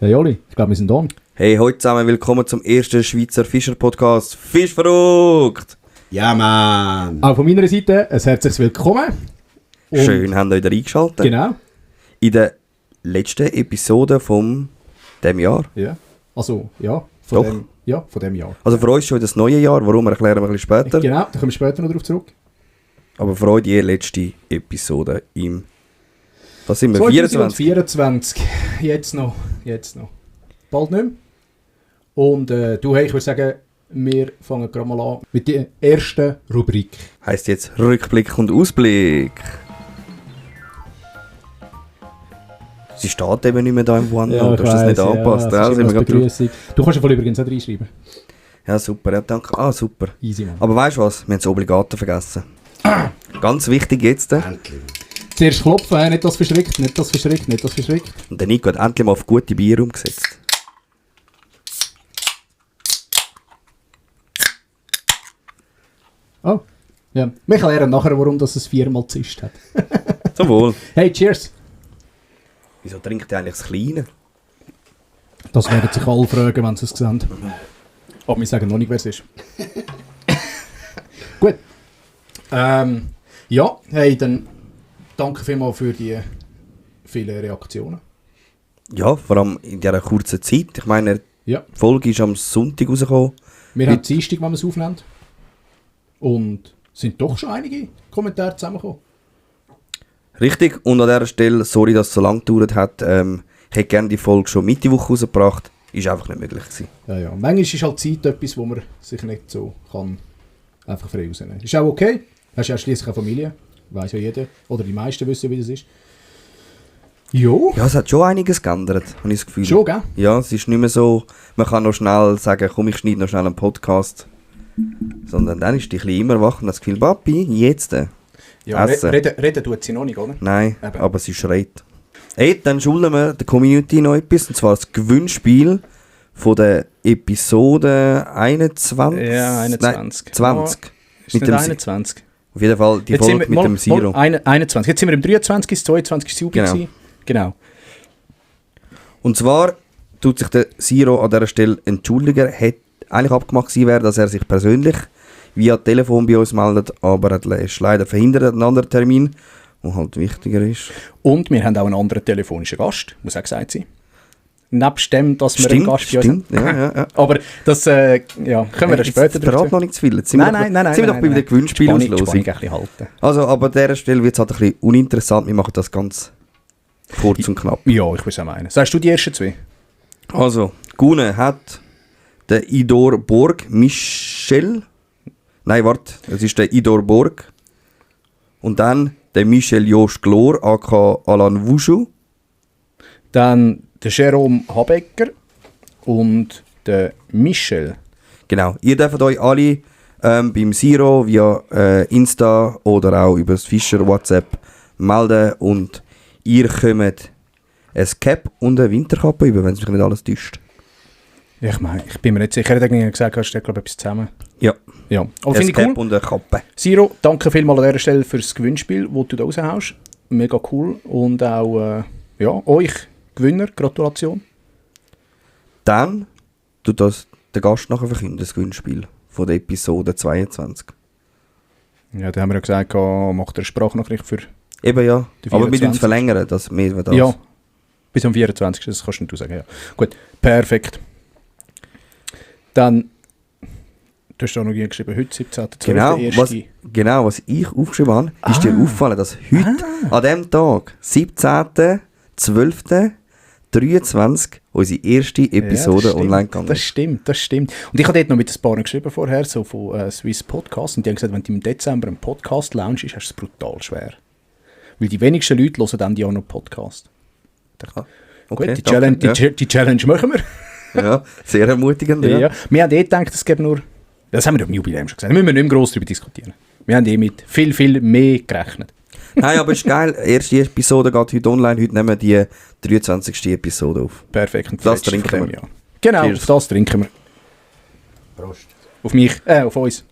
Hey Oli, ich glaube, wir sind on. Hey, heute zusammen, willkommen zum ersten Schweizer Fischer-Podcast. Fischverrückt! Ja, Mann! Auch von meiner Seite ein herzliches Willkommen. Und Schön, habt ihr wieder eingeschaltet. Genau. In der letzten Episode von diesem Jahr. Ja. Also, ja. Doch. Von dem Jahr. Also für uns schon das neue Jahr, warum erklären wir ein bisschen später. Genau, da kommen wir später noch drauf zurück. Aber für euch die letzte Episode im... Was sind wir? 24? 2024. Jetzt noch. Bald nicht mehr. Und du, hey, ich würde sagen, wir fangen gerade mal an mit der ersten Rubrik. Heisst jetzt Rückblick und Ausblick. Sie steht eben nicht mehr da im OneNote, du hast das nicht angepasst. Ja, Sind wir gerade drauf. Du kannst ja voll übrigens auch reinschreiben. Ja, super, ja, danke. Ah, super. Easy, Mann. Aber weißt du was? Wir haben das Obligate vergessen. Ganz wichtig jetzt. Endlich. Zuerst klopfen, nicht das verschreckt. Und der Nico hat endlich mal auf gute Bier umgesetzt. Oh, ja. Wir lernen nachher, warum das es 4-mal zischt hat. Zum Wohl. Hey, cheers! Wieso trinkt der eigentlich das Kleine? Das werden sich alle fragen, wenn sie es sehen. Aber wir sagen noch nicht, wer es ist. Gut. Ja, hey, dann danke vielmals für die vielen Reaktionen. Ja, vor allem in dieser kurzen Zeit. Ich meine, Ja. die Folge ist am Sonntag rausgekommen. Wir haben Dienstag, wenn wir es aufnehmen. Und sind doch schon einige Kommentare zusammengekommen. Richtig. Und an dieser Stelle, sorry, dass es so lange gedauert hat. Ich hätte gerne die Folge schon Mitte Woche rausgebracht. Ist einfach nicht möglich gewesen. Ja. Manchmal ist halt Zeit etwas, wo man sich nicht so kann einfach frei rausnehmen. Ist auch okay. Hast ja schliesslich eine Familie. Weiß ja jeder. Oder die meisten wissen, wie das ist. Jo. Ja, es hat schon einiges geändert, habe ich das Gefühl. Schon, gell? Ja, es ist nicht mehr so, man kann noch schnell sagen, komm, ich schneide noch schnell einen Podcast. Sondern dann ist die Kleine immer wach und hat das Gefühl, Papi, jetzt. Ja, Essen. reden tut sie noch nicht, oder? Nein, Eben. aber sie schreit. Hey, dann schulden wir der Community noch etwas, und zwar das Gewinnspiel von der Episode 21. Ja, 21. Nein, 20. Ist Mit nicht dem 21. Auf jeden Fall die Jetzt Folge sind wir, mit dem Zero. 21. Jetzt sind wir im 23. Das 22. ist Jubel. Genau. Genau. Und zwar tut sich der Zero an dieser Stelle entschuldigen. Er hätte eigentlich abgemacht gewesen wäre, dass er sich persönlich via Telefon bei uns meldet, aber er ist leider verhindert, einen anderen Termin, der halt wichtiger ist. Und wir haben auch einen anderen telefonischen Gast, muss auch gesagt sein. Nebst dem, dass wir einen Gast bei uns haben. Stimmt, ja. Aber das können wir dann später Verrat noch nicht zu viel. Jetzt sind wir doch bei dem Gewinnspiel Spannung auslösen. ein bisschen halten. Also, aber an dieser Stelle wird es halt ein bisschen uninteressant. Wir machen das ganz kurz und knapp. Ja, ich würde es auch meinen. Sagst du die ersten zwei? Also, gewonnen hat der Idor Borg Michel. Nein, warte, es ist der Idor Borg. Und dann der Michel Josh Glor, aka Alan Wushu. Dann der Jerome Habecker und der Michel. Genau, ihr dürft euch alle beim Zero via Insta oder auch über das Fischer WhatsApp melden und ihr kommt ein Cap und eine Winterkappe über, wenn es mich nicht alles täuscht. Ich meine, ich bin mir nicht sicher. Er hat irgendwie gesagt, hast du glaube etwas zusammen. Ja, Ja, aber ein finde ich Cap cool. und eine Kappe. Siro, danke vielmals an dieser Stelle für das Gewinnspiel, das du da raushaust. Mega cool. Und auch euch, Gewinner, Gratulation. Dann tut das der Gast nachher verkünden, das Gewinnspiel von der Episode 22. Ja, da haben wir ja gesagt, macht er eine Sprachnachricht für... Eben ja, Die aber wir 24. es verlängern, dass wir das... Ja, bis am 24. Das kannst du sagen, ja. Gut, perfekt. Dann, du hast da noch geschrieben, heute 17.12. Genau, was ich aufgeschrieben habe, ist dir aufgefallen, dass heute, an dem Tag, 17.12.23, unsere erste Episode online gegangen Das ist. stimmt. Und ich habe dort noch mit ein paar geschrieben vorher, so von Swiss Podcast, und die haben gesagt, wenn du im Dezember einen Podcast launchst, hast du es brutal schwer. Weil die wenigsten Leute hören dann die auch noch Podcast. Ich dachte, Okay, gut, die Challenge machen wir. Ja, sehr ermutigend. Ja. Ja. Wir haben gedacht, es gäbe nur... Das haben wir im Jubiläum schon gesagt. Da müssen wir nicht mehr gross darüber diskutieren. Wir haben mit viel mehr gerechnet. Nein, aber ist geil. Die erste Episode geht heute online. Heute nehmen wir die 23. Episode auf. Perfekt. Und Das letzte trinken von dem wir. Jahr. Genau, Cheers. auf das trinken wir. Prost. Auf mich, auf uns.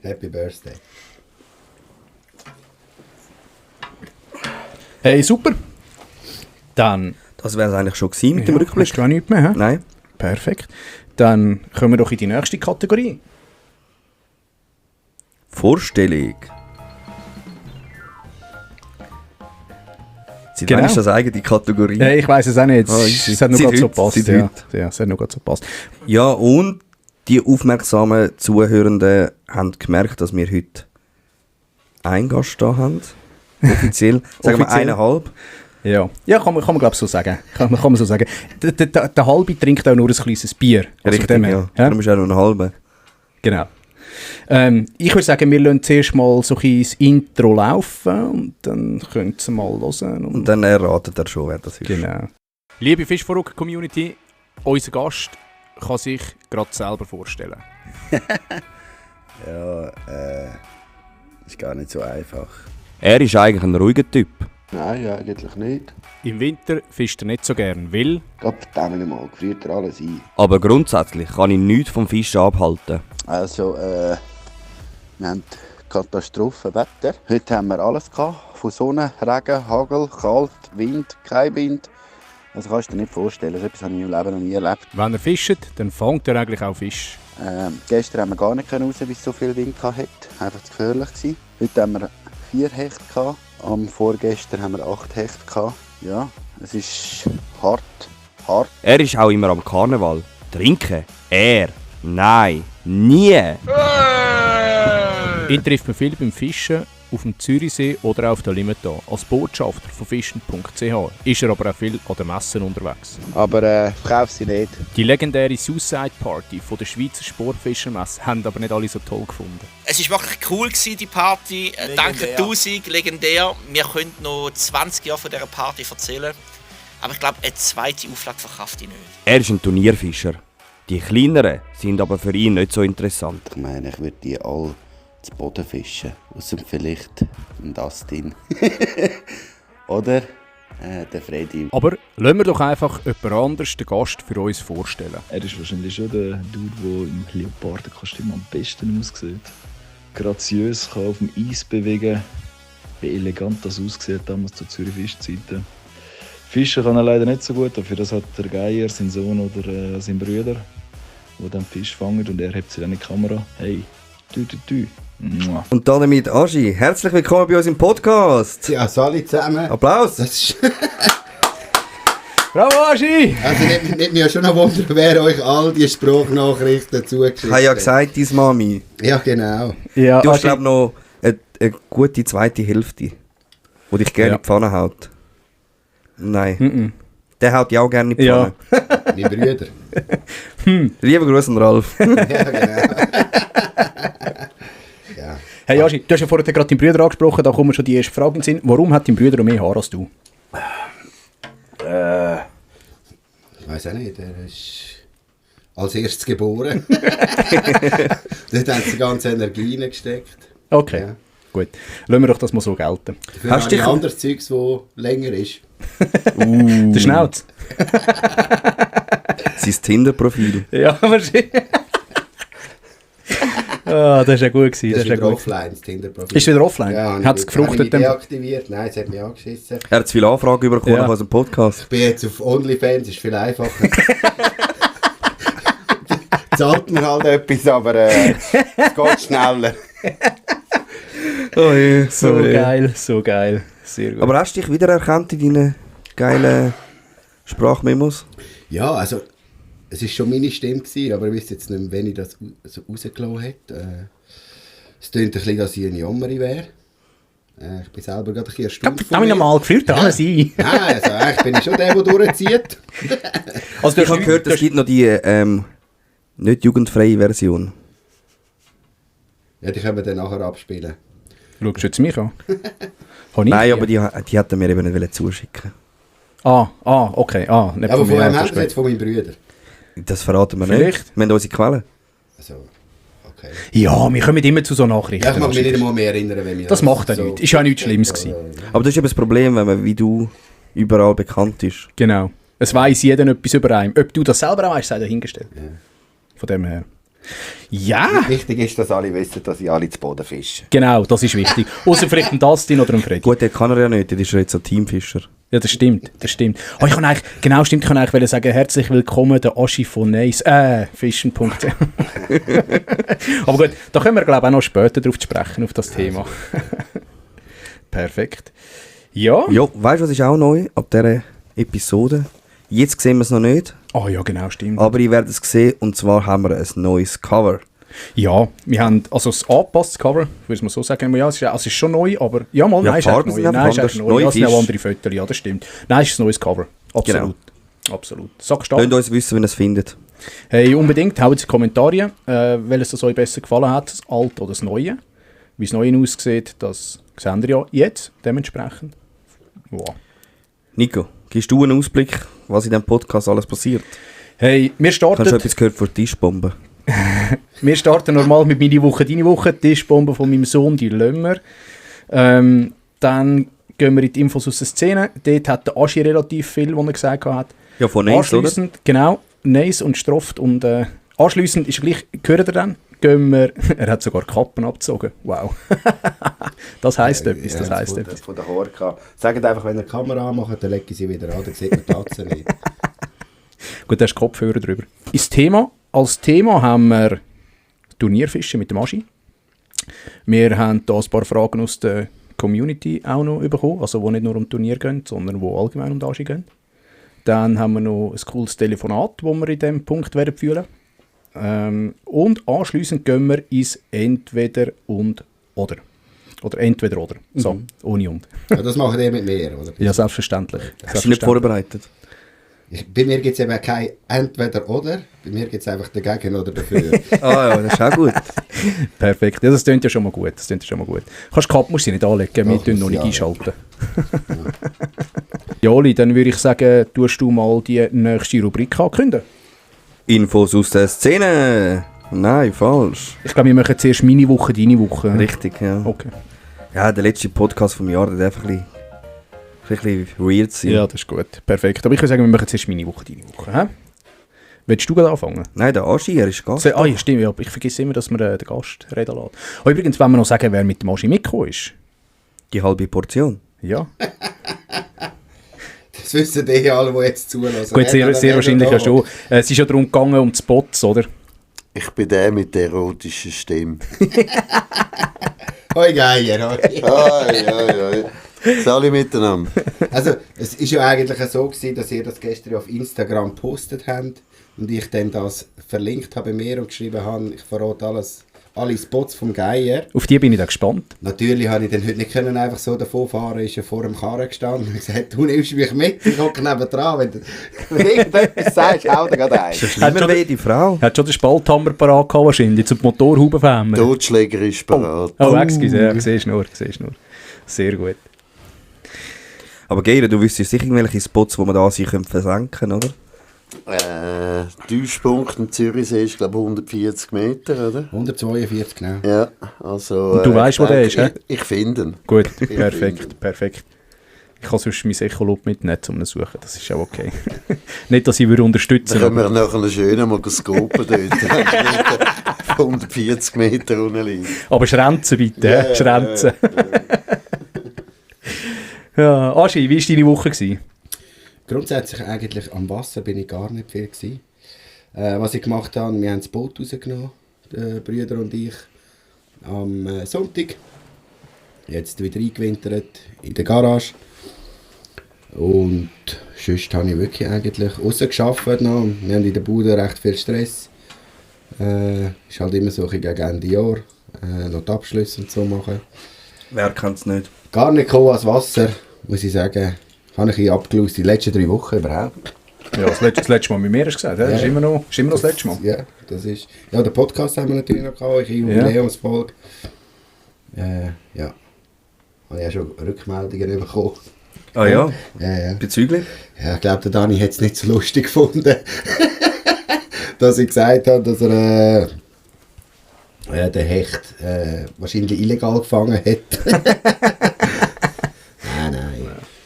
Happy Birthday. Hey, super. Dann Das wäre es eigentlich schon gewesen mit dem Rückblick. Hast du auch nichts mehr? He? Nein. Perfekt. Dann kommen wir doch in die nächste Kategorie. Vorstellung. Seit Genau. wann ist das eigene Kategorie? Ja, ich weiss es auch nicht. Ah, Es hat nur seit gerade so heute, gepasst. seit Ja. heute. Ja, es hat nur gerade so gepasst. Ja, und die aufmerksamen Zuhörenden haben gemerkt, dass wir heute einen Gast da haben. Offiziell. Sagen wir Offiziell. 1,5. Ja, ja kann man glaube ich so sagen. Kann man so sagen. Der Halbe trinkt auch nur ein kleines Bier. Also Richtig, von dem her, ja. ja? Darum ist auch noch ein halber. Genau. Ich würde sagen, wir lassen zuerst mal so ein bisschen das Intro laufen und dann könnt ihr mal hören. Und dann erratet er schon, wer das ist. Genau. Liebe Fischverrückt-Community, unser Gast kann sich gerade selber vorstellen. Ja, ist gar nicht so einfach. Er ist eigentlich ein ruhiger Typ. Nein, eigentlich nicht. Im Winter fischt er nicht so gern, weil Gott verdammt mal, gefriert er alles ein. Aber grundsätzlich kann ihn nichts vom Fischen abhalten. Also, wir haben Katastrophenwetter. Heute haben wir alles gehabt. Von Sonne, Regen, Hagel, Kalt, Wind, kein Wind. Also kannst du dir nicht vorstellen, so etwas habe ich im Leben noch nie erlebt. wenn er fischt, dann fängt er eigentlich auch Fisch. Gestern haben wir gar nicht raus, weil es so viel Wind hatte. Einfach zu gefährlich gewesen. Heute haben wir 4 Hechte gehabt. Am vorgestern haben wir 8 Hechte gehabt. Ja, es ist hart. Er ist auch immer am Karneval. Trinken? Er? Nein. Nie. Ihn trifft man viel beim Fischen auf dem Zürichsee oder auf der Limata. Als Botschafter von fischen.ch ist er aber auch viel an den Messen unterwegs. Aber verkauf sie nicht. Die legendäre Suicide Party von der Schweizer Sportfischermesse haben aber nicht alle so toll gefunden. Es war wirklich cool, die Party. Danke 1000, legendär. Wir können noch 20 Jahre von dieser Party erzählen. Aber ich glaube, eine zweite Auflage verkauft ich nicht. Er ist ein Turnierfischer. Die kleineren sind aber für ihn nicht so interessant. Ich meine, ich würde die alle zu Boden fischen. Ausser vielleicht ein Dustin. Oder der Freddy. Aber lassen wir doch einfach jemand anderes den Gast für uns vorstellen. Er ist wahrscheinlich schon der Dude, der im Leopardenkostüm am besten aussieht. Graziös, kann auf dem Eis bewegen. Wie elegant das aussieht damals zu Zürich Fischzeiten. Fischen kann er leider nicht so gut, dafür das hat der Geier, sein Sohn oder sein Bruder, die dann Fisch fangen und er hebt sie dann in die Kamera. Hey, du. Mua. Und damit Aschi, herzlich willkommen bei uns im Podcast. Ja, alle zusammen. Applaus. Das ist, Bravo, Aschi! also nicht mir schon noch wundern, wer euch all die Sprachnachrichten zugeschickt Ich habe ja gesagt, deine Mami. Ja, genau. Ja, Du hast, Aschi, glaube ich, noch eine gute zweite Hälfte, die dich gerne Ja. in die Pfanne haut. Nein. Der haut dich auch gerne in die Ja. Pfanne. Meine Brüder. Liebe Grüße an Ralf. Ja, genau. Ja. Hey Aschi, du hast ja vorhin gerade deinen Bruder angesprochen, da kommen schon die ersten Fragen in den Sinn. Warum hat dein Bruder mehr Haar als du? Ich weiß auch nicht, er ist als erstes geboren. Dort hat die ganze Energie reingesteckt. Okay, Ja. gut. Lassen wir doch das mal so gelten. Dafür Hast habe ich dich- anderes Zeugs, das länger ist. Der Schnauz. Sein Tinder-Profil. Ja, wahrscheinlich. Ah, das war ja gut gewesen. Das Das ist ist ja wieder gut. offline, das Tinder-Profil. Ist wieder offline? Ja, Hat es gefruchtet? Habe ich dann? deaktiviert? Nein, es hat mich angeschissen. Er hat zu viele Anfragen bekommen Ja. aus dem Podcast. Ich bin jetzt auf OnlyFans, ist viel einfacher. Zahlt mir halt etwas, aber es geht schneller. Oh je, So geil, so geil. Sehr gut. Aber hast du dich wiedererkannt in deinen geilen Sprachmemos? Ja, also es war schon meine Stimme gewesen, aber ich weiß jetzt nicht mehr, wenn ich das so rausgelassen habe. Es klingt ein bisschen, dass ich ein Jammeri wäre. Ich bin selber gerade ein bisschen erstaunt von Darf ich mir. nochmal gefühlt alles ein? Nein, also eigentlich bin ich schon der durchzieht. Also, Ich habe gehört, es gibt noch die nicht jugendfreie Version. Ja, die können wir dann nachher abspielen. Schaust du jetzt mich an? Habe ich Nein, aber die hat er mir eben nicht zuschicken. Okay. Nicht Aber von von mir, wem das haben ist sie jetzt? Von meinen Brüdern? Das verraten wir Vielleicht. nicht. Wir haben unsere Quellen. Also, okay. Ja, wir kommen immer zu so Nachrichten. Ja, ich mag mich nicht einmal mehr erinnern, wenn wir Das macht ja nichts. Ist ja nichts Schlimmes gewesen. Aber das ist eben das Problem, wenn man wie du überall bekannt ist. Genau. Es weiss jeder etwas über einen. Ob du das selber auch weißt, sei dahingestellt. Von dem her. Ja, Wichtig ist, dass alle wissen, dass ich alle zu Boden fische. genau, das ist wichtig. Außer vielleicht ein Dustin oder ein Freddy. Gut, der kann er ja nicht, der ist ja jetzt ein Teamfischer. Ja, das stimmt. Oh, ich kann eigentlich wollte sagen, herzlich willkommen, der Oschi von Nice, fischen.ch. Aber gut, da können wir, glaube ich, auch noch später drauf sprechen, auf das Thema. Perfekt. Ja. Ja, weißt du, was ist auch neu ab dieser Episode? Jetzt sehen wir es noch nicht. Oh ja, genau, stimmt. Aber ihr werdet es sehen, und zwar haben wir ein neues Cover. Ja, wir haben also das angepasstes Cover, würde man so sagen. Ja, es ist schon neu, aber... Ja, mal, Ja, nein, ist Farben echt sind neu. einfach Nein, ist anders. echt neu. Neu Ja, es sind Fisch. auch andere Fotos, ja, das stimmt. Nein, es ist ein neues Cover. Absolut. Absolut. Sagst du Lasst uns wissen, wenn ihr es findet. Hey, unbedingt, haut in die Kommentare, welches das euch besser gefallen hat, das alte oder das neue. Wie das neue aussieht, das seht ihr ja jetzt, dementsprechend. Wow. Nico, gibst du einen Ausblick, was in diesem Podcast alles passiert? Hey, wir Hast du starten... etwas gehört von Tischbomben? Wir starten normal mit «Meine Woche, deine Woche», die Tischbombe von meinem Sohn, die Lömmer. Dann gehen wir in die Infos aus der Szene. Dort hat der Aschi relativ viel, was er gesagt hat. Ja, von Nice, oder? Anschliessend, genau, Nice und Stroft. Und anschliessend ist gleich, gehört ihr dann, gehen wir, er hat sogar Kappen abgezogen. Wow. Das heisst etwas, das heisst etwas. Von der Horka. Sagt einfach, wenn ihr die Kamera anmacht, dann lege ich sie wieder an, dann sieht man die Tatze nicht. Gut, da ist Kopfhörer drüber. Als Thema haben wir Turnierfischen mit dem Aschi. Wir haben da ein paar Fragen aus der Community auch noch bekommen, also die nicht nur um Turnier gehen, sondern die allgemein um den Aschi gehen. Dann haben wir noch ein cooles Telefonat, das wir in diesem Punkt werden fühlen. Und anschliessend gehen wir ins Entweder und Oder. Oder Entweder oder. So, ohne und. Ja, das macht ihr mit mir, oder? Ja, selbstverständlich. Hast du nicht vorbereitet? Bei mir gibt es eben kein Entweder-Oder, bei mir gibt es einfach dagegen oder dafür. Ah ja, das ist auch gut. Perfekt, ja, das klingt ja schon mal gut. Kannst die Kappe musst du nicht anlegen, wir tun noch nicht einschalten. Ja, Oli, dann würde ich sagen, tust du mal die nächste Rubrik ankündigen. Infos aus der Szene. Nein, falsch. Ich glaube, wir machen zuerst meine Woche, deine Woche. Richtig, ja. Okay. Ja, der letzte Podcast vom Jahr, der darf ein bisschen weird sein. Ja, das ist gut. Perfekt. Aber ich würde sagen, wir machen zuerst meine Woche, deine Woche. Hä? Willst du gerade anfangen? Nein, der Aschi, er ist Gast. Ja, stimmt. Ja, ich vergesse immer, dass wir den Gast reden lassen. Oh, übrigens, wenn wir noch sagen, wer mit dem Aschi mitgekommen ist. Die halbe Portion. Ja. Das wissen die alle, die jetzt zulassen. Gut, sehr wahrscheinlich ja schon. Es ist ja darum gegangen, um die Spots, oder? Ich bin der mit der erotischen Stimme. Hoi Geier, hoi. Hoi. Alle miteinander. Also, es war ja eigentlich so gewesen, dass ihr das gestern auf Instagram gepostet habt und ich dann das verlinkt habe bei mir und geschrieben habe, ich verrate alle Spots vom Geier. Auf die bin ich da gespannt. Natürlich habe ich dann heute nicht können einfach so davon fahren, ist ja vor dem Karren gestanden und gesagt, du nimmst mich mit, ich hocke nebendran, wenn du irgendetwas sagst, hau dir gerade ein. Schlimmer wie die Frau. Hat schon den Spalthammer parat gehabt wahrscheinlich, zum Motorhaube fämmern. Totschläger ist parat. Oh, excuse, ja, siehst nur. Sehr gut. Aber Geir, du wüsstest sicher irgendwelche Spots, wo man da sich versenken können, oder? Tiefpunkt im Zürichsee ist, glaube ich, 140 Meter, oder? 142, genau. Ja, also... Und du weißt, wo der ist, hä? Ich finde ihn. Gut, perfekt. Ich kann sonst mein Echolot mitnehmen, um ihn zu suchen, das ist auch okay. Nicht, dass ich würde unterstützen Dann können wir nachher schön mal scopen dort. 140 Meter unten liegen. Aber Schrenzen bitte, Ja, Schrenzen. Ja, Aschi, wie war deine Woche gewesen? Grundsätzlich eigentlich am Wasser bin ich gar nicht viel gewesen. Was ich gemacht habe, wir haben das Boot rausgenommen, die Brüder und ich, am Sonntag. Jetzt wieder eingewintert in der Garage. Und sonst habe ich wirklich eigentlich rausgearbeitet noch. Wir haben in der Bude recht viel Stress. Ist halt immer so gegen Ende Jahr. Noch die Abschlüsse und so machen. Wer kennt es nicht? Gar nicht gekommen als Wasser, muss ich sagen. Habe ich ein bisschen abgelöst die letzten 3 Wochen überhaupt. Ja, das letzte Mal mit mir hast du gesagt, ja. Ist immer noch das letzte Mal. Ja, das ist... Ja, den Podcast haben wir natürlich noch gehabt, eine Jubiläumsfolge. Ja. Habe ich auch schon Rückmeldungen bekommen. Ah ja? Ja. Bezüglich? Ja, ich glaube, der Dani hat es nicht so lustig gefunden, dass ich gesagt habe, dass er den Hecht wahrscheinlich illegal gefangen hat. Nein.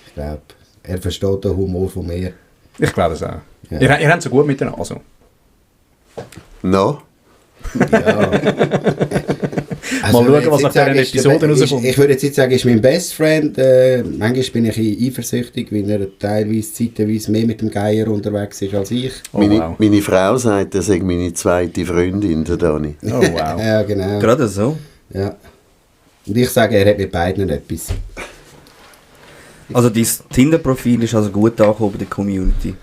Ich glaube, er versteht den Humor von mir. Ich glaube es auch. Ja. Ihr habt so gut miteinander. Also. No? Ja. Also, Mal schauen, was nach dieser Episode rauskommt. Ich würde jetzt nicht sagen, er ist mein Best Friend. Manchmal bin ich ein bisschen eifersüchtig, weil er teilweise, zeitweise mehr mit dem Geier unterwegs ist als ich. Oh, wow. Meine Frau sagt, er sei meine zweite Freundin, der Dani. Oh, wow. Ja, genau. Gerade so. Ja. Und ich sage, er hat mit beiden etwas. Also dein Tinder-Profil ist also gut angekommen bei der Community.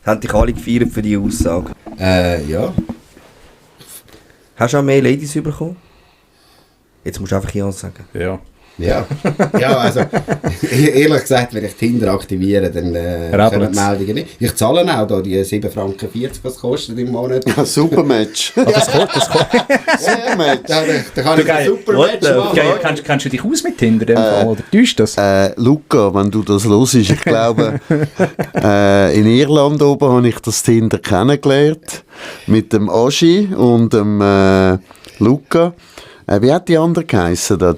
Haben dich alle gefeiert für die Aussage. Ja. Hast du auch mehr Ladies bekommen? Jetzt musst du einfach ja sagen. Ja. Ja. Ja, also, ehrlich gesagt, wenn ich Tinder aktiviere, dann kommen die Meldungen nicht. Ich zahle auch da die 7,40 Franken, was kostet im Monat. Ja, super Match. Das kommt. Super Match. Da kann ich ein super Match machen. Okay, kennst du dich aus mit Tinder in dem Fall, oder täuscht das? Luca, wenn du das hörst, ich glaube, in Irland oben habe ich das Tinder kennengelernt. Mit dem Aschi und dem Luca. Wie hat die andere geheissen da?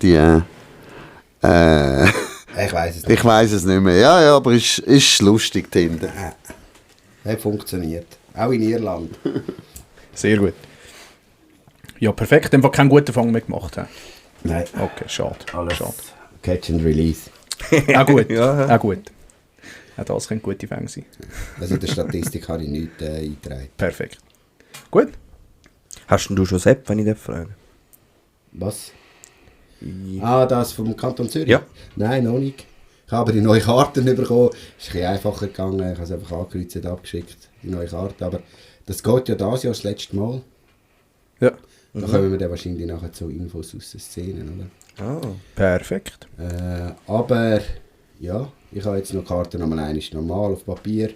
Ich weiss es nicht. Ich weiss es nicht mehr. Ja, aber ist lustig, Tinder. Hat funktioniert. Auch in Irland. Sehr gut. Ja, perfekt. Einfach keinen guten Fang mehr gemacht haben. Nein. Okay, schade. Schade. Catch and Release. Auch gut. Ja. Auch gut. Auch das können gute Fänge sein. Also in der Statistik habe ich nichts eingetragen. Perfekt. Gut. Hast denn du schon Sepp, wenn ich das frage? Was? Ah, das vom Kanton Zürich? Ja. Nein, noch nicht. Ich habe die neue Karten bekommen. Es ist ein bisschen einfacher gegangen. Ich habe es einfach angekreuzt und abgeschickt, die neue Karte. Aber das geht ja dieses Jahr das letzte Mal. Ja. Da kommen wir dann wahrscheinlich nachher zu Infos aus den Szenen, oder? Ah. Perfekt. Aber ja, ich habe jetzt noch Karten nochmal einmal normal auf Papier.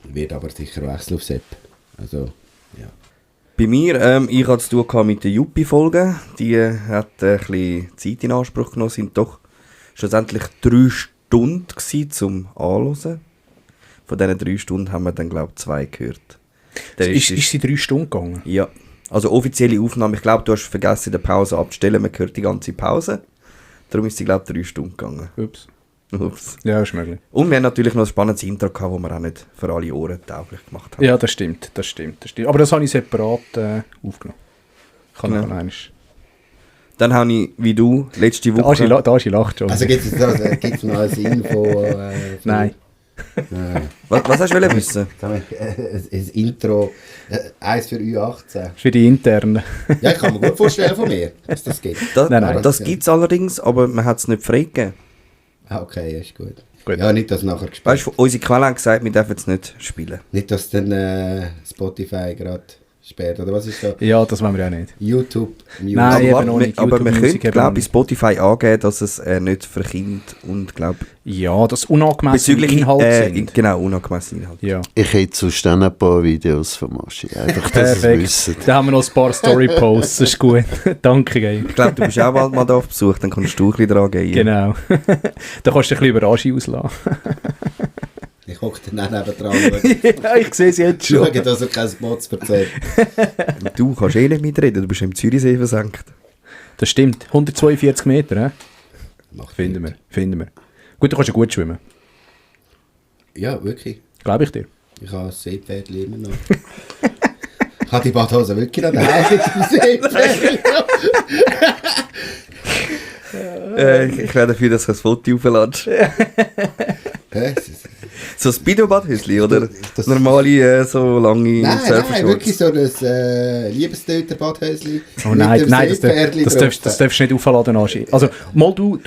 Wird aber sicher wechseln auf Sepp. Also, ja. Bei mir, ich hatte es zu tun mit den Juppie-Folgen. Die hat ein bisschen Zeit in Anspruch genommen. Sind doch schlussendlich 3 Stunden gewesen, zum Anhören. Von diesen 3 Stunden haben wir dann, glaube ich, 2 gehört. Ist sie 3 Stunden gegangen? Ja. Also offizielle Aufnahme. Ich glaube, du hast vergessen, in der Pause abzustellen. Man hört die ganze Pause. Darum ist sie, glaube ich, 3 Stunden gegangen. Ups. Ups. Ja, ist möglich. Und wir haben natürlich noch ein spannendes Intro gehabt, das wir auch nicht für alle Ohren tauglich gemacht haben. Ja, das stimmt. Aber das habe ich separat aufgenommen. Ich kann Ja. noch einmal. Dann habe ich, wie du, letzte Woche... Da lacht schon. Also gibt es noch ein Info? Nein. Was hast du wissen? Ein Intro, eins für U18. Für die internen. Ja, ich kann mir gut vorstellen von mir, dass das gibt. Nein. Das gibt es allerdings, aber man hat es nicht freigegeben. Ah, okay, ist gut. Gut. Ja, nicht, dass nachher gespielt Weißt du, unsere Quellen haben gesagt, wir dürfen es nicht spielen. Nicht, dass dann Spotify gerade sperrt, oder was ist da? Ja, das wollen wir auch nicht. YouTube Music. Nein, aber eben warte, noch nicht. aber YouTube wir Music können, eben noch glaube ich, nicht. bei Spotify angeben, dass es nicht für Kinder und, glaube Ja, das unangemessene bezüglich Inhalte sind. Genau, unangemessen Inhalt. Ja. Ich hätte sonst dann ein paar Videos von Maschi. Einfach, dass ihr es wisst. Perfekt. Da haben wir noch ein paar Story-Posts. Das ist gut. Danke, Gabe. Ich glaube, du bist auch bald mal da auf Besuch, dann kannst du ein bisschen dran gehen. Genau. Da kannst du dich ein bisschen Überraschung auslassen. Ich hocke dann auch nebendran Ja, ich sehe es jetzt und schon. schaue, dass er kein Spots erzählt. Und du kannst eh nicht mitreden, du bist im Zürichsee versenkt. Das stimmt. 142 Meter, Macht Finden wir. Gut, du kannst ja gut schwimmen. Ja, wirklich. Glaube ich dir. Ich habe ein Seepferdchen immer noch. Ich habe die Badhose wirklich noch daheim mit dem Seepferdchen. Ich wäre dafür, dass du ein Foto aufladest. So ein Speedo-Badhäuschen, oder? Das- Normale, so lange Nein, Surfershorts. wirklich so ein Liebestöter-Badhäuschen. Oh nein, das darfst du nicht aufladen, Aschi. Also, mal du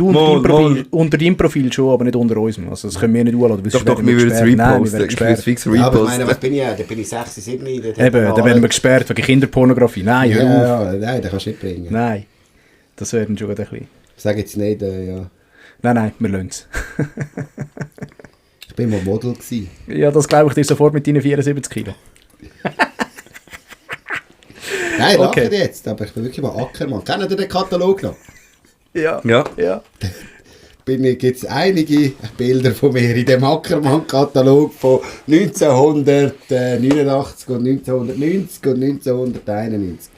unter deinem Profil schon, aber nicht unter uns. Also, das können wir nicht aufladen. Doch, wir würden es Nein, wir werden reposten. Ich würde es gesperrt. fix Ja, aber ich meine, reposten. was bin ich? Da bin ich 6, 7. Eben, dann werden wir gesperrt wegen Kinderpornografie. Nein, hör auf. Ja, nein, das kannst du nicht bringen. Nein. Das wäre dann schon ein bisschen... Ich sage jetzt nicht, ja. Nein, wir lassen es. Ich bin mal Model gewesen. Ja, das glaube ich dir sofort mit deinen 74 Kilo. Nein, Okay. lache jetzt, aber ich bin wirklich mal Ackermann. Kennt ihr den Katalog noch? Ja. Ja. Ja. Gibt es einige Bilder von mir in dem Ackermann-Katalog von 1989 und 1990 und 1991.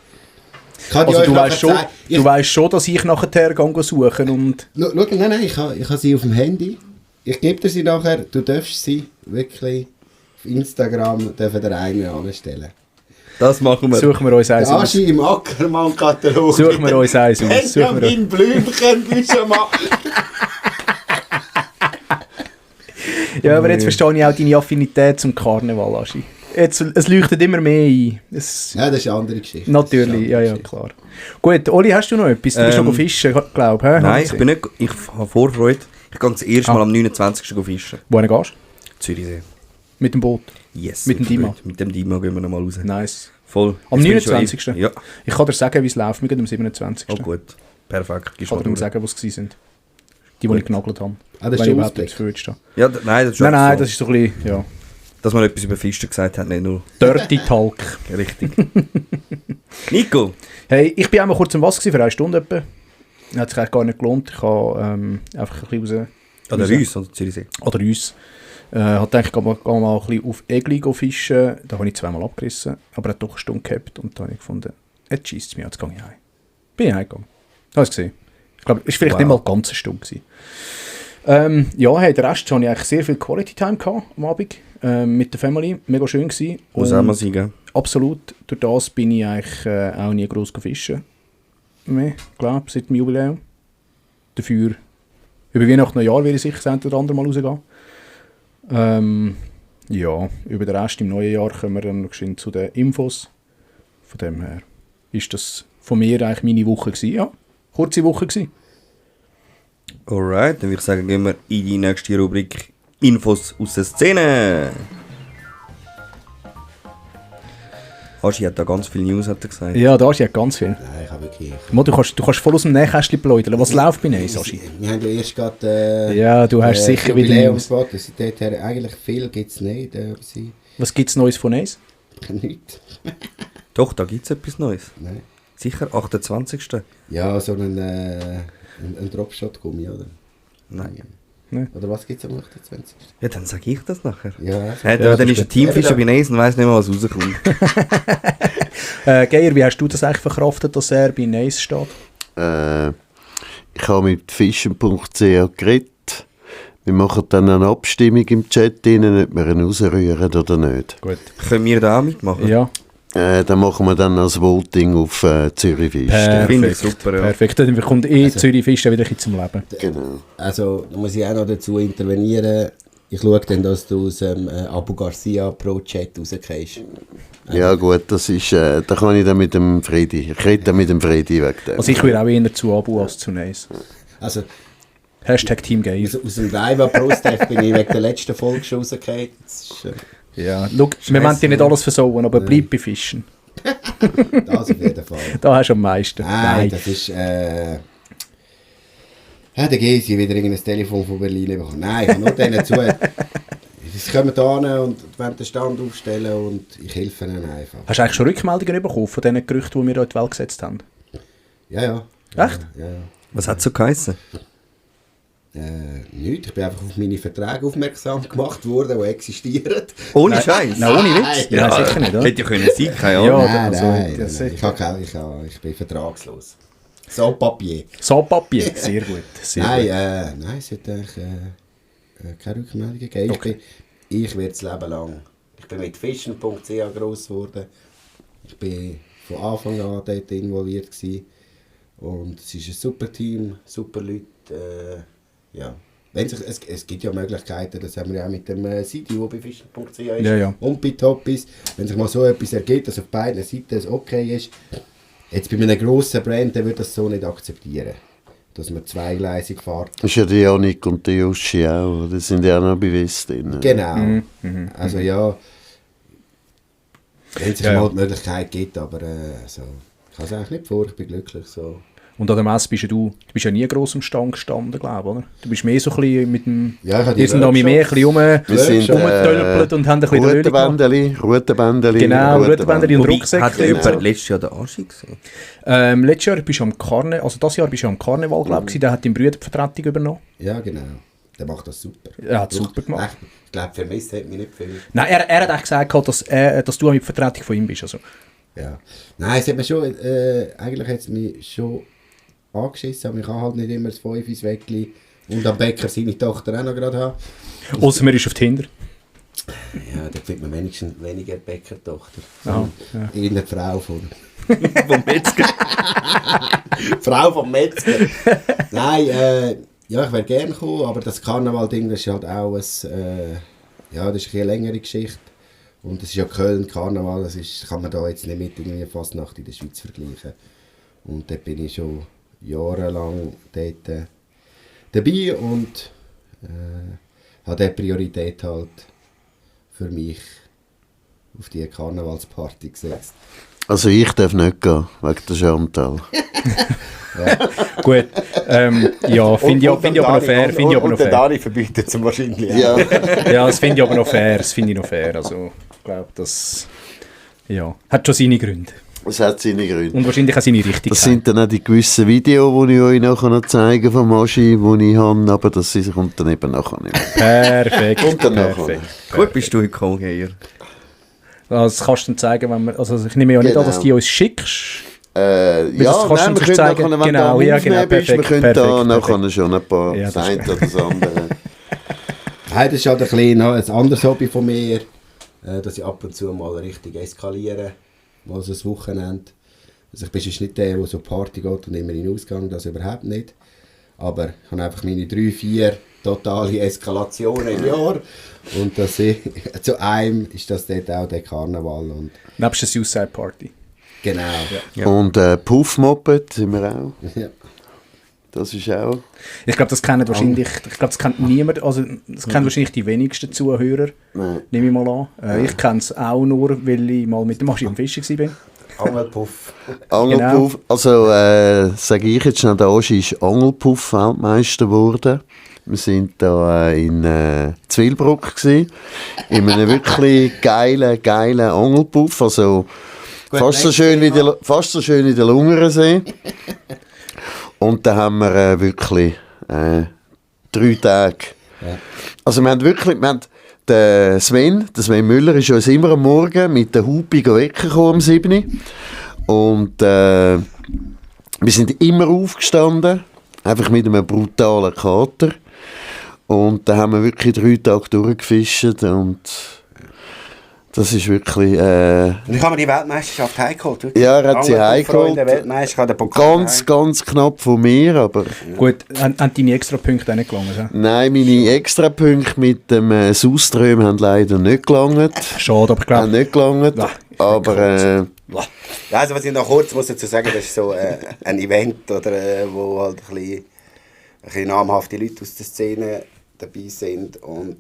Kann ich Also euch du nachher weißt schon, zeigen? du weißt schon, dass ich nachher gehe suchen und... Schau, nein, ich habe sie auf dem Handy. Ich gebe dir sie nachher. Du darfst sie wirklich auf Instagram dürfen der eigenen anstellen. Das machen wir. Suchen wir uns eins aus. Aschi im Ackermann-Katalog. Suchen wir uns eins aus. Suchen wir uns. Benjamin Blümchen, wie schon mal. Ja, aber jetzt verstehe ich auch deine Affinität zum Karneval, Aschi. Jetzt, es leuchtet immer mehr ein. Ja, das ist eine andere Geschichte. Natürlich, ja, klar. Gut, Oli, hast du noch etwas? Du bist noch fischen, glaube ich. Nein, ich bin nicht. Ich habe Vorfreude. Ich gehe das erste Mal am 29. fischen. Wohin gehst du? Zürichsee. Mit dem Boot? Yes. Mit dem Dima? Mit dem Dima gehen wir nochmal raus. Nice. Voll. Am Jetzt bin ich schon 29. Ja. Ich kann dir sagen, wie es läuft. Wir gehen am 27. Oh gut. Perfekt. Ich kann dir sagen, wo es waren. Die ich genagelt habe. Ah, das ist Wenn ich der überhaupt Ausblick. etwas verwünscht habe. Ja, nein, das ist schon Nein, so, das ist so ein bisschen, ja, dass man etwas über Fischen gesagt hat, nicht nur Dirty Talk. richtig. Nico! Hey, ich bin einmal kurz im Wasser gewesen, für 1 Stunde etwa. Hat sich eigentlich gar nicht gelohnt. Ich habe einfach ein bisschen raus... Oder Rüss oder Zürichsee. Oder uns. Hat gedacht, ich gehe mal ein bisschen auf Egli fischen. Da habe ich 2-mal abgerissen. Aber er hat doch eine Stunde gehabt. Und da habe ich gefunden, jetzt scheisst es mich, jetzt gehe ich heim. Bin ich heimgegangen. Hast du gesehen? Ich glaube, es war vielleicht nicht mal ganz eine Stunde gewesen. Ja, hey, den Rest hatte ich eigentlich sehr viel Quality Time gehabt am Abend. Mit der Family. Mega schön gewesen. Muss auch mal sein, gell? Absolut. Durch das bin ich eigentlich auch nie gross fischen. Mehr, glaube seit dem Jubiläum. Dafür über Weihnachten Neujahr werde ich sicher das eine oder andere Mal rausgehen. Ja, über den Rest im neuen Jahr kommen wir dann noch zu den Infos. Von dem her ist das von mir eigentlich meine Woche gewesen. Ja, kurze Woche gewesen. Alright, dann würde ich sagen, gehen wir in die nächste Rubrik Infos aus der Szene. Aschi hat da ganz viel News, hat er gesagt. Ja, da ist ja ganz viel. Nein, ich habe wirklich... Mo, du kannst voll aus dem Nähkästchen plaudern. Was läuft bei Neis, Aschi? Wir haben ja erst gerade... Ja, du hast sicher wieder News. Seitdem eigentlich viel gibt es nicht. Was gibt es Neues von Neis? Nichts. Doch, da gibt es etwas Neues. Nein. Sicher, 28. Ja, so ein Dropshot-Gummi, oder? Nein. Oder was gibt es am 28? Ja, dann sage ich das nachher. Ja, Dann ist ein Teamfischer bei Neis und weiss nicht mehr, was rauskommt. Geier, wie hast du das eigentlich verkraftet, dass er bei Neis steht? Ich habe mit fischen.ch geredet. Wir machen dann eine Abstimmung im Chat rein, ob wir ihn rausrühren oder nicht. Gut. Können wir da auch mitmachen? Ja. Dann machen wir dann als Voting auf Zürich Fisch. Finde ich super, ja. Perfekt, dann kommt Zürich Fisch wieder ein bisschen zum Leben. Genau. Also, da muss ich auch noch dazu intervenieren. Ich schaue dann, dass du aus dem Abu Garcia Pro-Chat rauskommst. Ja gut, das ist, da kann ich dann mit dem Fredi. Ich rede dann mit dem Fredi weg. Also ich würde auch eher zu Abu als zu Neis. Also, Hashtag Team Geier. aus dem Viva Pro-Staff bin ich wegen der letzten Folge schon rausgekommen. Ja, schau, wir wollen dir nicht alles versauen, aber bleib bei Fischen. Das auf jeden Fall. Da hast du am meisten. Nein, das ist... Ja, der Gysi wieder irgendein Telefon von Berlin bekommen. Nein, ich habe nur denen zu... Sie kommen da hin und wollen den Stand aufstellen und ich helfe ihnen einfach. Hast du eigentlich schon Rückmeldungen bekommen von diesen Gerüchten, die wir hier in die Welt gesetzt haben? Ja. Echt? Ja. Was hat so geheißen? Nichts. Ich bin einfach auf meine Verträge aufmerksam gemacht worden, die existieren. Ohne Scheiß? Nein, ohne Witz? Ja, Nein, sicher nicht, oder? Hätte ja können sein, keine Ja, Ahnung. Nein, also, nein. Ich bin vertragslos. So Papier. Papier, sehr gut. Sehr gut. Nein, es hat eigentlich keine Rückmeldung gegeben. Okay. Ich werde das Leben lang. Ich bin mit fischen.ch gross geworden. Ich bin von Anfang an dort involviert gewesen. Und es ist ein super Team, super Leute. Ja. Es gibt ja Möglichkeiten, das haben wir ja auch mit dem Sidi, der bei fischen.ch ist, Ja. und bei Toppis. Wenn sich mal so etwas ergibt, dass auf beiden Seiten es okay ist. Jetzt bei einem grossen Brand, der würde das so nicht akzeptieren, dass man zweigleisig fährt. Das ist ja die Janik und die Joshi auch, die sind ja auch noch bei West drin. Genau. Also ja, wenn es sich Ja. mal die Möglichkeit gibt, aber so, ich kann es eigentlich nicht vor, ich bin glücklich so. Und an der Messe bist du bist ja nie gross am Stand gestanden, glaube ich, oder? Du bist mehr so ein bisschen mit dem... Ja, ich habe die Wir sind da mehr ein bisschen Wir sind rumgetölpelt und haben ein bisschen Röhrung gemacht. Rutenbändeli. Genau, Rutenbändeli und Wobei, Rucksäcke. hat jemand letztes Jahr den Aschi gesehen? Letztes Jahr bist du am Karneval, also das Jahr bist du am Karneval, glaube ich, der hat deinen Bruder die Vertretung übernommen. Ja, genau. Der macht das super. Er hat super gemacht. Ich glaube, vermisst hat mich nicht viel. Nein, er hat echt gesagt, dass du mit Vertretung von ihm bist. Also. Ja. Nein, es hat mir schon, eigentlich hat es mich schon angeschissen, aber ich kann halt nicht immer das 5 ins Weckli und am Bäcker seine Tochter auch noch gerade haben. Außer mir ist auf Tinder. Ja, da findet man wenigstens weniger Bäckertochter. Aha, ja. Irgendeine Frau vom Metzger. Frau vom Metzger. Nein, ja, ich wäre gerne gekommen, aber das Karneval-Ding, das ist halt auch ja, das ist eine längere Geschichte. Und es ist ja Köln, Karneval, das kann man da jetzt nicht mit irgendwie Fastnacht in der Schweiz vergleichen. Und dort bin ich schon jahrelang dort dabei und habe dort Priorität halt für mich auf die Karnevalsparty gesetzt. Also ich darf nicht gehen, wegen der Chantal. Gut, ja, finde ich aber noch fair. Finde ich aber noch der fair. Dani verbietet es wahrscheinlich. Ja. Ja, das finde ich aber noch fair. Das finde ich noch fair. Also, ich glaube, das ja, hat schon seine Gründe. Es hat seine Gründe. Und wahrscheinlich auch seine Richtigkeit. Das sind dann auch die gewissen Videos, die ich euch nachher noch zeigen vom Oschi, die ich habe, aber das kommt dann eben nachher nicht mehr. Perfekt, Und dann nachher. perfekt. Gut bist du gekommen, Geier. Das kannst du dann zeigen, wenn wir, also ich nehme ja nicht an, dass du die uns schickst. Ja, das kannst nein, du wir uns können zeigen. nachher, wenn Genau, du ja, am genau, Aufnehmen bist, wir perfekt, können da perfekt, nachher schon ein paar Ja, das das eine ist oder das andere. Nein, das ist halt ein anderes Hobby von mir, dass ich ab und zu mal richtig eskaliere, mal so ein Wochenende. Also ich bin jetzt nicht der so Party geht und immer in den Ausgang, das überhaupt nicht. Aber ich habe einfach meine 3-4 totale Eskalationen im Jahr. Und das zu einem ist das dort auch der Karneval. Und Nebst der Suicide Party. genau. Ja. Und Puff-Moped sind wir auch. Ja. Das ist auch. Ich glaube, das kennt wahrscheinlich, das kennt niemand, also das kennen wahrscheinlich die wenigsten Zuhörer, Nein. nehme ich mal an. Ich kenne es auch nur, weil ich mal mit der Maschine am Fischen war. Angelpuff. Angelpuff. Also sage ich jetzt schnell, der Oschi ist Angelpuff-Weltmeister geworden. Wir waren da in Zwilbruck gewesen, in einem wirklich geilen Angelpuff. Also fast so schön wie der Lungerensee. Und da haben wir wirklich 3 Tage. Ja. Also wir haben der Sven Müller ist uns immer am Morgen mit der Hupe wecken um 7 Uhr. Und wir sind immer aufgestanden, einfach mit einem brutalen Kater. Und da haben wir wirklich 3 Tage durchgefischt und das ist wirklich... Und ich habe mir die Weltmeisterschaft heimgeholt. Wirklich. Ja, er hat sie heimgeholt. Ganz knapp von mir, aber... Gut, haben deine Extrapunkte auch nicht gelangt? Ja? Nein, meine Extrapunkte mit dem Sauström haben leider nicht gelangt. Schade, aber ich glaube... Haben nicht gelangt, aber... Ja, also was ich noch kurz muss dazu sagen, das ist so ein Event, oder, wo halt ein bisschen namhafte Leute aus der Szene dabei sind und...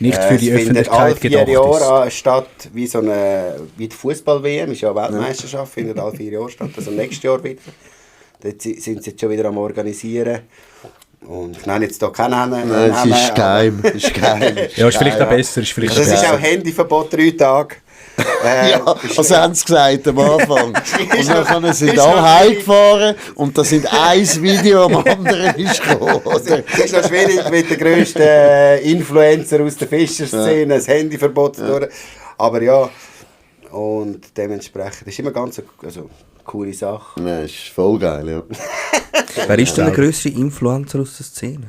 Nicht für die Öffentlichkeit gedacht findet alle 4 Jahre statt, wie die Fußball-WM, ist ja eine Weltmeisterschaft, findet alle 4 Jahre statt, also nächstes Jahr wieder. Dort sind sie jetzt schon wieder am Organisieren. Und ich nenne jetzt hier keinen Namen. Nein, es ist geheim. Ja, ist vielleicht auch besser. Es ist auch Handyverbot 3 Tage. Ja, also haben sie gesagt am Anfang. Und dann sind alle heimgefahren und da sind ein Video am anderen ist gekommen. Es ist noch schwierig mit den grössten Influencer aus der Fischerszene, das Handyverbot durch. Aber ja, und dementsprechend, das ist immer ganz eine coole Sache. Ja, ist voll geil, ja. Wer ist denn der grösste Influencer aus der Szene?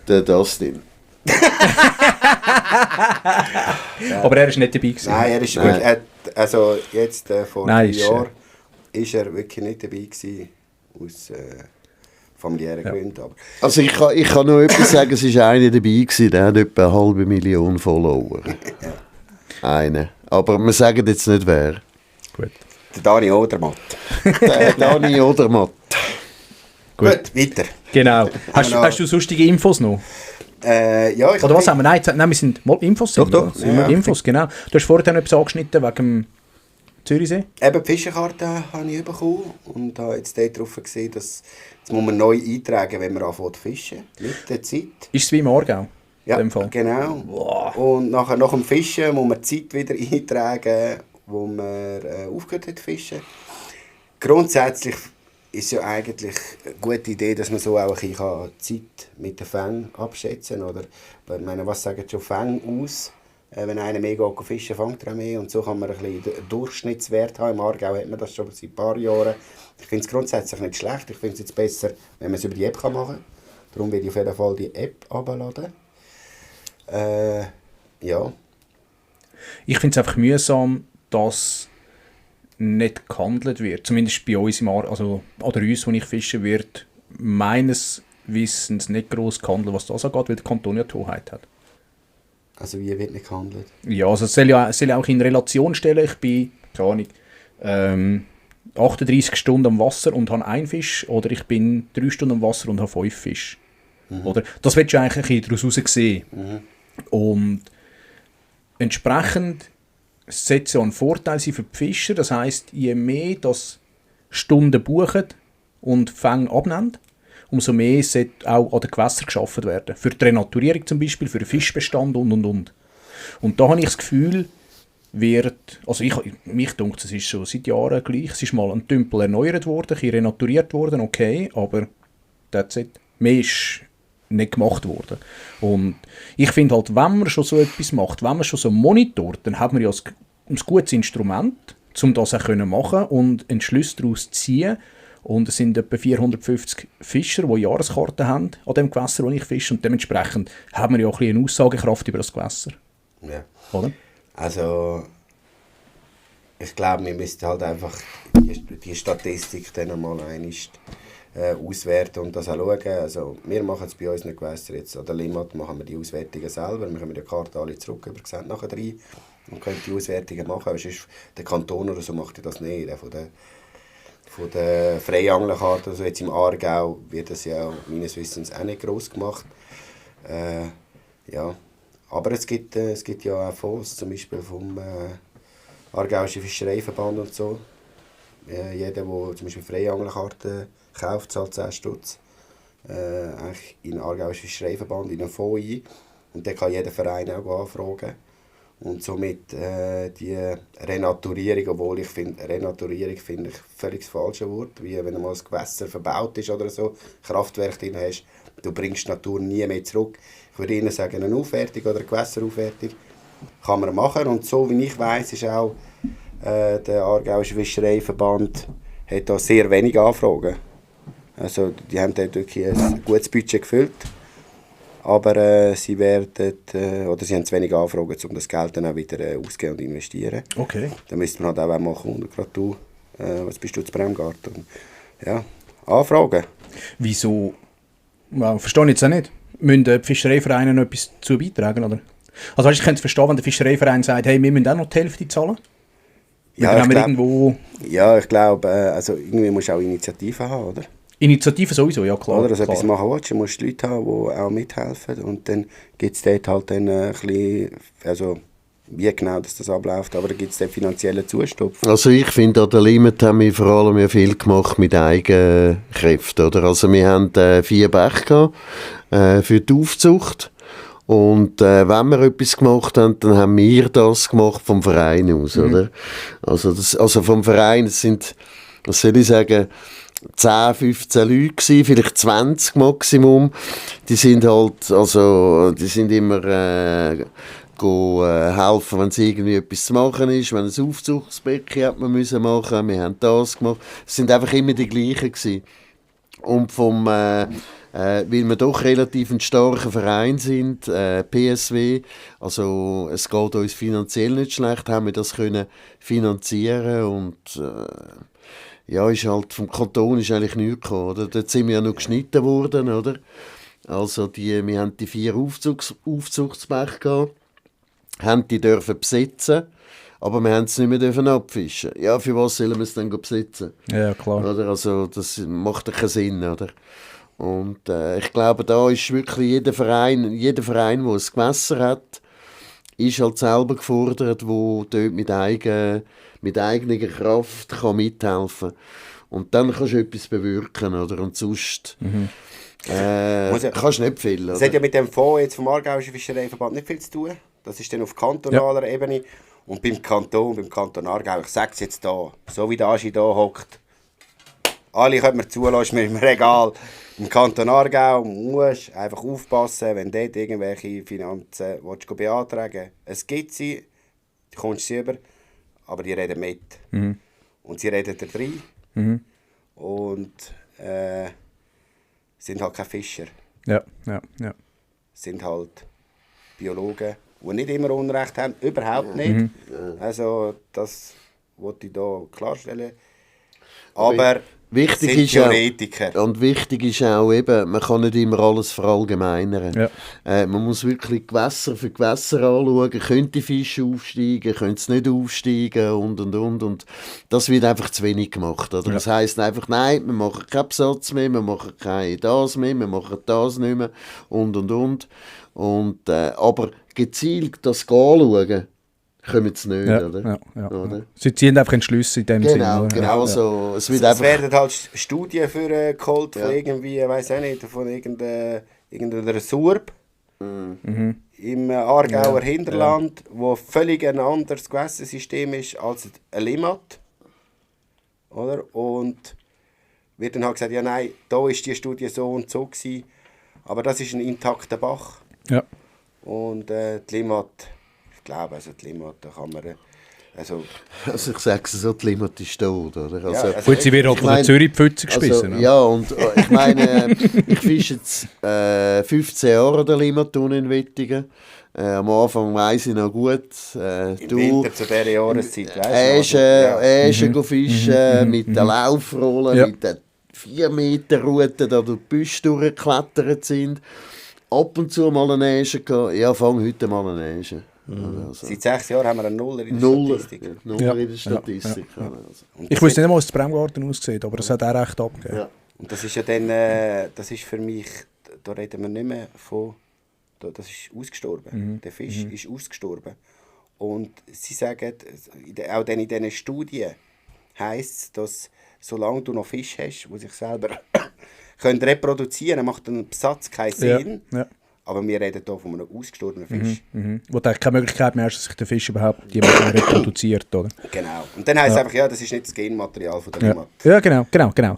Der Dustin. Aber er war nicht dabei gewesen. Nein, er ist wirklich, also jetzt vor 3 Jahren ist er wirklich nicht dabei gewesen, aus familiären Gründen. Aber. Also ich kann nur etwas sagen, es war einer dabei gewesen, der hat etwa 500.000 Follower. Einer. Aber wir sagen jetzt nicht wer. Gut. Der Dani Odermatt. Der Dani Odermatt. Gut, weiter. Genau. Hast du sonstige Infos noch? Ja, oder was haben wir? Nein, wir sind mal Infos. Doch. Ja. Infos, genau. Du hast vorhin etwas angeschnitten wegen dem Zürichsee. Eben die Fischerkarte habe ich bekommen und habe jetzt darauf gesehen, dass jetzt muss man neu eintragen, wenn man anfängt zu fischen, mit der Zeit. Ist es wie im Aargau? Ja, in dem Fall. Genau. Wow. Und nach dem Fischen muss man die Zeit wieder eintragen, wo man aufgehört hat zu fischen. Grundsätzlich ist ja eigentlich eine gute Idee, dass man so auch ein bisschen die Zeit mit den Fängen abschätzen kann. Oder, ich meine, was sagen schon Fänge aus? Wenn einer mehr geht fischen, fängt er auch mehr. Und so kann man ein bisschen Durchschnittswert haben. Im Aargau hat man das schon seit ein paar Jahren. Ich finde es grundsätzlich nicht schlecht. Ich finde es jetzt besser, wenn man es über die App machen kann. Darum werde ich auf jeden Fall die App herunterladen. Ja. Ich finde es einfach mühsam, dass nicht gehandelt wird. Zumindest bei uns also oder uns, wo ich fische, wird meines Wissens nicht gross gehandelt, was das angeht, weil der Kanton ja die Hoheit hat. Also wie wird nicht gehandelt? Ja, also es soll ja auch in Relation stellen. Ich bin, keine Ahnung, 38 Stunden am Wasser und habe einen Fisch, oder ich bin 3 Stunden am Wasser und habe 5 Fische. Oder? Das willst du eigentlich daraus sehen. Und entsprechend sollte es ja ein Vorteil sein für die Fischer. Das heisst, je mehr das Stunden buchen und Fänge abnehmen, umso mehr sollte auch an den Gewässern geschaffen werden. Für die Renaturierung zum Beispiel, für den Fischbestand und. Und da habe ich das Gefühl, mich denkt, es ist schon seit Jahren gleich. Es ist mal ein Tümpel erneuert worden, ein bisschen renaturiert worden, okay, aber mehr ist nicht gemacht worden. Und ich finde halt, wenn man schon so etwas macht, wenn man schon so monitort, dann hat man ja ein gutes Instrument, um das auch machen und einen Schluss daraus zu ziehen. Und es sind etwa 450 Fischer, die Jahreskarten haben an dem Gewässer, wo ich fische. Und dementsprechend haben wir ja auch ein bisschen eine Aussagekraft über das Gewässer. Ja. Oder? Also, ich glaube, wir müssten halt einfach die Statistik dann einmal auswerten und das auch schauen. Also, wir machen es bei unseren Gewässern jetzt. An der Limmat machen wir die Auswertungen selber. Wir können die Karte alle zurück übersehen nachher rein und können die Auswertungen machen. Aber sonst, der Kanton oder so macht das nicht. Von der Freianglerkarte, also jetzt im Aargau, wird das ja meines Wissens auch nicht gross gemacht. Ja. Aber es gibt ja auch Fonds, zum Beispiel vom Aargauischen Fischereiverband und so. Jeder, der zum Beispiel Freianglerkarten kauft, zahlt 10 Stutz eigentlich in den Aargauischen Fischereiverband in einen Fonds ein. Und dann kann jeder Verein auch anfragen. Und somit die Renaturierung, obwohl ich finde, Renaturierung finde ich völlig das falsche Wort, wie wenn mal ein Gewässer verbaut ist oder so, Kraftwerk drin hast, du bringst die Natur nie mehr zurück. Ich würde Ihnen sagen, eine Aufwertung oder eine Gewässeraufwertung kann man machen. Und so wie ich weiss, ist auch der Aargauische Fischereiverband hat da sehr wenig Anfragen. Also die haben dort wirklich ein gutes Budget gefüllt. Aber sie haben zu wenig Anfragen, um das Geld dann auch wieder auszugeben und investieren. Okay. Dann müsste man halt auch machen. Und gerade du, was bist du zu Bremgarten? Ja, Anfragen. Wieso? Well, verstehe ich jetzt auch nicht. Müssen die Fischereivereine noch etwas dazu beitragen, oder? Also ich könnte es verstehen, wenn der Fischereiverein sagt, hey, wir müssen auch noch die Hälfte zahlen. Ja, ich glaube, also irgendwie musst du auch Initiativen haben, oder? Initiative sowieso, ja klar. Oder, dass klar. etwas machen willst, du musst Leute haben, die auch mithelfen. Und dann gibt es dort halt dann ein bisschen, also wie genau das abläuft, aber da gibt es den finanziellen Zustopf. Also ich finde, an der Limit haben wir vor allem ja viel gemacht mit Eigenkräften. Oder? Also wir haben 4 Bäche für die Aufzucht. Und wenn wir etwas gemacht haben, dann haben wir das gemacht vom Verein aus. Oder? Also vom Verein, es sind, was soll ich sagen, 10, 15 Leute gewesen, vielleicht 20 Maximum. Die sind halt, also, die sind immer helfen, wenn es irgendwie etwas zu machen ist, wenn ein Aufzugsbecken hat man müssen machen, wir haben das gemacht. Es sind einfach immer die gleichen gewesen. Und weil wir doch relativ ein starker Verein sind, PSW, also es geht uns finanziell nicht schlecht, haben wir das können finanzieren und ja, ist halt, vom Kanton ist eigentlich nichts gekommen, oder? Dort sind wir ja noch geschnitten worden, oder? Also wir haben die 4 Aufzugsbäche gehabt, haben die dürfen besetzen, aber wir haben es nicht mehr dürfen abfischen. Ja, für was sollen wir es dann besitzen? Ja, klar. Oder? Also das macht ja keinen Sinn, oder? Und ich glaube, da ist wirklich jeder Verein, der ein Gewässer hat, ist halt selber gefordert, wo dort mit eigener Kraft kann mithelfen kann. Und dann kannst du etwas bewirken, oder? Und sonst kannst du nicht viel, oder? Das hat ja mit dem Fonds jetzt vom Aargauischen Fischereiverband nicht viel zu tun. Das ist dann auf kantonaler Ebene. Und beim Kanton Aargau, ich sage es jetzt da, so wie der Aschi da hockt, alle können mir zulassen, ist mir egal. Im Kanton Aargau musst du einfach aufpassen, wenn du dort irgendwelche Finanzen beantragen willst. Es gibt sie, du kommst sie über, aber die reden mit. Mhm. Und sie reden da drin. Mhm. Und sind halt keine Fischer. Ja. Sind halt Biologen, die nicht immer Unrecht haben, überhaupt nicht. Also das wollte ich da klarstellen. Aber wichtig sind ist ja, Theoretiker. und wichtig ist auch eben, man kann nicht immer alles verallgemeinern. Ja. Man muss wirklich Gewässer für Gewässer anschauen, können die Fische aufsteigen, können sie nicht aufsteigen und das wird einfach zu wenig gemacht. Oder? Das heisst einfach, nein, wir machen keinen Besatz mehr, wir machen kein das mehr, wir machen das nicht mehr und. Aber gezielt das anschauen, kommen sie nicht, oder? Oder? Sie ziehen einfach Entschlüsse in dem Sinne. Genau so. Es werden halt Studien für geholt von irgendwie, weiß auch nicht, von irgendeiner Surb im Aargauer Hinterland, wo völlig ein anderes Gewässersystem ist als ein Limmat. Oder? Und wird dann halt gesagt, ja nein, da ist die Studie so und so gewesen, aber das ist ein intakter Bach. Ja. Und die Limmat, ich glaube, also die Limmat, da kann man... Also ich sage es so, die Limmat ist tot, oder? Also, Gut, sie wird halt von der Zürich-Pfütze gespissen. Also, ja, und ich meine, ich fische jetzt 15 Jahre der Limmat in Wettingen. Am Anfang weiss ich noch gut. Im Winter zu dieser Jahreszeit, weißt du? Äschen fischen, mit der Laufrolle, mit der 4 Meter Route, da durch die Büsche durchgeklettert sind. Ab und zu mal eine Äschen gehabt. Ja, fang heute mal eine Äschen. Also. Seit 6 Jahren haben wir einen Nuller in der Statistik. Nuller in der Statistik. Ja. Ich wusste nicht mal, wie es Bremgarten aussieht, aber das hat auch recht abgegeben. Ja. Und das ist ja dann, das ist für mich, da reden wir nicht mehr von, das ist ausgestorben. Der Fisch ist ausgestorben. Und sie sagen, auch dann in diesen Studien heisst es, dass solange du noch Fisch hast, die sich selber können reproduzieren, macht ein Besatz keinen Sinn. Ja. Aber wir reden hier von einem ausgestorbenen Fisch. Wo du keine Möglichkeit mehr hast, dass sich der Fisch überhaupt jemand reproduziert, oder? Genau. Und dann heisst es einfach, ja, das ist nicht das Genmaterial von der Limmat. Ja, genau.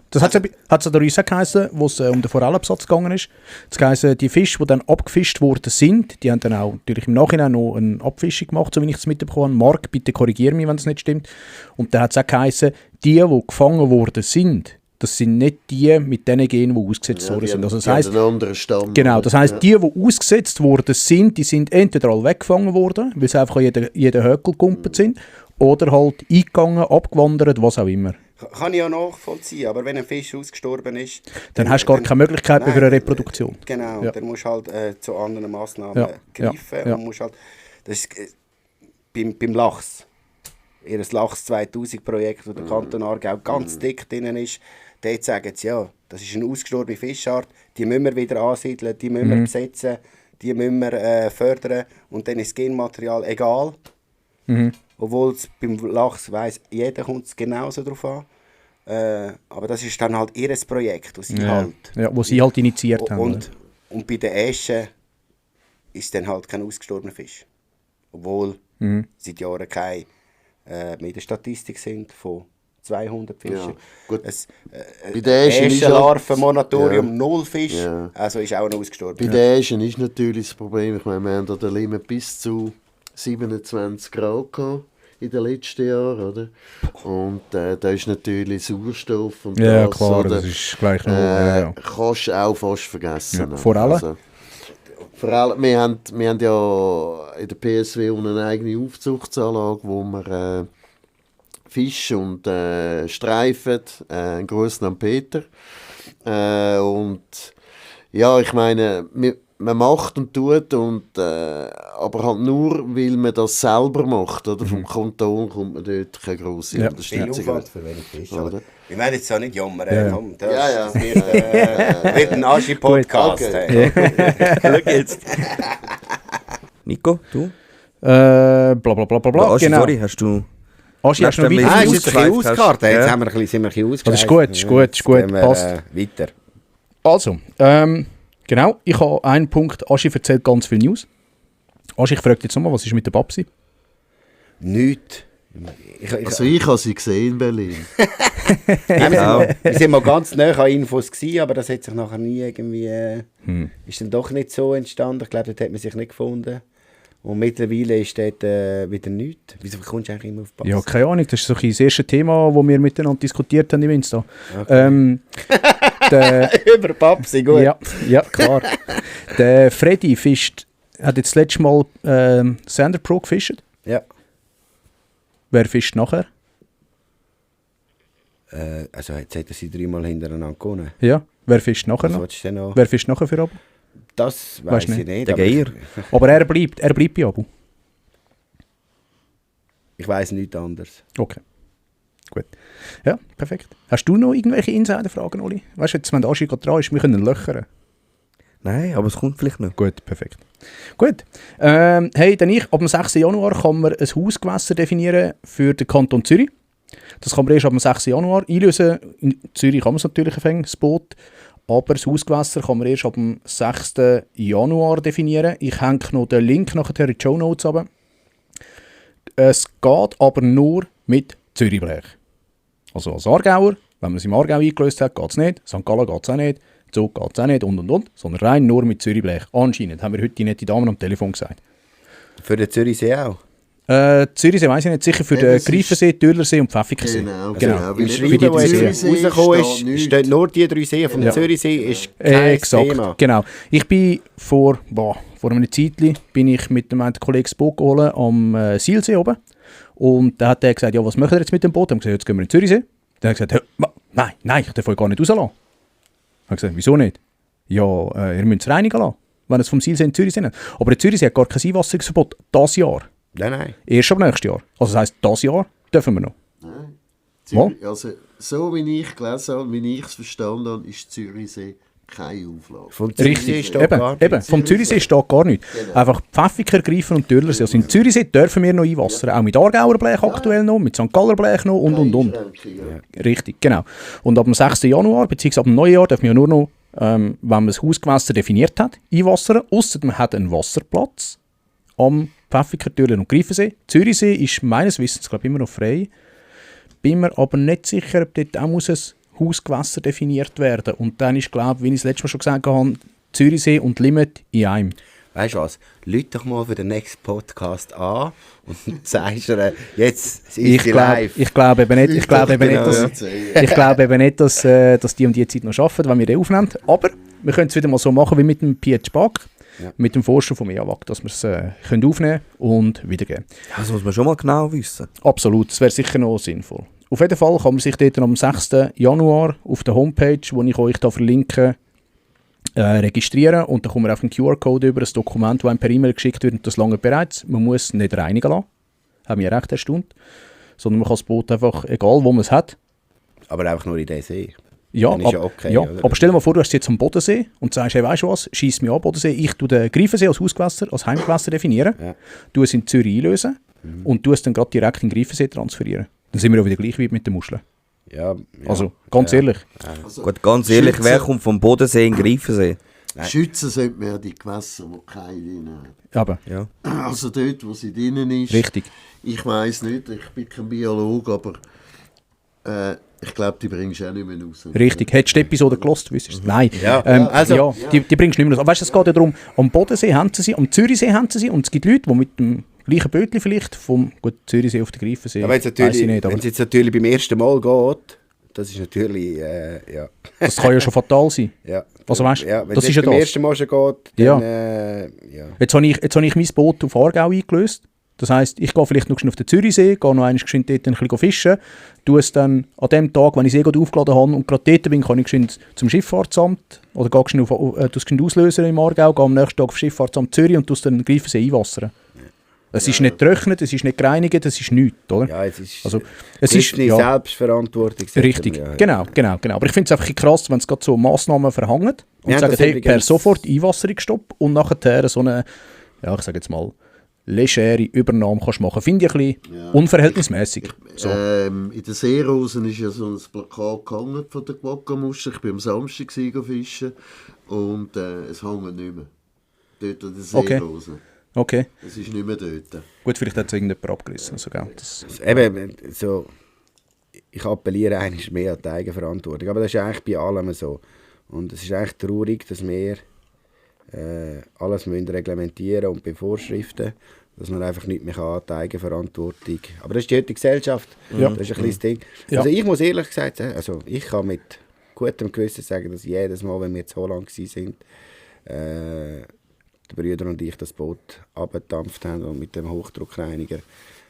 Das hat es an der Rüse geheißen, wo es um den Forellenbesatz gegangen ist. Das geheißen, die Fische, die dann abgefischt worden sind, die haben dann auch natürlich im Nachhinein noch eine Abfischung gemacht, so wie ich es mitbekommen habe. Marc, bitte korrigiere mich, wenn es nicht stimmt. Und dann hat es auch geheißen, die gefangen worden sind, das sind nicht die mit den Genen, die ausgesetzt worden sind. Also das heisst, einen anderen Stamm. Genau, das heisst, die ausgesetzt worden sind, die sind entweder alle weggefangen worden, weil sie einfach an jeden Höckel gekumpelt sind, oder halt eingegangen, abgewandert, was auch immer. Kann ich auch nachvollziehen, aber wenn ein Fisch ausgestorben ist... Dann hast du gar keine Möglichkeit mehr für eine Reproduktion. Genau, dann musst du halt zu anderen Massnahmen greifen. Ja. Und musst halt, das ist beim Lachs, ihr Lachs 2000 Projekt, wo der Kanton Aargau ganz dick drin ist, dort sagen sie, ja, das ist eine ausgestorbene Fischart, die müssen wir wieder ansiedeln, die müssen wir besetzen, die müssen wir fördern und dann ist das Genmaterial egal. Obwohl es beim Lachs weiss, jeder kommt es genauso drauf an. Aber das ist dann halt ihr Projekt, das sie wo sie halt initiiert haben. Und bei den Äschen ist dann halt kein ausgestorbener Fisch. Obwohl seit Jahren keine mehr in der Statistik sind von 200 Fischen. Ja, gut. Bei den Äschenlarven-Monatorium 0 Fisch, also ist auch noch ausgestorben. Bei den Äschen ist natürlich das Problem, ich meine, wir haben an der Limmat bis zu 27 Grad gehabt in den letzten Jahren, oder? Und da ist natürlich Sauerstoff und das, klar, oder? Das ist gleich noch... kannst du auch fast vergessen. Vor allem? Vor allem, wir haben ja in der PSW eine eigene Aufzuchtsanlage, wo wir Fisch und Streifen, einen Gruß an Peter. Und ja, ich meine, man macht und tut, aber halt nur, weil man das selber macht. Oder? Vom Kanton kommt man dort keine grosse Unterstützung. Viel Aufwand für wenig Fisch. Oder? Wir werden jetzt auch nicht jammern. Das wird ein Aschi-Podcast. Okay. Schau jetzt. Nico, du? Blablabla. Aschi, Genau. sorry, hast du... Aschi, hast du noch ist weiter jetzt ein bisschen ausgekartet. Jetzt sind wir ein bisschen ausgekartet. Das ist gut, passt. Weiter. Also, genau, ich habe einen Punkt. Aschi erzählt ganz viel News. Aschi, ich frage jetzt nochmal, was ist mit der Babsi? Nichts. Ich habe sie gesehen in Berlin. Wir sind mal ganz nah an Infos gewesen, aber das hat sich nachher nie irgendwie... ist dann doch nicht so entstanden. Ich glaube, dort hat man sich nicht gefunden. Und mittlerweile ist dort wieder nichts. Wieso kommst du eigentlich immer auf Babsi? Ja, keine Ahnung. Das ist so das erste Thema, das wir miteinander diskutiert haben im Insta. Okay. Der, über Babsi, gut. Ja, klar. Der Freddy fischt hat jetzt das letzte Mal Sander Pro gefischt. Ja. Wer fischt nachher? Also jetzt hat er sie 3-mal hintereinander gewonnen. Ja. Wer fischt nachher Was noch? willst du denn noch? Wer fischt nachher für Abu? Das Weißt weiss du ich nicht. Der aber Geier. Aber er bleibt bei Abu. Ich weiss nichts anderes. Okay. Gut. Ja, perfekt. Hast du noch irgendwelche Insider-Fragen, Oli? Weißt du, jetzt, wenn der Aschi gerade dran ist, wir können ihn löchern. Nein, aber es kommt vielleicht noch. Gut, perfekt. Gut. Hey, dann ab dem 6. Januar kann man ein Hausgewässer definieren für den Kanton Zürich. Das kann man erst ab dem 6. Januar einlösen. In Zürich kann man es natürlich empfangen, das Boot. Aber das Hausgewässer kann man erst ab dem 6. Januar definieren. Ich hänge noch den Link nachher in die Shownotes runter. Es geht aber nur mit Zürichblech. Also als Aargauer, wenn man es im Aargau eingelöst hat, geht es nicht. St. Gallen geht es auch nicht. Zug geht es auch nicht und. Sondern rein nur mit Zürichblech. Anscheinend, haben wir heute die nette Dame am Telefon gesagt. Für den Zürichsee auch? Zürichsee weiss ich nicht, sicher für den Greifensee, Türlersee und Pfäffikensee. Genau. Im Für Schreiben, die das drei jetzt Seen. rausgekommen ist, steht nur die 3 Seen. Vom Zürichsee ist kein Exakt, Thema. genau. Ich bin vor einem Zeitchen bin ich mit einem Kollegen das Boot geholt am Sielsee oben. Und da hat er gesagt, ja, was machen wir jetzt mit dem Boot? Dann haben wir gesagt, jetzt gehen wir in den Zürichsee. Dann hat er gesagt, nein, ich darf euch gar nicht rauslassen. Ich habe gesagt, wieso nicht? Ja, ihr müsst es reinigen lassen, wenn es vom Sielsee in den Zürichsee nicht. Aber der Zürichsee hat gar kein Einwasserungsverbot, dieses Jahr. Nein. Erst ab nächstes Jahr. Also das heisst, dieses Jahr dürfen wir noch. Nein. Wo? Also, so wie ich gelesen habe, wie ich es verstanden habe, ist Zürichsee keine Auflage. Vom Zürichsee Richtig, steht gar nichts. eben. Vom Zürichsee steht gar nichts. Genau. Einfach Pfäffiker, Greifen und Türlersee. Also in Zürichsee dürfen wir noch einwassern. Auch mit Aargauer Blech aktuell noch, mit St. Galler Blech noch und. Ja. Richtig, genau. Und ab dem 6. Januar, beziehungsweise ab dem Neujahr, dürfen wir ja nur noch, wenn man das Hausgewässer definiert hat, einwassern. Ausser man hat einen Wasserplatz am Pfäffiker, Türler und Greifensee. Zürichsee ist meines Wissens, glaube ich, immer noch frei. Bin mir aber nicht sicher, ob dort auch muss ein Hausgewässer definiert werden. Und dann ist, glaube ich, wie ich es letztes Mal schon gesagt habe, Zürichsee und Limit in einem. Weißt du was? Lüt doch mal für den nächsten Podcast an und sagst dir, jetzt ist sie live. Ich glaube eben nicht, dass die um die Zeit noch arbeiten, wenn wir den aufnehmen. Aber wir können es wieder mal so machen wie mit dem Piet Spack, mit dem Forscher vom EAWAG, dass wir es können aufnehmen und wiedergeben. Das muss man schon mal genau wissen. Absolut, das wäre sicher noch sinnvoll. Auf jeden Fall kann man sich dort am 6. Januar auf der Homepage, wo ich euch da verlinke, registrieren und dann kommt man auf einen QR-Code über, ein Dokument, das einem per E-Mail geschickt wird und das lange bereits. Man muss nicht reinigen lassen, haben wir recht erstaunt, sondern man kann das Boot einfach, egal wo man es hat. Aber einfach nur in den See. Ja, Dann ist ja okay, oder? aber stell dir mal vor, du hast es jetzt am Bodensee und sagst, hey, weißt du was, schieß mich an, Bodensee, ich tue den Greifensee als Hausgewässer, als Heimgewässer definieren, du es in Zürich einlösen und du es dann gerade direkt in den Greifensee transferieren. Dann sind wir auch wieder gleich wie mit den Muscheln. Ja, Also, ganz ehrlich. Also, Gut, ganz ehrlich, Schützen- wer kommt vom Bodensee in den Greifensee? Schützen sollten wir die Gewässer, die keine drin haben. Aber, Ja. Also dort, wo sie drinnen ist. richtig. Ich weiss nicht, ich bin kein Biologe, aber ich glaube, die bringst du auch nicht mehr raus. Richtig. Hättest du die Episode gelost, wüsstest du? Nein. Ja, Also, die bringst du nicht mehr raus. Aber weißt du, es geht ja darum, am Bodensee haben sie sie, am Zürichsee haben sie sie und es gibt Leute, die mit dem gleichen Bötchen vielleicht vom Zürichsee auf den Greifensee, aber weiss ich nicht, aber wenn es jetzt natürlich beim ersten Mal geht, das ist natürlich, ja. das kann ja schon fatal sein. Ja. Also weißt, ja, wenn das es ist ja beim das. ersten Mal schon geht, dann, ja. Jetzt habe ich mein Boot auf Aargau eingelöst. Das heisst, ich gehe vielleicht noch schnell auf den Zürichsee, gehe noch einmal geschwind dort ein bisschen fischen, tue es dann an dem Tag, wenn ich es gerade aufgeladen habe und gerade dort bin, kann ich geschwind zum Schifffahrtsamt oder gehe schnell auslösen im Aargau, gehe am nächsten Tag auf Schifffahrtsamt Zürich und tue es dann in den Greifensee einwassern. Es ist nicht getrocknet, es ist nicht gereinigt, es ist nichts, oder? Ja, es ist, Also, es ist nicht Selbstverantwortung. sagt richtig, man, ja. genau. Aber ich finde es einfach krass, wenn es gerade so Massnahmen verhängen und Ja, sagen, das hey, übrigens- per sofort Einwasserungsstopp und nachher so eine, ja, ich sage jetzt mal, legere Übernahme kannst machen. Finde ich ein bisschen unverhältnismäßig. So. In der Seerosen ist ja so ein Plakat gehangen von der Quokkamuschel. Ich bin am Samstag fischen und es hängt nicht mehr. Dort an der Okay. Seerosen. Okay, Es ist nicht mehr dort. gut, vielleicht hat es irgendjemand abgerissen. Also, gell, das, Eben, so, ich appelliere eigentlich mehr an die Eigenverantwortung. Aber das ist eigentlich bei allem so. Und es ist eigentlich traurig, dass wir alles müssen reglementieren und bevorschriften, dass man einfach nicht mehr kann, die Eigenverantwortung. Aber das ist die heutige Gesellschaft. Ja. Das ist ein kleines Ding. Ja. Also ich muss ehrlich gesagt sagen, also ich kann mit gutem Gewissen sagen, dass jedes Mal, wenn wir in Holland waren, die Brüder und ich das Boot abgedampft haben und mit dem Hochdruckreiniger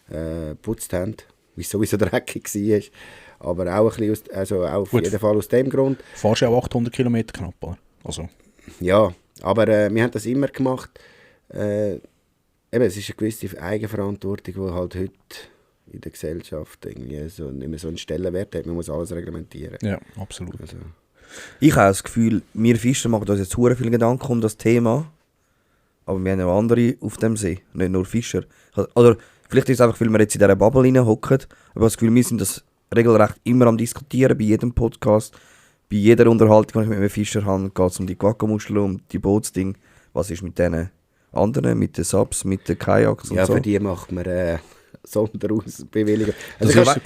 geputzt haben, weil es sowieso dreckig war. Aber auch, ein bisschen auf jeden Fall aus dem Grund. Fahrst du auch 800 Kilometer knapp, oder? Also. Ja, aber wir haben das immer gemacht. Eben, es ist eine gewisse Eigenverantwortung, die halt heute in der Gesellschaft irgendwie so, nicht mehr so einen Stellenwert hat. Man muss alles reglementieren. Ja, absolut. Also. Ich habe das Gefühl, wir Fischer machen uns jetzt sehr viel Gedanken um das Thema, aber wir haben auch andere auf dem See, nicht nur Fischer. Oder vielleicht ist es einfach, weil wir jetzt in dieser Bubble reinhocken, aber ich habe das Gefühl, wir sind das regelrecht immer am Diskutieren, bei jedem Podcast, bei jeder Unterhaltung, die ich mit einem Fischer habe, geht es um die Quackermuschel, um die Bootsdinge. Was ist mit den anderen, mit den Subs, mit den Kajaks und ja, so? für die macht man Sonderausbewilligung. Die kannst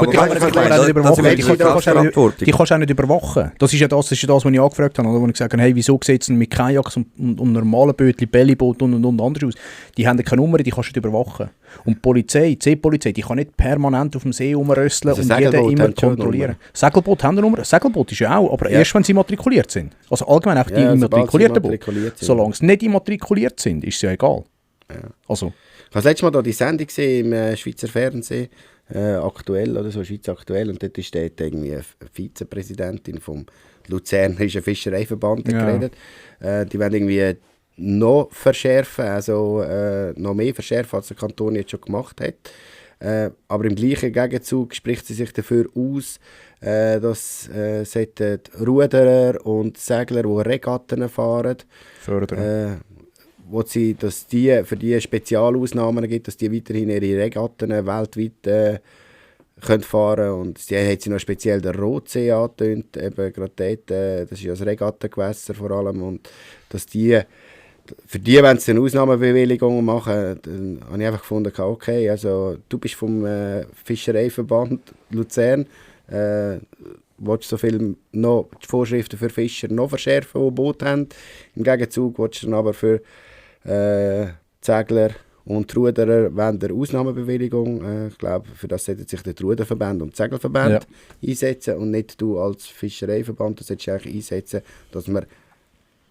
du auch nicht überwachen. Das ist ja das, was ich angefragt habe, oder? Wo ich gesagt habe, hey, wieso sieht es mit Kajaks und normalen Bötchen, Bellyboot und anders aus? Die haben keine Nummer, die kannst du nicht überwachen. Und die Polizei, die Seepolizei, die kann nicht permanent auf dem See rumrösseln und jeden immer kontrollieren. Segelboot haben eine Nummer. Segelboot ist ja auch, aber erst wenn sie immatrikuliert sind. Also allgemein auch die immatrikulierten Boote. Solange sie nicht immatrikuliert sind, ist es ja egal. Ja. Also. Ich habe das letzte Mal die Sendung gesehen im Schweizer Fernsehen, aktuell oder so, Schweiz aktuell, und dort steht irgendwie eine Vizepräsidentin vom Luzernischen Fischereiverband geredet. Die wollen irgendwie noch verschärfen, also noch mehr verschärfen, als der Kanton jetzt schon gemacht hat. Aber im gleichen Gegenzug spricht sie sich dafür aus, dass Ruderer und Segler, die Regatten fahren, fördern. Dass die für die Spezialausnahmen gibt, dass die weiterhin ihre Regatten weltweit können fahren. Und sie hat sie noch speziell der Rotsee angetönt, eben gerade dort, das ist ja das Regattengewässer vor allem. Und dass die, für die, wenn sie eine Ausnahmebewilligung machen, dann habe ich einfach gefunden, okay, also du bist vom Fischereiverband Luzern, willst du so viel noch die Vorschriften für Fischer noch verschärfen, die Boote haben. Im Gegenzug willst du dann aber für Segler und die Ruderer wollen eine Ausnahmebewilligung. Ich glaube, für das sollten sich der Ruderverband und die Segelverband einsetzen und nicht du als Fischereiverband. Das solltest du eigentlich einsetzen, dass man,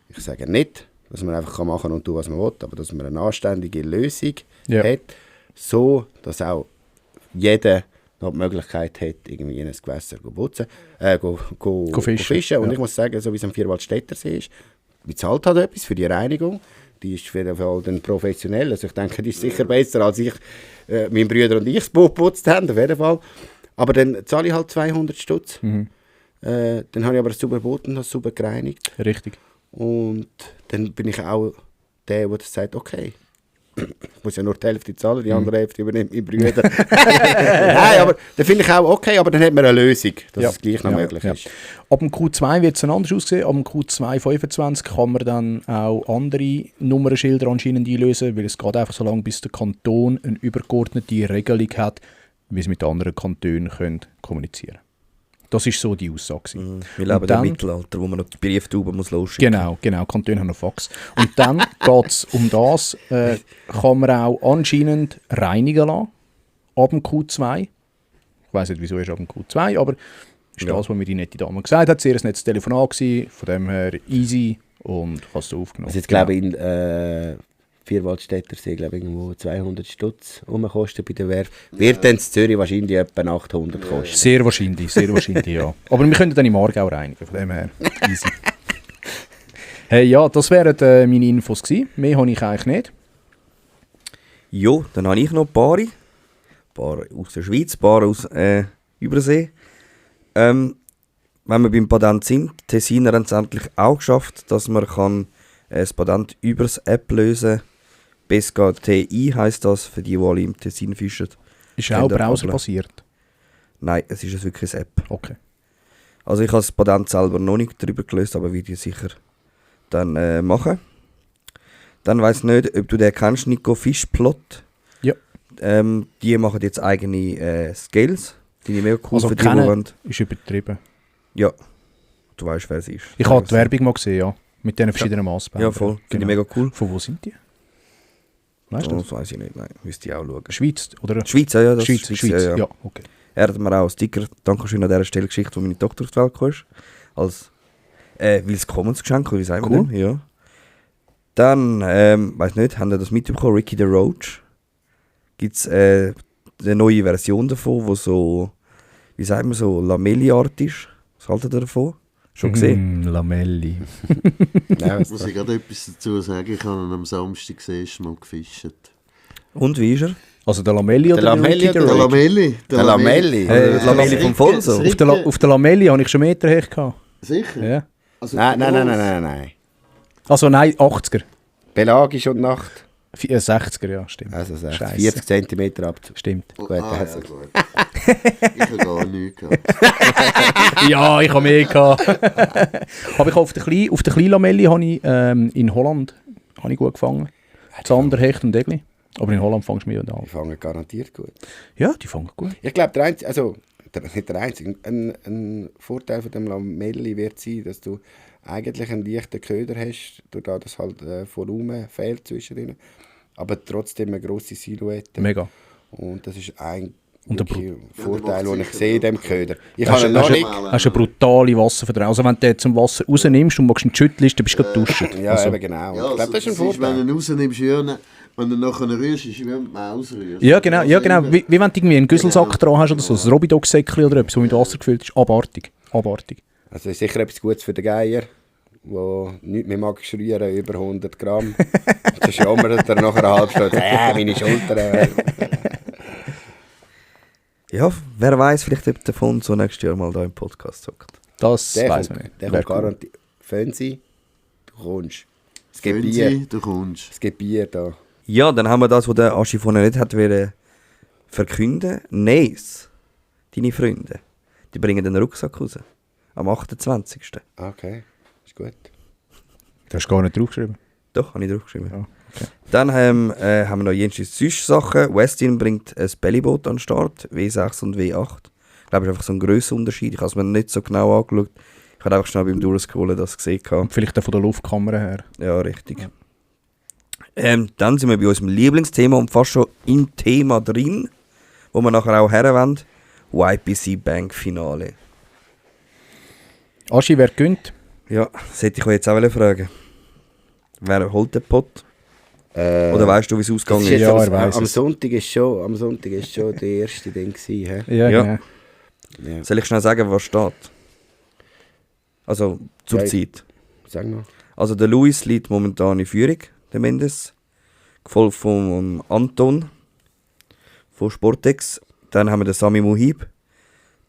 ich sage nicht, dass man einfach machen kann und tun, was man will, aber dass man eine anständige Lösung hat, so dass auch jeder noch die Möglichkeit hat, irgendwie in ein Gewässer zu fischen. Und ich muss sagen, so wie es am Vierwaldstätter See ist, bezahlt halt etwas für die Reinigung. Die ist für jeden Fall dann professionell. Also ich denke, die ist sicher besser, als ich, meine Brüder und ich das Boot geputzt haben, auf jeden Fall. Aber dann zahle ich halt 200 Stutz. Dann habe ich aber ein sauberes Boot und das sauber gereinigt. Richtig. Und dann bin ich auch der das sagt, okay, ich muss ja nur die Hälfte zahlen, die andere Hälfte übernimmt meine Brüder. Nein, aber dann finde ich auch okay, aber dann hat man eine Lösung, dass es gleich noch möglich ist. Ab dem Q2 wird es anders aussehen. Ab dem Q2 25 kann man dann auch andere Nummernschilder anscheinend einlösen, weil es geht einfach so lange, bis der Kanton eine übergeordnete Regelung hat, wie es mit anderen Kantonen kommunizieren können. Das ist so die Aussage. Wir leben im Mittelalter, wo man noch die Brieftauben muss losschicken. Genau, Kantone haben noch Fax. Und dann geht es um das, kann man auch anscheinend reinigen lassen, ab dem Q2. Ich weiss nicht, wieso ist ab dem Q2, aber ist das, was mir die nette Dame gesagt hat. Sehr ein nettes Telefonat gewesen, von dem her easy und hast du aufgenommen. Also jetzt glaube ich, in Vierwaldstätter See, glaube ich, irgendwo 200 Stutz rumkosten bei der Werft. Wird dann in Zürich wahrscheinlich etwa 800 kosten. Sehr wahrscheinlich, ja. Aber wir können dann im Aargau reinigen, von dem her easy. Hey, ja, das wären meine Infos gewesen. Mehr habe ich eigentlich nicht. Jo, dann habe ich noch ein paar aus der Schweiz, ein paar aus Übersee. Wenn wir beim Patent sind, die Tessiner haben es endlich auch geschafft, dass man das Patent über das App lösen kann. Pesca TI heisst das, für die alle im Tessin fischen. Ist auch browserbasiert? Nein, es ist wirklich eine App. Okay. Also ich habe das Patent selber noch nicht darüber gelöst, aber werde ich sicher dann machen. Dann weiss ich nicht, ob du den kennst, Nico Fischplot. Ja. Die machen jetzt eigene Scales. Die sind mega cool also für die Wand. Ist übertrieben. Ja. Du weißt, wer sie ist. Ich habe die Werbung mal gesehen, ja. Mit diesen verschiedenen Maßbändern. Ja, voll. Finde ich mega cool. Von wo sind die? Weißt du das? Das weiss ich nicht, nein. Müsste ich auch schauen. Schweiz, oder? Schweiz, ja. Das Schweiz, ja, okay. Er hat mir auch einen Sticker, Dankeschön an dieser Stelle geschickt, wo meine Tochter auf die Welt kam. Als Willkommensgeschenk, wie sagen wir denn? Ja. Dann, weiß nicht, haben ihr das mitbekommen? Ricky the Roach. Gibt es eine neue Version davon, die so, wie sagt man so, Lamelli-Art ist. Was haltet ihr davon? Schon gesehen? Lamelli. Muss ich gerade etwas dazu sagen? Ich habe ihn am Samstag das erste Mal gefischt. Und wie ist er? Also der Lamelli oder Der Lamelli Ricky the oder Der Roach? Lamelli. Der Lamelli. Lamelli vom Volso. Auf der Lamelli habe ich schon Meter her gehabt. Sicher? Ja. Also Nein. Also nein, 80er. Pelagisch und Nacht. 60er, ja, stimmt. Also so Scheisse. 40 cm ab. Stimmt. Gut, ja, also. gut. Ich habe gar nichts gehabt. Ja, ich habe mehr gehabt. Aber ich habe auf der kleinen Lamelli habe ich, in Holland habe ich gut gefangen. Zander, Hecht und Egli. Aber in Holland fängst du mehr an. Die fangen garantiert gut. Ja, die fangen gut. Ich glaube, nicht der einzige, ein Vorteil von dem Lamelli wird sein, dass du eigentlich einen leichten Köder hast, dadurch, dass halt Volumen fehlt zwischen ihnen, aber trotzdem eine grosse Silhouette. Mega. Und das ist ein Und Vorteil, den ich sehe in diesem Köder. Ich Hast habe ihn noch nicht. Hast eine brutale Wasserverdrängung. Also wenn du den zum Wasser rausnimmst und magst ihn schütteln, dann bist du duschen. Ja, Also, eben genau. Ja, Ich glaube, das ist ein Wenn Vorteil. du ihn rausnimmst, wenn du nachher rührst, ist es wie wenn du die Maus rührst. ja, genau. Wie wenn du irgendwie einen Güsselsack dran hast oder so, ein Robidog-Säckchen oder etwas, das mit Wasser gefüllt ist. Abartig. Also ist sicher etwas Gutes für den Geier, der nichts mehr mag rühren, über 100 Gramm. Dann schammert er nach einer halben Stunde, meine Schulter. Ja, wer weiß, vielleicht ob der Fond so nächstes Jahr mal da im Podcast sagt. Das Der weiß kommt, man nicht. der Wär kommt cool. garantiert. Fönsi, du kommst. Es gibt Bier. Fünsi, du kommst. Es gibt Bier da. Ja, dann haben wir das, was der Aschi vorhin nicht hat wollen verkünden. Nice, deine Freunde, die bringen den Rucksack raus. Am 28. Okay, ist gut. Du hast gar nicht draufgeschrieben. Doch, habe ich draufgeschrieben. Ja, okay. Dann haben wir noch jenste Sachen. Westin bringt ein Bellyboot an den Start, W6 und W8. Ich glaube, es ist einfach so ein grosser Unterschied. Ich habe es mir nicht so genau angeschaut. Ich habe einfach schnell beim Durchscrollen das gesehen. Und vielleicht auch von der Luftkamera her. Ja, richtig. Dann sind wir bei unserem Lieblingsthema und fast schon im Thema drin, wo wir nachher auch herwollen. YPC Bank Finale. Aschi, wer gönnt? Ja, das hätte ich euch jetzt auch fragen. Wer holt den Pot? Oder weißt du, wie es ausgegangen ist? Ja, er weiss am es. Sonntag ist schon der erste Ding gewesen, hä? Ja, Ja. genau. Ja. Soll ich schnell sagen, was steht? Also zur Ja, Zeit. Sag noch. Also der Luis liegt momentan in Führung, der Mendes. Gefolgt von Anton von Sportex. Dann haben wir den Sami Muhib,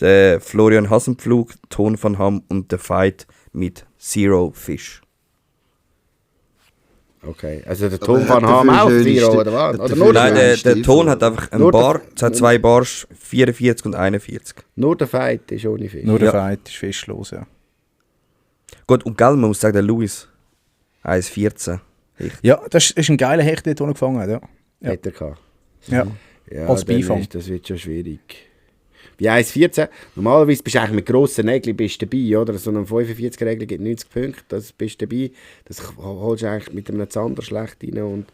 den Florian Hassenpflug, Ton van Ham und den Fight mit Zero Fish. Okay, also der Aber Ton hat van der Ham viel auch schöne Zero, Sti- oder was? hat Oder der nur viel der, Nein, schöne der Stiefel, Ton hat oder? einfach einen Nur der- Bar, es hat zwei Bars, 44 und 41. nur der Fight ist ohne Fisch. Nur der Ja. Fight ist festlos, ja. Gut, und gell, man muss sagen, der Luis 1,14. Ja, das ist ein geiler Hecht, den er gefangen hat, ja. Ja. Hätte er gehabt. Ja. Ja, Als dann Beifang. Das wird schon schwierig. Bei 1,14, normalerweise bist du eigentlich mit grossen Nägeln bist du dabei, oder? So eine 45er-Regel gibt 90 Punkte, das bist du dabei. Das holst du eigentlich mit einem Zander schlecht rein und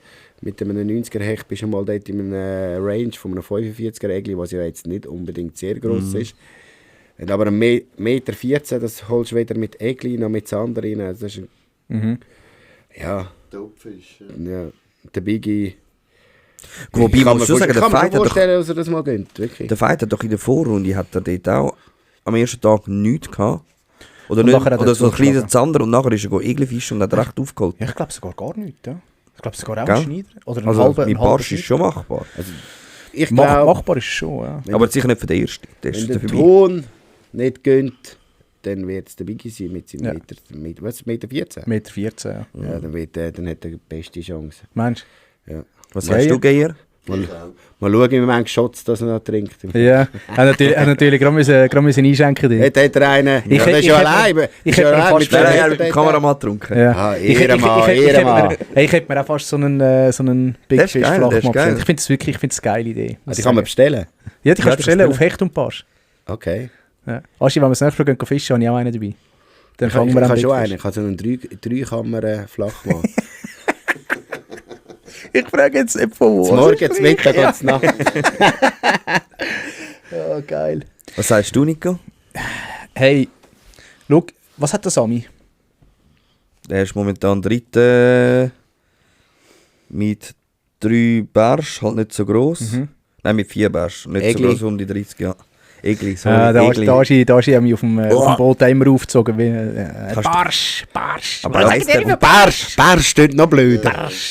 mit einem 90er-Hecht bist du mal dort in einer Range von einer 45er-Regel, was ja jetzt nicht unbedingt sehr gross ist. Und aber ein Meter 14, das holst du weder mit Egli noch mit Zander rein. Also das ist ja, Topfisch. ja, der Biggie. Wobei, man muss schon sagen, der kann Fight mir hat doch vorstellen, dass er das mal gönnt, wirklich. Der Fight hat doch in der Vorrunde hat er dort auch am ersten Tag nichts gehabt. Oder, Und nicht, nachher hat er oder so ein zugeschlagen. kleiner Zander und nachher ist er Egelfischen und hat recht aufgeholt. Ja, ich glaube sogar gar nicht, ja. Ich glaube sogar auch Gell? ein Schneider. Oder ein Also halber, mit ein halber Barsch ist schon machbar. Ich glaube, Machbar ist es schon, ja. Aber sicher nicht für den ersten. Der wenn ist der vorbei. Ton nicht gönnt, dann wird es der Biggie sein mit seinem Ja. Meter 14. Meter 14, ja. Ja, dann hat er die beste Chance. Meinst Ja. Was Ja, sagst ja. du, Geier? Mal schauen, wie viele Shots das er noch trinkt. du? Ja, er hat natürlich gerade müssen einschenken. Jetzt hat er einen, Ich ja, hätte- das ist ich ja hätte- allein. ich Ist hätte ja mir allein fast mit Nein, der er hat Hälfte mit dem Kameramann getrunken. Ja. Ah, Ehrenmann, Ehrenmann. Ich hätte mir auch fast so einen Big Der ist Fish geil, der ist Flachmann geil. bestellt. Ich finde es wirklich eine geile Idee. muss Also ich kann man sagen. bestellen? Ja, die kannst du Ja, bestellen bestellen. auf Hecht und Barsch. Okay. Ja. Aschi, wenn wir das nächste Mal gehen fischen, habe ich auch einen dabei. Dann Ich fangen wir an habe schon Big einen. Fish. Ich habe so einen Dreikammer-Flachmann. Ich frage jetzt nicht von wo. Zum Morgen, zum Mittag und zum Nacht. Ja, geil. Was sagst du, Nico? Hey, schau, was hat der Sami? Der ist momentan dritter Mit 3 Barsch, halt nicht so gross. Nein, mit 4 Barsch, nicht Egli. so gross, um die 30, ja. Egli, sorry. Da Egli. hast du mich auf dem Boot immer aufgezogen. Barsch. Aber was heisst der? Barsch steht noch blöd.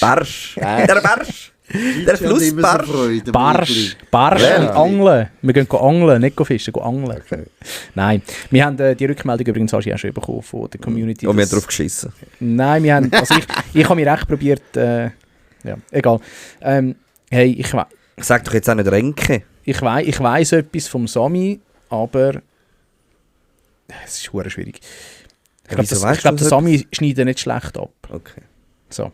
Barsch. Der Barsch. Der Flussbarsch. Barsch Ja. und Angeln. Wir gehen angeln, nicht fischen, gehen angeln. Okay. Nein, wir haben die Rückmeldung übrigens auch schon bekommen von der Community. Und wir haben dass- drauf geschissen. Nein, wir haben, also ich habe mich recht probiert, ja, egal. Hey, ich Sag doch jetzt auch nicht Renke. weiss etwas vom Sami, aber es ist verdammt schwierig. Ich glaube, wieso weisst glaub, du der so Sami schneidet nicht schlecht ab. Okay. So.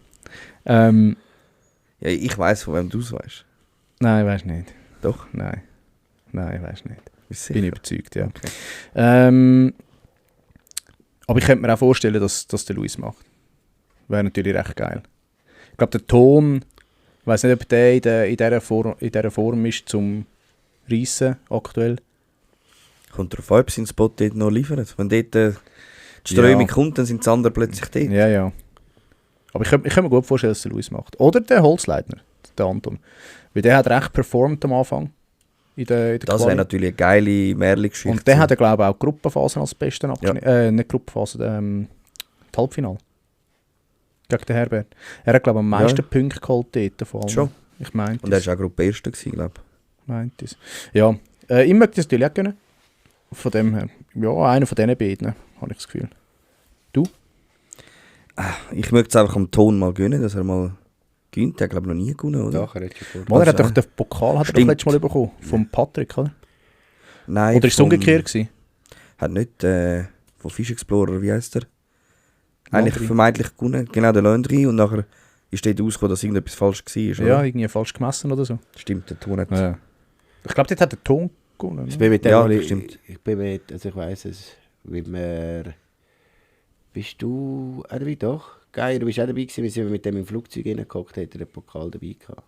Ja, ich weiss, von wem du es weißt. Nein, weiß nicht. Doch. Nein, weiß nicht. Bist Bin sicher? überzeugt, ja. Okay. Aber ich könnte mir auch vorstellen, dass der Luis macht. Wäre natürlich recht geil. Ich glaube, der Ton, ich weiß nicht, ob der in dieser Form ist zum Reissen aktuell. Kommt darauf an, ob sie den Spot dort noch liefern. Wenn dort die Strömung kommt, dann sind die anderen plötzlich dort. Ja. Aber ich könnte mir gut vorstellen, dass der Luis macht. Oder der Holzleitner, der Anton. Weil der hat recht performt am Anfang. In der Das Quali. wäre natürlich eine geile Märli-Geschichte. Und der hat, glaube ich, auch die Gruppenphase als besten abgeschnitten. Nicht die Gruppenphase, das Halbfinale. Gegen den Herbert. Er hat, glaube ich, am meisten Punkte geholt dort. Vor allem. Schon. Ich meinte Und er war auch Gruppe Erster, glaube es. Ja, ich möchte das natürlich auch gönnen. Von dem her. Ja, einer von diesen beiden, habe ich das Gefühl. ich. Ich möchte es einfach am Ton mal gönnen, dass er mal gewinnt. Er hat, glaube ich, noch nie gewonnen, oder? Doch, er hat schon vor. Mal, er hat Das doch den Pokal hat er doch Stimmt. letztes Mal bekommen. Vom Patrick, oder? Nein, Oder ist es umgekehrt gewesen? Hat nicht von Fish Explorer, wie heisst er? Eigentlich Landry. vermeintlich gewonnen. Genau, der Landry. Und nachher ist dort rausgekommen, dass irgendetwas falsch war. Ja, oder? irgendwie falsch gemessen oder so. Stimmt, der Ton hat... Ja. Ich glaube, dort hat der Ton gewonnen. Ich ne? bin mit dem Ja, mal, stimmt. ich bin mit, also ich weiss es, wie wir, bist du auch dabei? Doch, geil, du bist auch dabei gewesen, wie wir mit dem im Flugzeug reingehockt, hat er den Pokal dabei gehabt.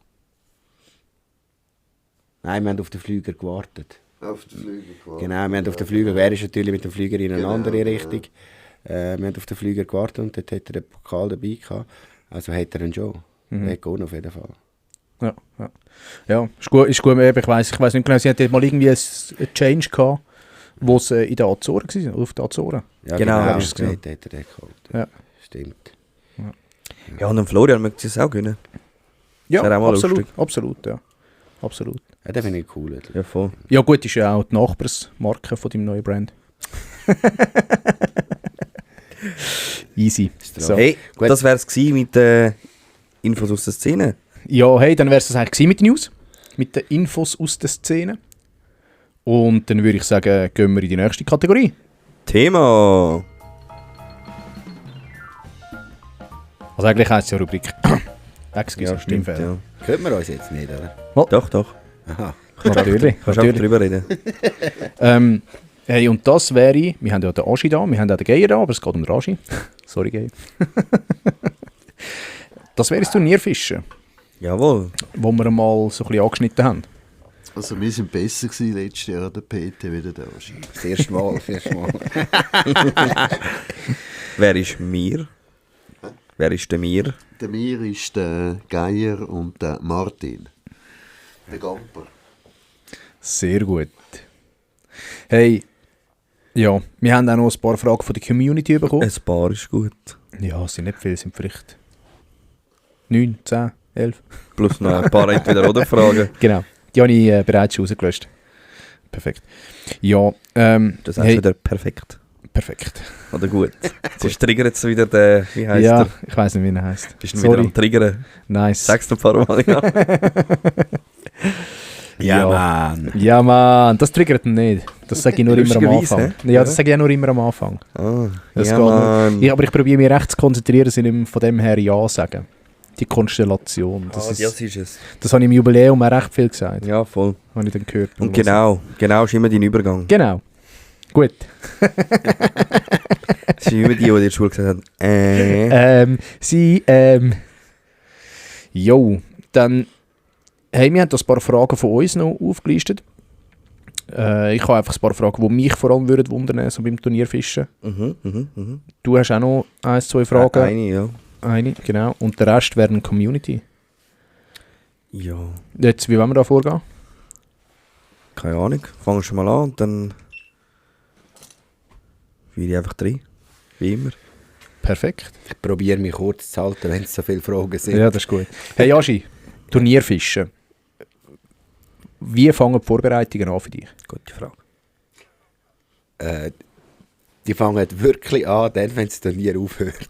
Nein, wir haben auf den Flüger gewartet. Auf den Flügel gewartet. Genau, wir haben auf den Flüger, er ist natürlich mit dem Flüger in eine Genau, andere ja. Richtung. Wir haben auf den Flüger gewartet und dort hat er den Pokal dabei gehabt. Also hat er ihn schon. Er hat gewonnen auf jeden Fall. Ja. Ja, ist gut. Ich weiss nicht genau, sie hatten mal irgendwie einen Change gehabt, wo es in den Azoren war, oder auf den Azoren. Ja, Genau, genau, ja. dort hat er den geholt. Ja. Stimmt. Ja, und am Florian möchte es auch gönnen. Ja, wäre auch mal absolut, lustig. absolut, ja. Absolut. Ja, den finde ich cool. Ja, voll. Ja gut, ist ja auch die Nachbarsmarke von deinem neuen Brand. Easy. So. Hey, Gut. das wäre es mit Infos aus der Szene. Ja, hey, dann wäre es das eigentlich gewesen mit den News, mit den Infos aus der Szene. Und dann würde ich sagen, gehen wir in die nächste Kategorie. Thema. Also eigentlich heisst es ja Rubrik. Excuse, Ja, stimmt, ja. Hört man uns jetzt nicht, oder? Doch, doch. Aha. Natürlich. Kannst auch drüber reden. Hey, und das wäre, wir haben ja den Aschi da, wir haben auch den Geier da, aber es geht um den Aschi. Sorry, Geier. Das wäre das Turnierfischen, Jawohl. wo wir mal so ein bisschen angeschnitten haben. Also wir sind besser gewesen letztes Jahr, der PT wieder da. Das erste Mal, das erste Mal. Wer ist mir? Wer ist der mir? Der Mir ist der Geier und der Martin. Der Gamper. Sehr gut. Hey, ja, wir haben auch noch ein paar Fragen von der Community bekommen. Ein Paar ist gut. Ja, es sind nicht viele, es sind vielleicht 9, 10, 11. Plus noch ein paar Entweder-oder-Fragen. Genau, die habe ich bereits schon rausgelöscht. Perfekt. Ja, Das ist hey, wieder perfekt. perfekt. Oder gut. Sonst triggert es wieder den... Wie heisst Ja, der? ich weiss nicht, wie er heisst. Bist du wieder am Triggern? Nice. Sag's noch ein paar Mal. Ja. Ja, Mann. Ja, Mann, das triggert ihn nicht. Das sage ich nur immer am Lustigerweise, Anfang. hä? Ja, das sage ich auch nur immer am Anfang. Ah, Das ja, geht Mann. nicht. Ja, aber ich probiere mich recht zu konzentrieren, dass ich nicht mehr von dem her Ja sagen. Die Konstellation. Das, Das ist es. das habe ich im Jubiläum auch recht viel gesagt. Ja, voll. Habe ich dann gehört. Und genau ist immer dein Übergang. Genau. Gut. Das sind immer die in der Schule gesagt haben, Jo, dann hey, wir haben da ein paar Fragen von uns noch aufgelistet. Ich habe einfach ein paar Fragen, die mich vor allem würden wundern, so beim Turnierfischen. Du hast auch noch 1, 2 Fragen. Eine, ja. Eine, genau. Und der Rest wäre eine Community. Ja, Jetzt, wie wollen wir da vorgehen? keine Ahnung. Fangen wir schon mal an und dann will ich einfach drin. Wie immer. Perfekt. Ich probiere mich kurz zu halten, wenn es so viele Fragen sind. Ja, das ist gut. Hey Aschi, Turnierfischen. Wie fangen die Vorbereitungen an für dich? Gute Frage. Die fangen wirklich an, dann, wenn das Turnier aufhört.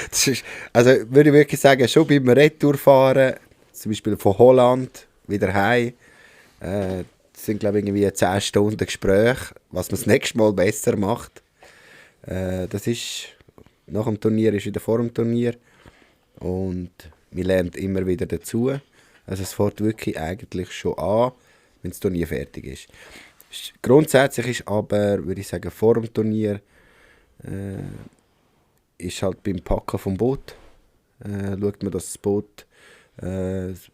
Das ist, also würde ich wirklich sagen, schon beim Retourfahren, zum Beispiel von Holland wieder heim, das sind glaube ich irgendwie 10 Stunden Gespräch, was man das nächste Mal besser macht. Das ist, nach dem Turnier ist wieder vor dem Turnier und man lernt immer wieder dazu. Also es fängt wirklich eigentlich schon an, wenn das Turnier fertig ist. Grundsätzlich ist aber, würde ich sagen, vor dem Turnier ist halt beim Packen vom Boot. Schaut man, dass das Boot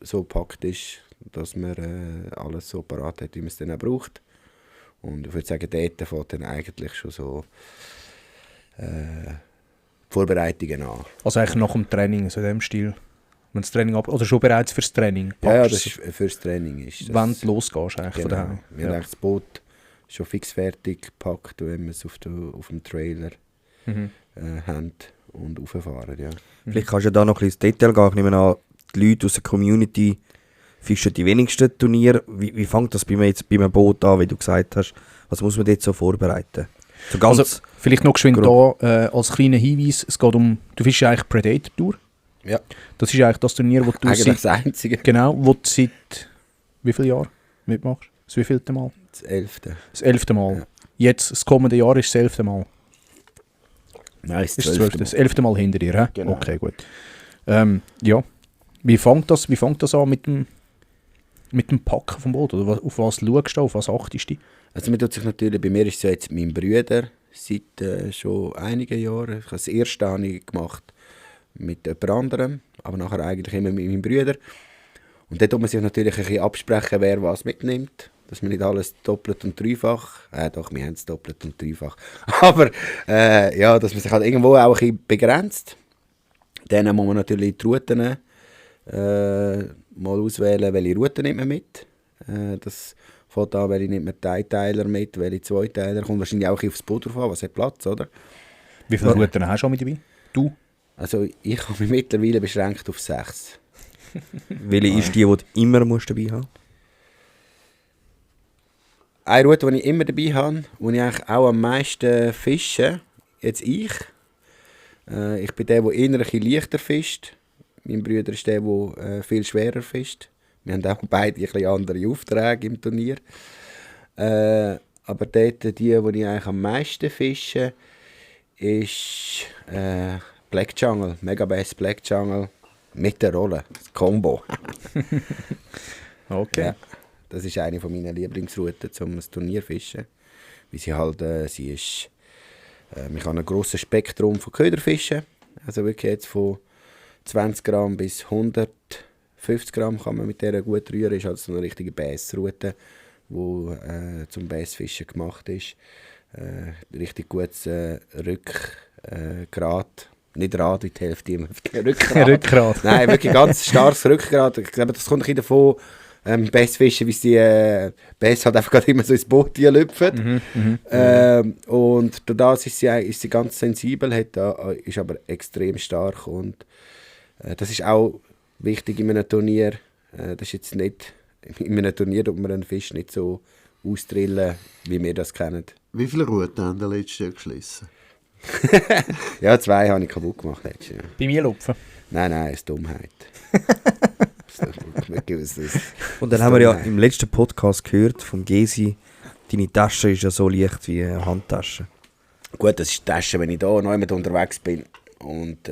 so gepackt ist, dass man alles so parat hat, wie man es dann auch braucht. Und ich würde sagen, dort fängt dann eigentlich schon so Vorbereitungen an. Also eigentlich nach dem Training, so in dem Stil. Wenn das Training oder schon bereits fürs Training? Ja, Packst das du ist fürs Training. Ist das, wenn du losgehst eigentlich von genau. daheim. Wir haben eigentlich das Boot schon fix fertig gepackt, wenn wir es auf dem Trailer haben und rauffahren. Ja. Vielleicht kannst du da noch ein bisschen ins Detail gehen. Ich nehme an, die Leute aus der Community fischen die wenigsten Turniere. Wie fängt das bei einem Boot an, wie du gesagt hast? Was muss man dort so vorbereiten? So ganz Also, vielleicht noch geschwind da als kleiner Hinweis, es geht um, du fischst eigentlich Predator Tour. Ja. Das ist eigentlich das Turnier, wo du Eigentlich das Einzige. genau, wo du seit wie vielen Jahren mitmachst? Das wievielte Mal? Das 11. Das 11. Mal. Ja. Jetzt, das kommende Jahr ist das 11. Mal. Nein, Ist das 12. Das 11. Mal hinter dir, hä? Genau. Okay, gut. Ja. Wie fängt das an mit dem Packen vom Boot? Oder auf was schaust du, auf was achtest du? Also man tut sich natürlich, bei mir ist es ja jetzt mein Bruder seit schon einigen Jahren. Ich habe das erste habe ich gemacht mit jemand anderem, aber nachher eigentlich immer mit meinem Bruder. Und dann tut man sich natürlich ein bisschen absprechen, wer was mitnimmt. Dass man nicht alles doppelt und dreifach, doch, wir haben es doppelt und dreifach. Aber ja, dass man sich halt irgendwo auch ein bisschen begrenzt. Dann muss man natürlich die Routen mal auswählen, welche Route nimmt man mit. Das fängt an, welche nimmt man Teilteiler mit, welche Zweiteiler. Kommt wahrscheinlich auch aufs Boot drauf an, was hat Platz, oder? Wie viele Routen hast du schon mit dabei? Du? Also ich habe mich mittlerweile beschränkt auf 6. welche ist die du immer musst dabei haben? Eine Route, die ich immer dabei habe, wo ich eigentlich auch am meisten fische, jetzt ich. Ich bin der eher ein bisschen leichter fischt. Mein Bruder ist der viel schwerer fischt. Wir haben auch beide ein bisschen andere Aufträge im Turnier. Aber dort, die ich eigentlich am meisten fische, ist Black Jungle, Mega Bass Black Jungle mit der Rolle, das Combo. Okay. Ja, das ist eine von meinen Lieblingsrouten, um ein Turnier zu fischen. Weil sie halt, sie ist, man kann ein grosses Spektrum von Köder fischen. Also wirklich jetzt von 20 Gramm bis 150 Gramm kann man mit der gut rühren. Ist halt so eine richtige Bassroute, die zum Bassfischen gemacht ist. Richtig gutes Rückgrat. Nicht Rad wie die Hälfte, Rückgrat. Rückgrat. Nein, wirklich ganz starkes Rückgrat. Ich glaube, das kommt ein bisschen davon, Bassfischen, wie die Bass halt einfach immer so ins Boot lüpfen. Und dadurch ist sie ganz sensibel, ist aber extrem stark. Und das ist auch wichtig in einem Turnier. Das ist jetzt nicht, in einem Turnier tut man einen Fisch nicht so ausdrillen, wie wir das kennen. Wie viele Routen haben wir letztes Jahr geschlossen? Ja, 2 habe ich kaputt gemacht letztes Jahr. Bei mir lupfen. Nein, ist Dummheit. Und dann haben wir ja im letzten Podcast gehört vom Gesi, deine Tasche ist ja so leicht wie eine Handtasche. Gut, das ist die Tasche, wenn ich da noch jemand unterwegs bin und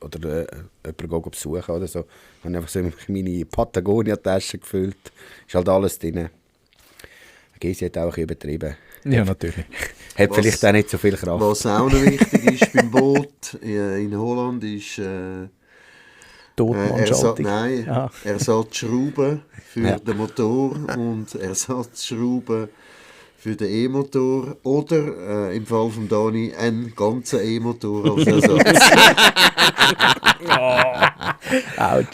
oder jemanden besuchen oder so. Ich habe einfach so meine Patagonia-Tasche gefüllt. Ist halt alles drin. Gesi hat auch ein bisschen übertrieben. Ja, natürlich. Hat vielleicht auch nicht so viel Kraft. Was auch noch wichtig ist beim Boot in Holland ist Totmannschaltung. Ersatzschrauben für den Motor und Ersatzschrauben für den E-Motor oder im Fall von Dani einen ganzen E-Motor als Ersatz.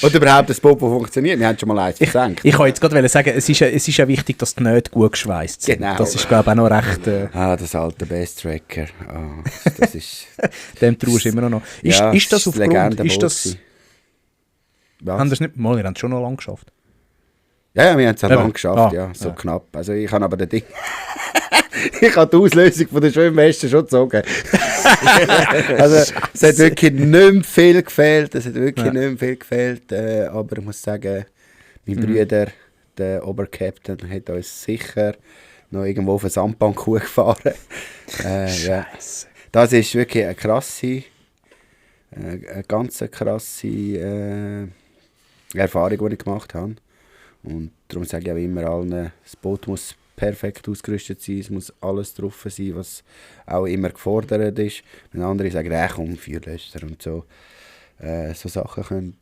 Oder überhaupt ein Boot, das funktioniert. Wir haben schon mal eins versenkt. Ich kann jetzt gerade sagen, es ist ja wichtig, dass die Nähte gut geschweißt sind. Genau. Das ist, glaube ich, auch noch recht... Das alte Best-Tracker. Das ist... Dem traust du immer noch. Ist das aufgrund... Legendenboot Ist das... Haben das nicht... Mal, ihr habt es schon noch lange geschafft. Ja, wir haben es lang geschafft, knapp. Also ich habe aber den Ding... ich habe die Auslösung von der Schwimmweste schon gezogen. Also es hat wirklich nicht mehr viel gefehlt. Aber ich muss sagen, mein Bruder, der Obercaptain, hat uns sicher noch irgendwo auf eine Sandbank hochgefahren. Scheiße. Das ist wirklich eine ganz krasse Erfahrung, die ich gemacht habe. Und darum sage ich auch immer allen, das Boot muss perfekt ausgerüstet sein, es muss alles drauf sein, was auch immer gefordert ist. Wenn andere sagen, komm, Feuerlöscher und so. So Sachen können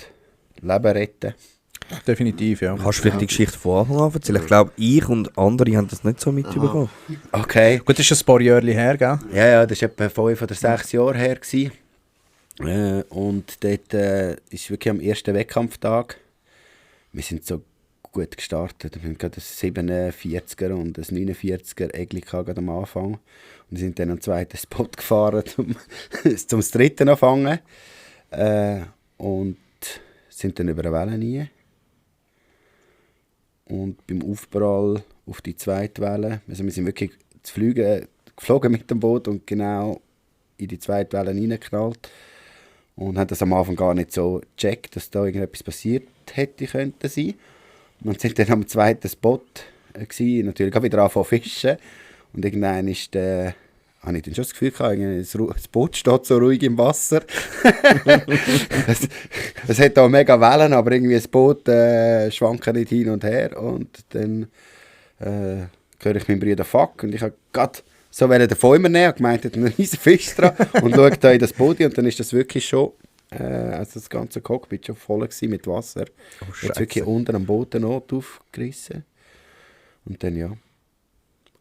Leben retten. Definitiv, ja. Kannst du vielleicht die Geschichte von Anfang an erzählen? Ich glaube, ich und andere haben das nicht so mitbekommen. Okay. Gut, das ist ein paar Jahre her, gell? Ja, das war etwa 5 oder 6 Jahre her. Und dort ist wirklich am ersten Wettkampftag, wir sind so gut gestartet. Wir hatten gerade ein 47er und ein 49er Egli am Anfang. Und sind dann am zweiten Spot gefahren, zum dritten anfangen. Und sind dann über eine Welle rein. Und beim Aufprall auf die zweite Welle, also wir sind wirklich geflogen mit dem Boot und genau in die zweite Welle reingeknallt. Und haben das am Anfang gar nicht so gecheckt, dass da irgendetwas passiert hätte können sein. Und sind dann am zweiten Spot gewesen, natürlich auch wieder angefangen zu fischen. Und irgendwann habe ich dann schon das Gefühl gehabt, das Boot steht so ruhig im Wasser. es hat auch mega Wellen, aber irgendwie das Boot schwankt nicht hin und her. Und dann höre ich meinen Bruder Fuck und ich habe gerade so davon nehmen und gemeint, hat einen riesen Fisch dran und schaue da in das Boot und dann ist das wirklich schon, also das ganze Cockpit schon voll mit Wasser. Jetzt wirklich unter am Boot eine Not aufgerissen. Und dann ja.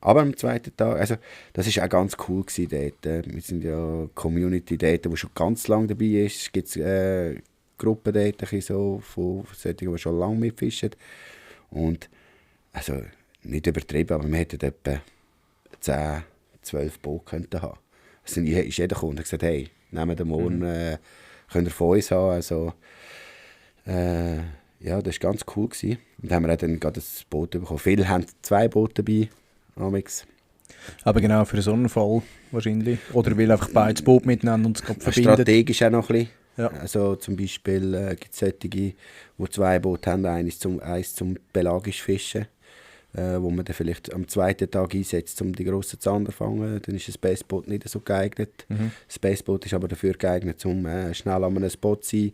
Aber am zweiten Tag, also das war auch ganz cool gewesen dort. Wir sind ja Community dort, die schon ganz lange dabei ist. Es gibt Gruppen dort, so, von solchen, die schon lange mitfischen. Und also nicht übertrieben, aber wir hätten etwa 10, 12 Boote könnten haben. Also ist jeder Kunde gesagt, hey, nehmt den morgen, könnt ihr von uns haben. Also, ja, das war ganz cool gewesen. Und dann haben wir dann gerade das Boot bekommen. Viele haben 2 Boote dabei. Amix. Aber genau, für so einen Fall wahrscheinlich. Oder will einfach beides Boot miteinander und es verbindet. Strategisch auch noch ein bisschen. Ja. Also zum Beispiel gibt es solche, die 2 Boote haben, eins zum pelagisch Fischen, wo man dann vielleicht am zweiten Tag einsetzt, um die grossen Zander zu fangen. Dann ist das Spaceboat nicht so geeignet. Das Spaceboat ist aber dafür geeignet, um schnell an einem Spot zu sein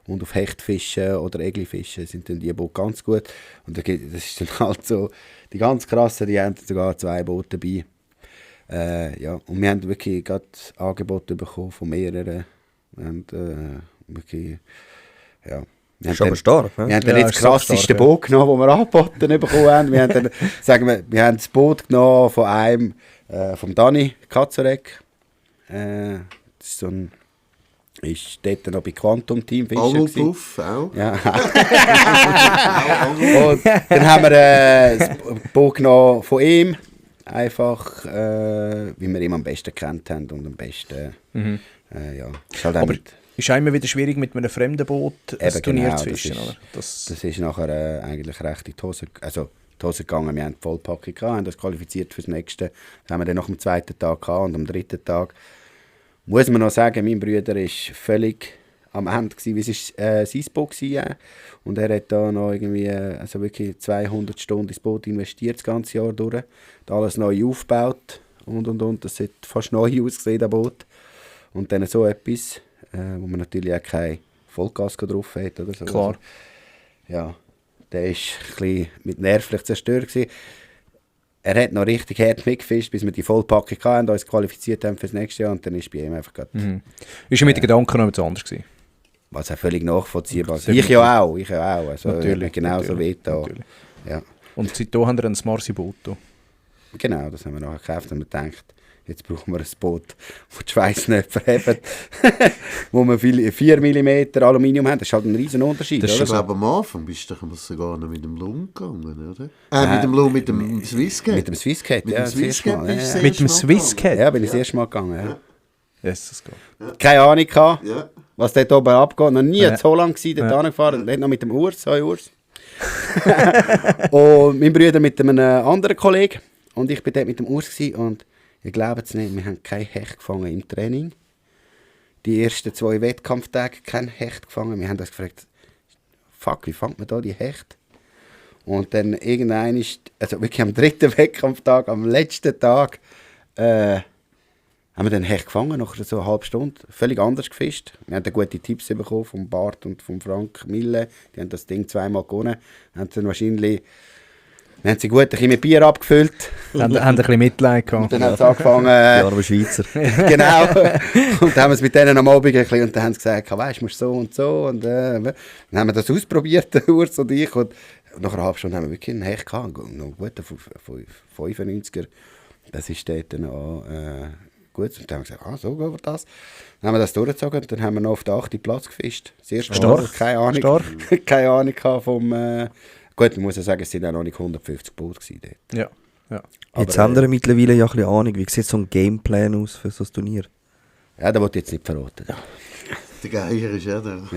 und auf Hecht fischen oder Egli fischen. Sind dann die Boote ganz gut. Und das ist dann halt so, die ganz krassen, die haben sogar 2 Boote dabei. Ja, und wir haben wirklich gerade Angebote bekommen von mehreren. Und wirklich, ja. Wir haben aber stark, wir haben dann nicht das krasseste Boot genommen, das wir angeboten bekommen haben. Wir haben dann, wir haben das Boot genommen von einem, vom Dani Katzorek. Das ist so ein, ist dort noch bei Quantum Team Fischer. Angelpuff auch. Ja. Und dann haben wir das Boot genommen von ihm. Einfach, wie wir ihn am besten kennt haben und am besten, ja. Ist halt aber ist auch immer wieder schwierig, mit einem fremden Boot ein Turnier zu fischen, oder? Das ist nachher eigentlich recht in die Hose, gegangen. Wir haben die Vollpackung gehabt, haben das qualifiziert für das nächste. Das haben wir dann nach dem zweiten Tag gehabt und am dritten Tag muss man noch sagen, mein Bruder war völlig am Ende gewesen, wie es sein Boot war. Und er hat da noch irgendwie, also wirklich 200 Stunden ins Boot investiert, das ganze Jahr durch. Hat alles neu aufgebaut und. Das sieht fast neu ausgesehen, das Boot. Und dann so etwas, wo man natürlich auch kein Vollgas drauf hat oder so. Klar. Also, ja, der war ein bisschen mit nervlich zerstört gewesen. Er hat noch richtig hart mitgefischt, bis wir die Vollpackung hatten und uns qualifiziert haben für das nächste Jahr. Und dann ist bei ihm einfach gerade... Ist er mit den Gedanken noch etwas anderes gewesen? Was auch völlig nachvollziehbar ist. Ich ja auch. Also natürlich. Genauso weh da. Ja. Und seitdem haben wir ein Marsi-Boot. Genau, das haben wir nachher gekauft und wir gedacht, jetzt brauchen wir ein Boot, das die Schweissnäpfe haben, wo wir 4 mm Aluminium haben. Das ist halt ein riesen Unterschied. Das ist, oder? glaube ich, am Anfang bist du sogar noch mit dem Lum gegangen, oder? Mit dem Swisscat. Mit dem Swisscat, Mit ja. dem Swisscat bist du Mit dem Swisscat? Ja, bin ich das erste Mal gegangen. Ja. Yes, das geht. Keine Ahnung gehabt, Ja. was dort oben abgeht. Noch nie Ja. so lange gewesen, dort angefahren. Nicht noch mit dem Urs, hi Urs. Und mein Bruder mit einem anderen Kollegen. Und ich war dort mit dem Urs gewesen. Und ihr glaubt es nicht, wir haben kein Hecht gefangen im Training. Die ersten 2 Wettkampftage kein Hecht gefangen. Wir haben uns gefragt, fuck, wie fängt man da die Hecht? Und dann irgendein ist, also wirklich am 3. Wettkampftag, am letzten Tag, haben wir den Hecht gefangen, nach so einer halben Stunde. Völlig anders gefischt. Wir haben dann gute Tipps bekommen vom Bart und vom Frank Mille. Die haben das Ding 2-mal gewonnen. Haben dann wahrscheinlich, wir haben sie gut ein bisschen mit Bier abgefüllt. Haben ein bisschen Mitleid gehabt. Dann haben sie angefangen. Die armen Schweizer. Genau. Und dann haben wir es mit denen am Abend ein bisschen, und dann haben sie gesagt, weißt du, musst so und so. Und dann haben wir das ausprobiert, der Urs und ich. Und nach einer halben Stunde haben wir wirklich einen Hecht gehabt. Noch einen guten 95er. Das ist dort noch gut. Und dann haben wir gesagt, so gehen wir das. Dann haben wir das durchgezogen und dann haben wir noch auf den 8. Platz gefischt. Das erste Mal. Keine Ahnung. Keine Ahnung gehabt vom... gut, man muss ja sagen, es waren auch noch nicht 150 Boote dort. Ja. Ja. Jetzt haben wir mittlerweile ja ein bisschen Ahnung, wie sieht so ein Gameplan aus für so ein Turnier? Ja, das wollte ich jetzt nicht verraten. Der Geier ist ja da.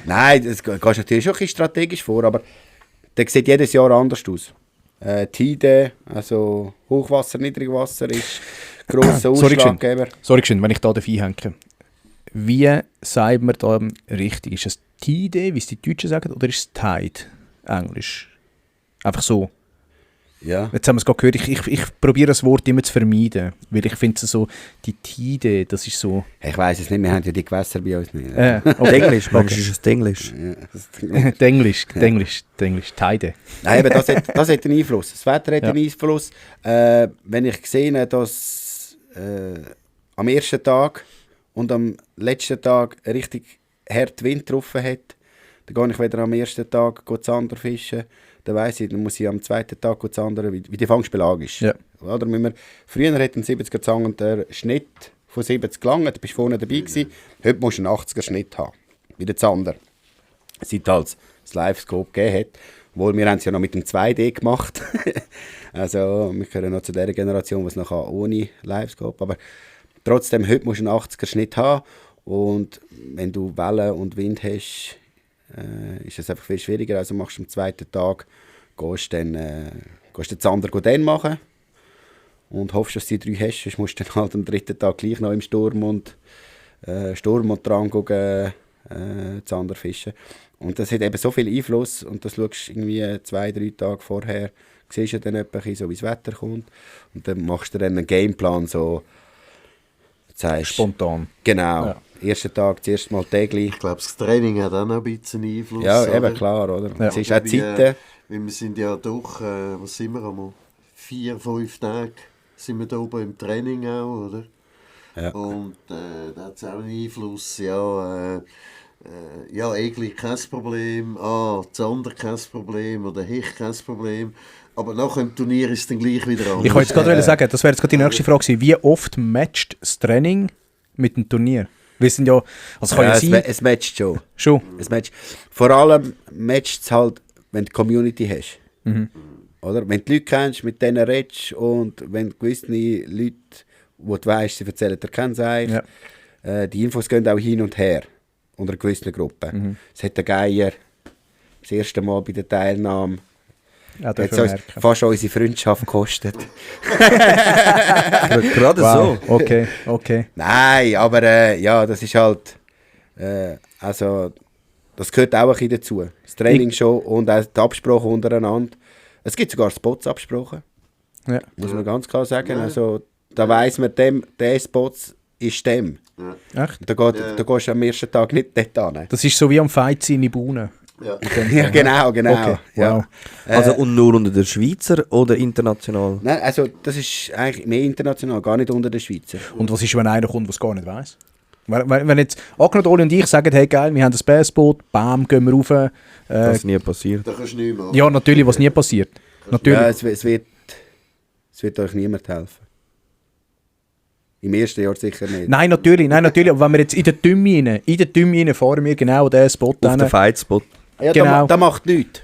Nein, das gehst natürlich schon ein bisschen strategisch vor, aber der sieht jedes Jahr anders aus. Tide, also Hochwasser, Niedrigwasser ist grosser Ausschlaggeber. Sorry, wenn ich da einhänge. Wie sagt man da richtig? Ist es Tide, wie es die Deutschen sagen, oder ist es Tide? Englisch. Einfach so. Ja. Jetzt haben wir es gerade gehört, ich probiere das Wort immer zu vermeiden, weil ich finde es so, die Tide, das ist so... Ich weiss es nicht, wir haben ja die Gewässer bei uns nicht. Okay. Englisch, manchmal ist es Englisch. Englisch, Tide. Nein, aber das hat einen Einfluss. Das Wetter hat einen Einfluss. Wenn ich sehe, dass am ersten Tag und am letzten Tag richtig hart Wind drauf hat, dann gehe ich wieder am ersten Tag Zander fischen. Dann weiss ich, dann muss ich am zweiten Tag Zander, wie die Fangbelag ist. Ja. Oder früher hat ein 70er Zangen der Schnitt von 70 gelangt, du bist vorne dabei gewesen. Heute musst du einen 80er Schnitt haben, wie der Zander. Seit halt das Live-Scope gegeben hat. Obwohl, wir haben es ja noch mit dem 2D gemacht. Also wir gehören noch zu der Generation, die es noch ohne Live-Scope. Aber trotzdem, heute musst du einen 80er Schnitt haben. Und wenn du Wellen und Wind hast, ist es einfach viel schwieriger. Also machst du am zweiten Tag, gehst den Zander dann machen und hoffst, dass du die 3 hast. Sonst musst du dann halt am dritten Tag gleich noch im Sturm und dran gehen, Zander fischen. Und das hat eben so viel Einfluss und das schaust du irgendwie 2-3 Tage vorher, siehst du dann etwa so, wie das Wetter kommt und dann machst du dann einen Gameplan so, sagst, spontan. Genau. Ja. Ersten Tag, das erste Mal täglich. Ich glaube, das Training hat auch noch ein bisschen Einfluss. Ja, oder? eben klar, oder? Ja. Es ist auch Zeiten. Weil wir sind ja doch, was sind wir einmal? 4-5 Tage sind wir da oben im Training auch, oder? Ja. Und da hat es auch einen Einfluss, ja, Egli kein Problem, Zander kein Problem oder Hecht kein Problem. Aber nach dem Turnier ist es dann gleich wieder anders. Ich wollte jetzt gerade sagen, das wäre jetzt gerade die nächste Frage gewesen. Wie oft matcht das Training mit dem Turnier? Wir sind ja, also kann ja sein... Es matcht schon. Schon? Es matcht. Vor allem matcht es halt, wenn du die Community hast. Mhm. Oder? Wenn du die Leute kennst, mit denen redest und wenn gewisse Leute, wo du weißt, sie erzählen dir keinen Seich, die Infos gehen auch hin und her unter einer gewissen Gruppe. Mhm. Es hat der Geier das erste Mal bei der Teilnahme Ja, hat uns fast unsere Freundschaft gekostet. Gerade wow. so. Okay. Nein, aber ja, das ist halt, also das gehört auch ein bisschen dazu. Das Training schon und auch die Absprache untereinander. Es gibt sogar Spots-Absprachen, muss man ganz klar sagen. Ja. Also da weiss man, der Spot ist dem. Ja. Echt? Da gehst du am ersten Tag nicht dort hin. Das ist so wie am Fight in die Bühne. Ja, ja genau. Okay. Ja. Wow. Also und nur unter der Schweizer oder international? Nein, also das ist eigentlich mehr international, gar nicht unter den Schweizer. Und was ist, wenn einer kommt, der es gar nicht weiss? Wenn jetzt Agnod, Oli und ich sagen, hey geil, wir haben ein Bassboot, bam, gehen wir rauf. Das ist nie passiert. Da kannst du nichts machen. Ja, natürlich, was nie passiert. Natürlich. Ja, es wird euch niemand helfen. Im ersten Jahr sicher nicht. Nein, natürlich. Aber wenn wir jetzt in der Tümme fahren wir genau an diesen Spot Auf den Fight-Spot. Ja, genau. da macht nichts.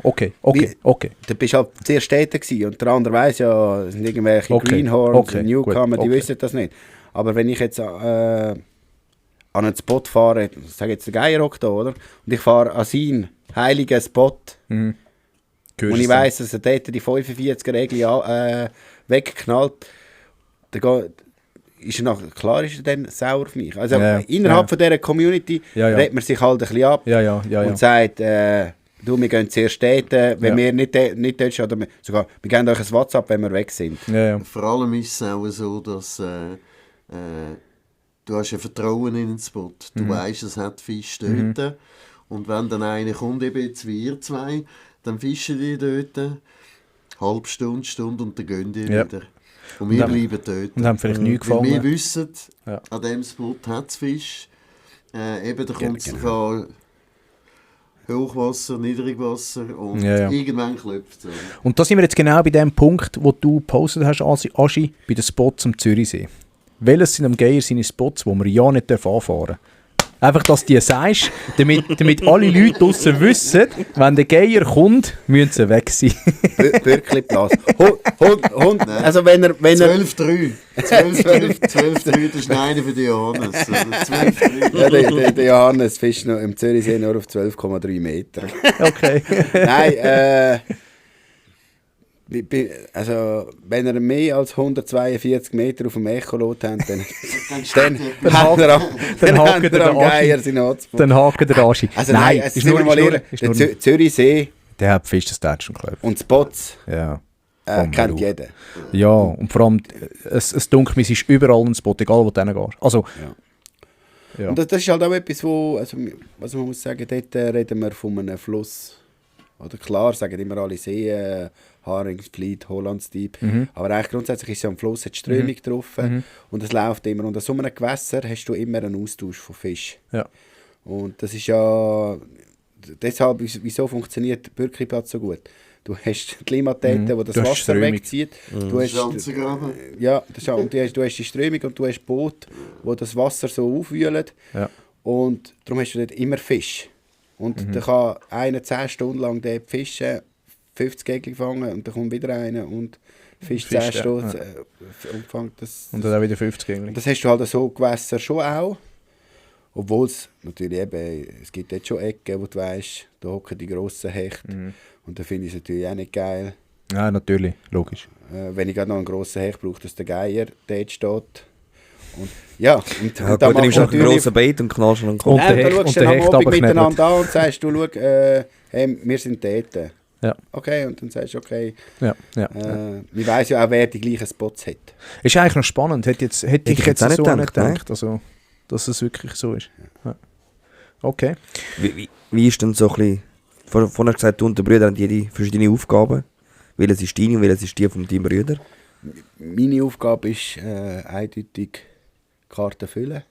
Okay. Du bist halt zuerst Städte gewesen und der andere weiss ja, es sind irgendwelche Okay, Greenhorns, okay, Newcomer, gut, die okay. wissen das nicht. Aber wenn ich jetzt an einen Spot fahre, ich sage jetzt der Geierhock da, oder? Und ich fahre an seinen heiligen Spot, und ich weiss, dass er dort die 45er-Regel wegknallt, dann ist er klar ist er dann sauer auf mich. Also innerhalb von dieser Community redet man sich halt ein bisschen ab und sagt, du, wir gehen zuerst dort, wenn wir nicht dort stehen, oder sogar, wir geben euch ein WhatsApp, wenn wir weg sind. Vor allem ist es auch so, dass du hast ein Vertrauen in den Spot. Du weißt, es hat Fisch dort. Und wenn dann einer kommt, eben jetzt wie ihr zwei, dann fischen die dort, halbe Stunde und dann gehen die wieder. Und wir bleiben dort. Und haben vielleicht nichts gefangen. Wir wissen, an diesem Spot hat es Fisch. Eben, da kommt es Hochwasser, Niedrigwasser und irgendwann klopft es. Und da sind wir jetzt genau bei dem Punkt, wo du gepostet hast, Aschi, bei den Spots am Zürichsee. Welches sind am Geier seine Spots, die wir ja nicht anfahren dürfen? Einfach, dass du sagst, damit alle Leute draussen wissen, wenn der Geier kommt, müssen sie weg sein. Bürkliplatz. Also wenn er 12,3. 12,3, das ist einer für den Johannes. 12,3. Ja, der Johannes fischt noch im Zürichsee nur auf 12,3 Meter. Okay. Nein, also wenn er mehr als 142 Meter auf dem Echolot hat, dann hat er am Geier seinen Hotspot. Dann haken der Aschi. Also nein, es ist nur mal ehrlich, der Zürichsee der hat Fisch, das schon klar. und Spots Ja. kennt jeder. Ja, und vor allem, es dunkelt mir, es ist überall ein Spot, egal wo du hingehst. Also, Und das ist halt auch etwas, was man muss sagen, dort reden wir von einem Fluss. Oder klar, sagen immer alle Seen, Haringsfleet, Hollandsdieb. Aber eigentlich grundsätzlich ist es ja am Fluss, hat Strömung drauf und es läuft immer. Und an so einem Gewässer hast du immer einen Austausch von Fisch. Ja. Und das ist ja deshalb, wieso funktioniert der Bürkliplatz so gut? Du hast die Klimatäten, die das Du hast Wasser Strömung. wegzieht. Du hast, ja, das ist, und du hast die Strömung und du hast Boot, wo das Wasser so aufwühlen. Ja. Und darum hast du dort immer Fisch. Und dann kann einer 10 Stunden lang dort fischen, 50 Gegel fangen und dann kommt wieder einer und fischt 10 Stunden und fängt das. Und dann auch wieder 50 Gegel. Das hast du halt so Gewässer schon auch. Obwohl es natürlich eben, es gibt dort schon Ecken, wo du weißt, da hocken die grossen Hechte. Und da finde ich es natürlich auch nicht geil. Ja, natürlich, logisch. Wenn ich gerade noch einen grossen Hecht brauche, dass der Geier dort steht. Und, ja, und Ja, dann gut, dann nimmst du einen natürlich- grossen Bait und knallst einen Kopf. Und der Nein, Hecht- dann schaust und du der dann Hecht am Abend runterknebelt. miteinander an und sagst, du, schau, hey, wir sind dort. Ja. Okay, und dann sagst du, okay, Ja. ich weiss ja auch, wer die gleichen Spots hat. Ist eigentlich noch spannend. Hätte ich Ich jetzt auch nicht so gedacht, nicht gedacht, also, dass es wirklich so ist. Ja. Okay. Wie ist denn so ein bisschen... Vorher gesagt, du und der Brüder haben jede verschiedene Aufgaben. Welches ist deine und welches ist die von deinem Brüder? Meine Aufgabe ist eindeutig Karten füllen.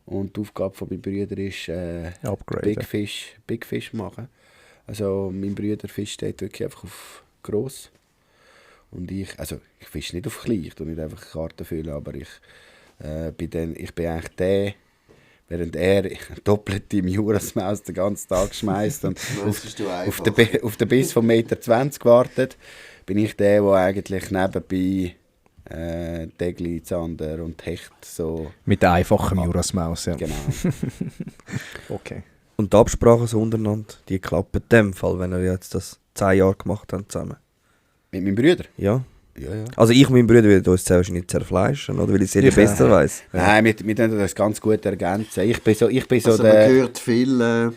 Und die Aufgabe von meinem Brüder ist Upgraden. Big Fish machen. Also mein Brüder fischt dort wirklich einfach auf gross. Und ich fische nicht auf klein, ich tue nicht einfach Karten füllen, aber ich bin eigentlich der, während er doppelt im Jurasmaus den ganzen Tag schmeißt und auf den Biss von 1,20 Meter wartet, bin ich der eigentlich nebenbei Tegli, Zander und Hecht so... Mit einfachem Jurasmaus, ja. Genau. Okay. Und die Absprachen so untereinander, die klappen in dem Fall, wenn wir jetzt das 10 Jahre gemacht haben zusammen. Mit meinem Brüder? Ja. Ja. Also ich und mein Bruder würden uns sehr wahrscheinlich zerfleischen, oder weil ich es besser weiss. Nein, wir können das ganz gut ergänzen. Ich bin so Also man hört viel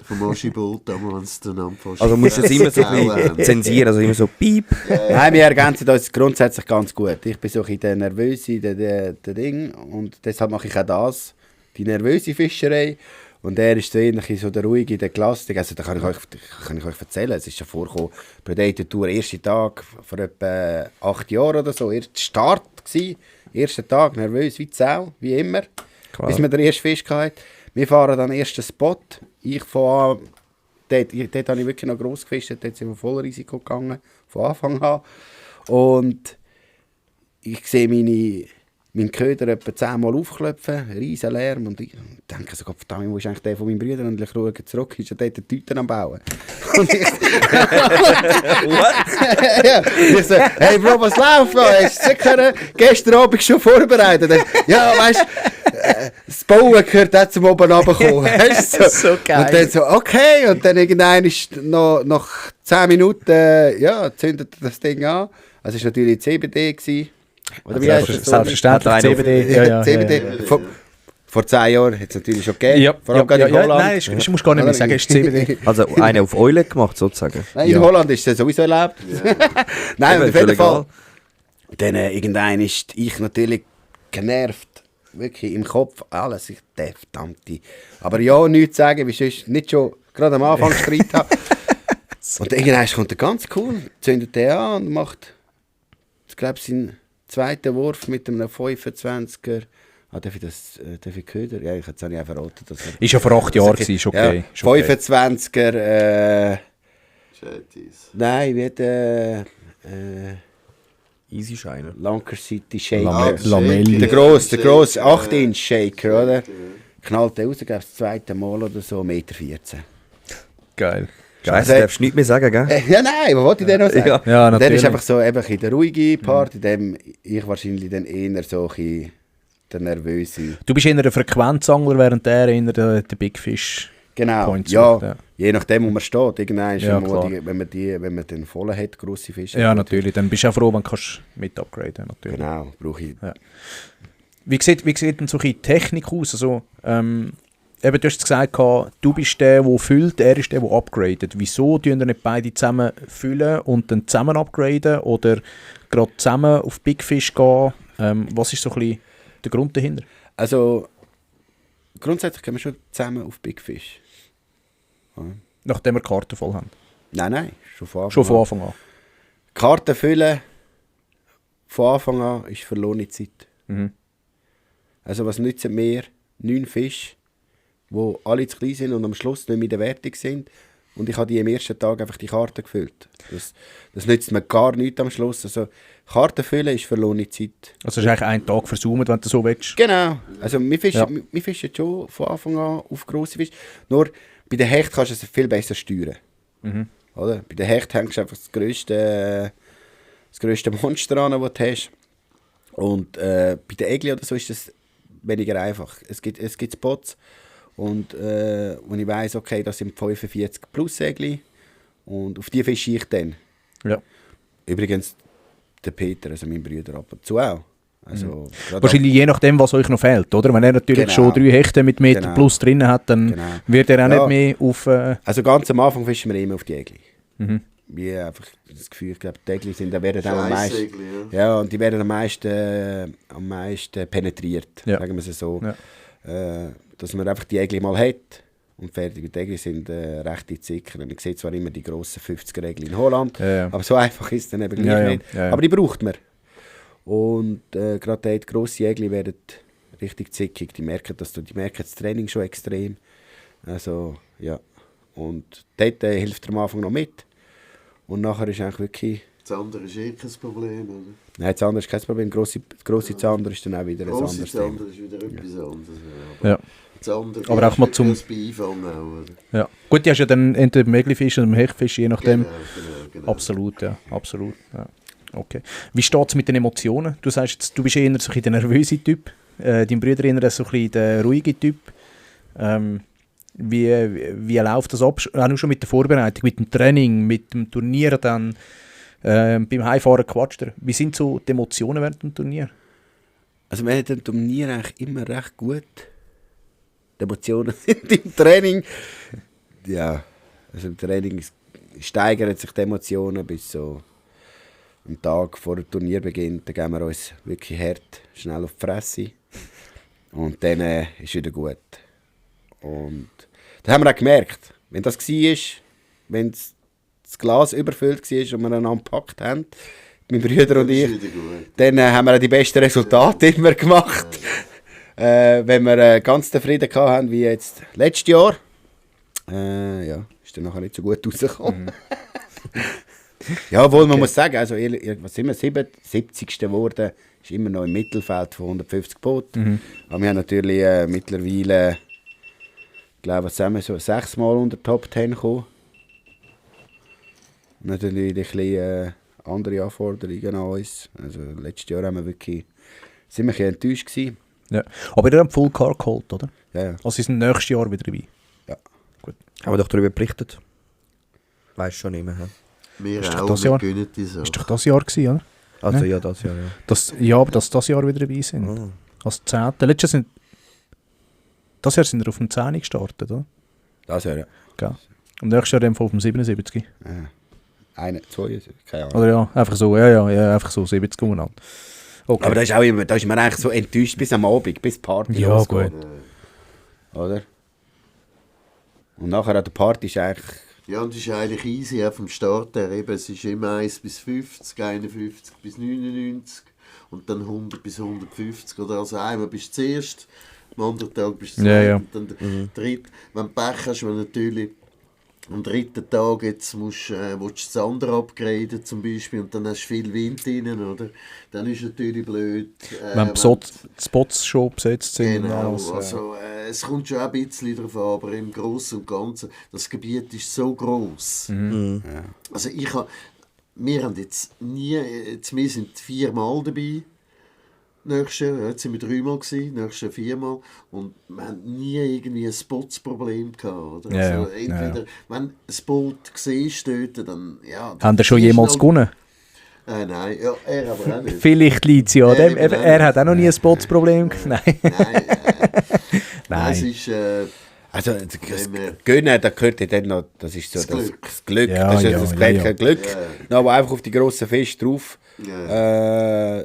vom Oschi-Boot, aber wenn es dann anfasst. Also musst du es immer so ein bisschen zensieren, also immer so piep. Nein, wir ergänzen uns grundsätzlich ganz gut. Ich bin so ein bisschen der Nervöse, der Ding, und deshalb mache ich auch das, die nervöse Fischerei. Und er ist so ähnlich so der ruhige, der Klassik. Also da kann ich euch erzählen, es ist schon vorgekommen, Predator Tour, erster Tag vor etwa 8 Jahren oder so, erster Start gsi, erster Tag, nervös wie die Sau, wie immer, bis wir den ersten Fisch hatten. Wir fahren dann den ersten Spot, ich fange an dort habe ich wirklich noch gross gefischt, dort sind wir voll Risiko gegangen, von Anfang an. Und ich sehe meinen Köder etwa 10-mal aufklopfen, riesen Lärm, und ich denke so, verdammt, wo ist eigentlich der von meinen Brüdern? Und ich schaue zurück, ist er dort die Tüten am Bauen. Und ich, ja, ich so, hey Bro, was läuft da? Hast du sicher gestern Abend schon vorbereitet? Ja, weißt du, das Bauen gehört auch zum oben runterkommen. Weißt du, so geil. Und dann so, okay, und dann irgendwann ist nach 10 Minuten, ja, zündet das Ding an. Also es war natürlich CBD gewesen. Oder wie heißt das? Selbstverständlich, CBD. Ja, CBD. Ja. Vor 10 Jahren hat es natürlich schon gegeben. Ja, vor allem in Holland. Nein, ich muss gar nicht mehr sagen, es ist CBD. Also eine auf Eule gemacht, sozusagen. Nein, in Holland ist es sowieso erlaubt. Ja. Nein, auf jeden Fall. Dann irgendwann ist ich natürlich genervt. Wirklich im Kopf alles. Ich darf verdammte. Aber ja, nichts sagen, wie sonst nicht schon gerade am Anfang Streit haben. Und irgendwann kommt er ganz cool, zündet er an und macht, ich glaube, seinen zweiten Wurf mit einem 25er. Darf ich Köder? Ja, jetzt habe ich auch verraten. Dass er, ist ja vor 8 Jahren, ist okay. Ja, 25er. Nein, wie hat Easy Shiner. Lanker City Shaker. Lamelli. Der grosse 8-Inch Shaker, oder? Knallt er raus, glaube ich, das zweite Mal oder so, 1,14 Meter. Geil. Scheiße, darfst du nichts mehr sagen, gell? Ja, nein, was wollte ich denn noch sagen? Ja, der ist einfach so eben der ruhige Part, in dem ich wahrscheinlich dann eher so der nervöse. Du bist eher ein Frequenzangler, während der eher der Big Fish genau. Points ja, macht, je nachdem, wo man steht. Irgendwann ist wenn man den vollen hat, grosse Fische. Ja, natürlich. Dann bist du auch froh, wenn du mit upgraden kannst. Genau, brauche ich. Ja. Wie sieht denn so eine Technik aus? Also, eben, du hast gesagt, du bist der füllt, er ist der upgradet. Wieso tun ihr nicht beide zusammen füllen und dann zusammen upgraden oder gerade zusammen auf Big Fish gehen? Was ist so ein bisschen der Grund dahinter? Also, grundsätzlich gehen wir schon zusammen auf Big Fish. Ja. Nachdem wir die Karten voll haben? Nein, schon von Anfang an. Karten füllen von Anfang an ist verlorene Zeit. Mhm. Also was nützen mir 9 Fische, die alle zu klein sind und am Schluss nicht mehr in der Wertung sind, und ich habe die am ersten Tag einfach die Karten gefüllt. Das nützt mir gar nichts am Schluss. Also Karten füllen ist verlorene Zeit. Also es ist eigentlich ein Tag versaumt, wenn du so willst? Genau. Also wir fischen schon von Anfang an auf grosse Fische. Nur bei den Hecht kannst du es viel besser steuern. Mhm. Oder? Bei den Hecht hängst du einfach das grösste Monster an, das du hast. Und bei den Egli oder so ist das weniger einfach. Es gibt Spots, und wo ich weiss, okay, das sind 45 plus Egli, und auf die fische ich dann. Ja. Übrigens der Peter, also mein Bruder, ab und zu auch. Also, wahrscheinlich je nachdem, was euch noch fehlt, oder? Wenn er natürlich schon 3 Hechte mit Meter plus drin hat, dann wird er auch nicht mehr auf... Also ganz am Anfang fischen wir immer auf die Egli. Mhm. Wie einfach das Gefühl, ich glaube, die Egli sind, da werden am meisten... Ja, und die werden am meisten penetriert, sagen wir es so. Ja. Dass man einfach die Egli mal hat und fertig. Die Egli sind recht sicher. Ich sehe zwar immer die grossen 50er Egli in Holland, aber so einfach ist es dann eben gleich nicht. Ja. Aber die braucht man. Und gerade die grossen Egli werden richtig zickig. Die merken das Training schon extrem. Also, ja. Und dort hilft er am Anfang noch mit. Und nachher ist eigentlich wirklich... Das andere ist kein Problem, oder? Nein, das andere ist kein Problem. Grosse Zander ist dann auch wieder ein anderes Thema. Grosse Zander ist wieder etwas anderes. Ja. Aber auch mal zum... Ja. Gut, du hast ja dann entweder beim Eglifisch oder beim Hechtfisch, je nachdem. Genau. Absolut, ja. Absolut. Ja. Okay. Wie steht es mit den Emotionen? Du sagst jetzt, du bist eher so ein der nervöse Typ. Dein Bruder eher so ein der ruhige Typ. Wie läuft das ab? Auch schon mit der Vorbereitung, mit dem Training, mit dem Turnier dann, beim Heimfahren quatscht er. Wie sind so die Emotionen während dem Turnier? Also wir haben im Turnier eigentlich immer recht gut. Die Emotionen sind im Training. Ja, also im Training steigern sich die Emotionen bis so am Tag vor dem Turnierbeginn. Da geben wir uns wirklich hart, schnell auf die Fresse. Und dann ist wieder gut. Und das haben wir auch gemerkt. Wenn das war, wenn das Glas überfüllt war und wir einander gepackt haben, mein Bruder und ich, dann haben wir auch die besten Resultate immer gemacht. Wenn wir ganz zufrieden waren, wie jetzt letztes Jahr, ja, Ist dann nachher nicht so gut rausgekommen. Ja, obwohl man muss sagen, also, was sind wir, 70. geworden, ist immer noch im Mittelfeld von 150 Booten. Aber wir haben natürlich mittlerweile, ich glaube, zusammen so 6 Mal unter die Top 10 gekommen. Natürlich ein bisschen andere Anforderungen an uns. Also letztes Jahr haben wir wirklich, sind wir ein bisschen enttäuscht gewesen. Ja. Aber ihr habt Full Car geholt, oder? Ja. Also sie sind nächstes Jahr wieder dabei. Ja. Gut. Haben wir doch darüber berichtet. Weißt schon nicht mehr. He? Wir Ist doch auch, das wir Jahr? gönnen die Sache. Ist doch das Jahr gewesen, oder? Also Ne? ja, das Jahr, ja. Aber dass das Jahr wieder dabei sind. Ah. Als 10. Das Jahr sind wir auf dem 10 gestartet, oder? Das ja. Gell? Und nächstes Jahr auf dem 77. Eine, zwei, keine Ahnung. Oder ja, einfach so, ja, einfach so 70 umeinander. Okay. Aber da ist auch immer, da ist man eigentlich so enttäuscht bis am Abend, bis die Party Ja, losgeht. gut. Oder? Und nachher an der Party ist eigentlich... Ja, und es ist eigentlich easy auf dem Start her. Eben, es ist immer 1 bis 50, 51 bis 99 und dann 100 bis 150. Oder also einmal bist du zuerst, am anderen Tag bist du Ja, ja. und dann der dritte. Wenn du Pech hast, wenn natürlich am dritten Tag jetzt willst du das andere upgraden zum Beispiel und dann hast du viel Wind drin, oder? Dann ist natürlich blöd. wenn Spots schon besetzt sind. und Genau, alles, also es kommt schon auch ein bisschen darauf an, aber im Großen und Ganzen, das Gebiet ist so gross. Ja. Also wir haben jetzt wir sind 4 Mal dabei. Nächstes Jahr, jetzt sind wir 3 Mal gewesen, nächstes Jahr 4 Mal. Und wir haben nie irgendwie ein Spots-Problem gehabt. Oder? Ja, also ja, entweder, wenn ein Boot siehst dort, dann ja. Haben ihr schon jemals gewonnen? Nein, ja, er aber auch nicht. Vielleicht liegt es ja an dem. eben, Er hat auch noch nie ein Spots-Problem. Nein. Nein, Nein. es ist Also das Gönnen, da gehört ja dann noch, das ist so Das das Glück. Ja, Das ist ja, das ja. Glück. Ja. Aber einfach auf die grossen Feste drauf.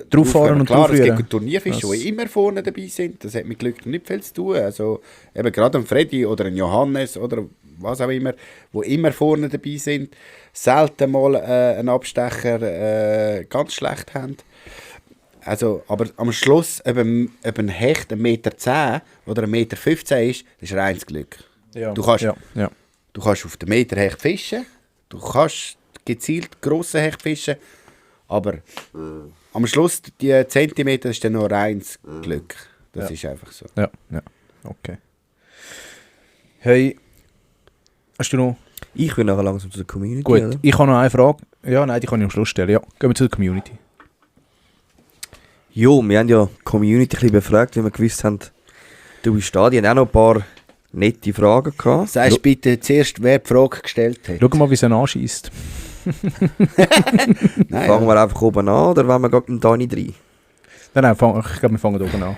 Drauffahren und klar, es draufführen. gibt Turnierfische, Das- die immer vorne dabei sind. Das hat mit Glück nicht viel zu tun. Also eben gerade ein Freddy oder ein Johannes oder was auch immer, die immer vorne dabei sind, selten mal einen Abstecher ganz schlecht haben. Also, aber am Schluss, ob ein Hecht 1,10 Meter oder 1,15 Meter ist, das ist reines Glück. Ja. Du kannst, ja. du kannst auf den Meter Hecht fischen, du kannst gezielt grosse Hecht fischen, aber am Schluss, die Zentimeter, ist dann noch reines Glück. Das ist einfach so. Ja. Okay. Hey, hast du noch... Ich will nachher langsam zu der Community. Gut, Oder? ich habe noch eine Frage. Ja, nein, die kann ich am Schluss stellen. Ja, gehen wir zu der Community. Jo, wir haben ja die Community ein bisschen befragt, weil wir gewusst haben, du bist da. Die haben auch noch ein paar nette Fragen gehabt. Sagst bitte zuerst, wer die Frage gestellt hat. Schau mal, wie sie anschießt. Nein, Fangen wir einfach oben an oder wollen wir gerade mit dem Dani rein? Nein, ich glaube, wir fangen oben an.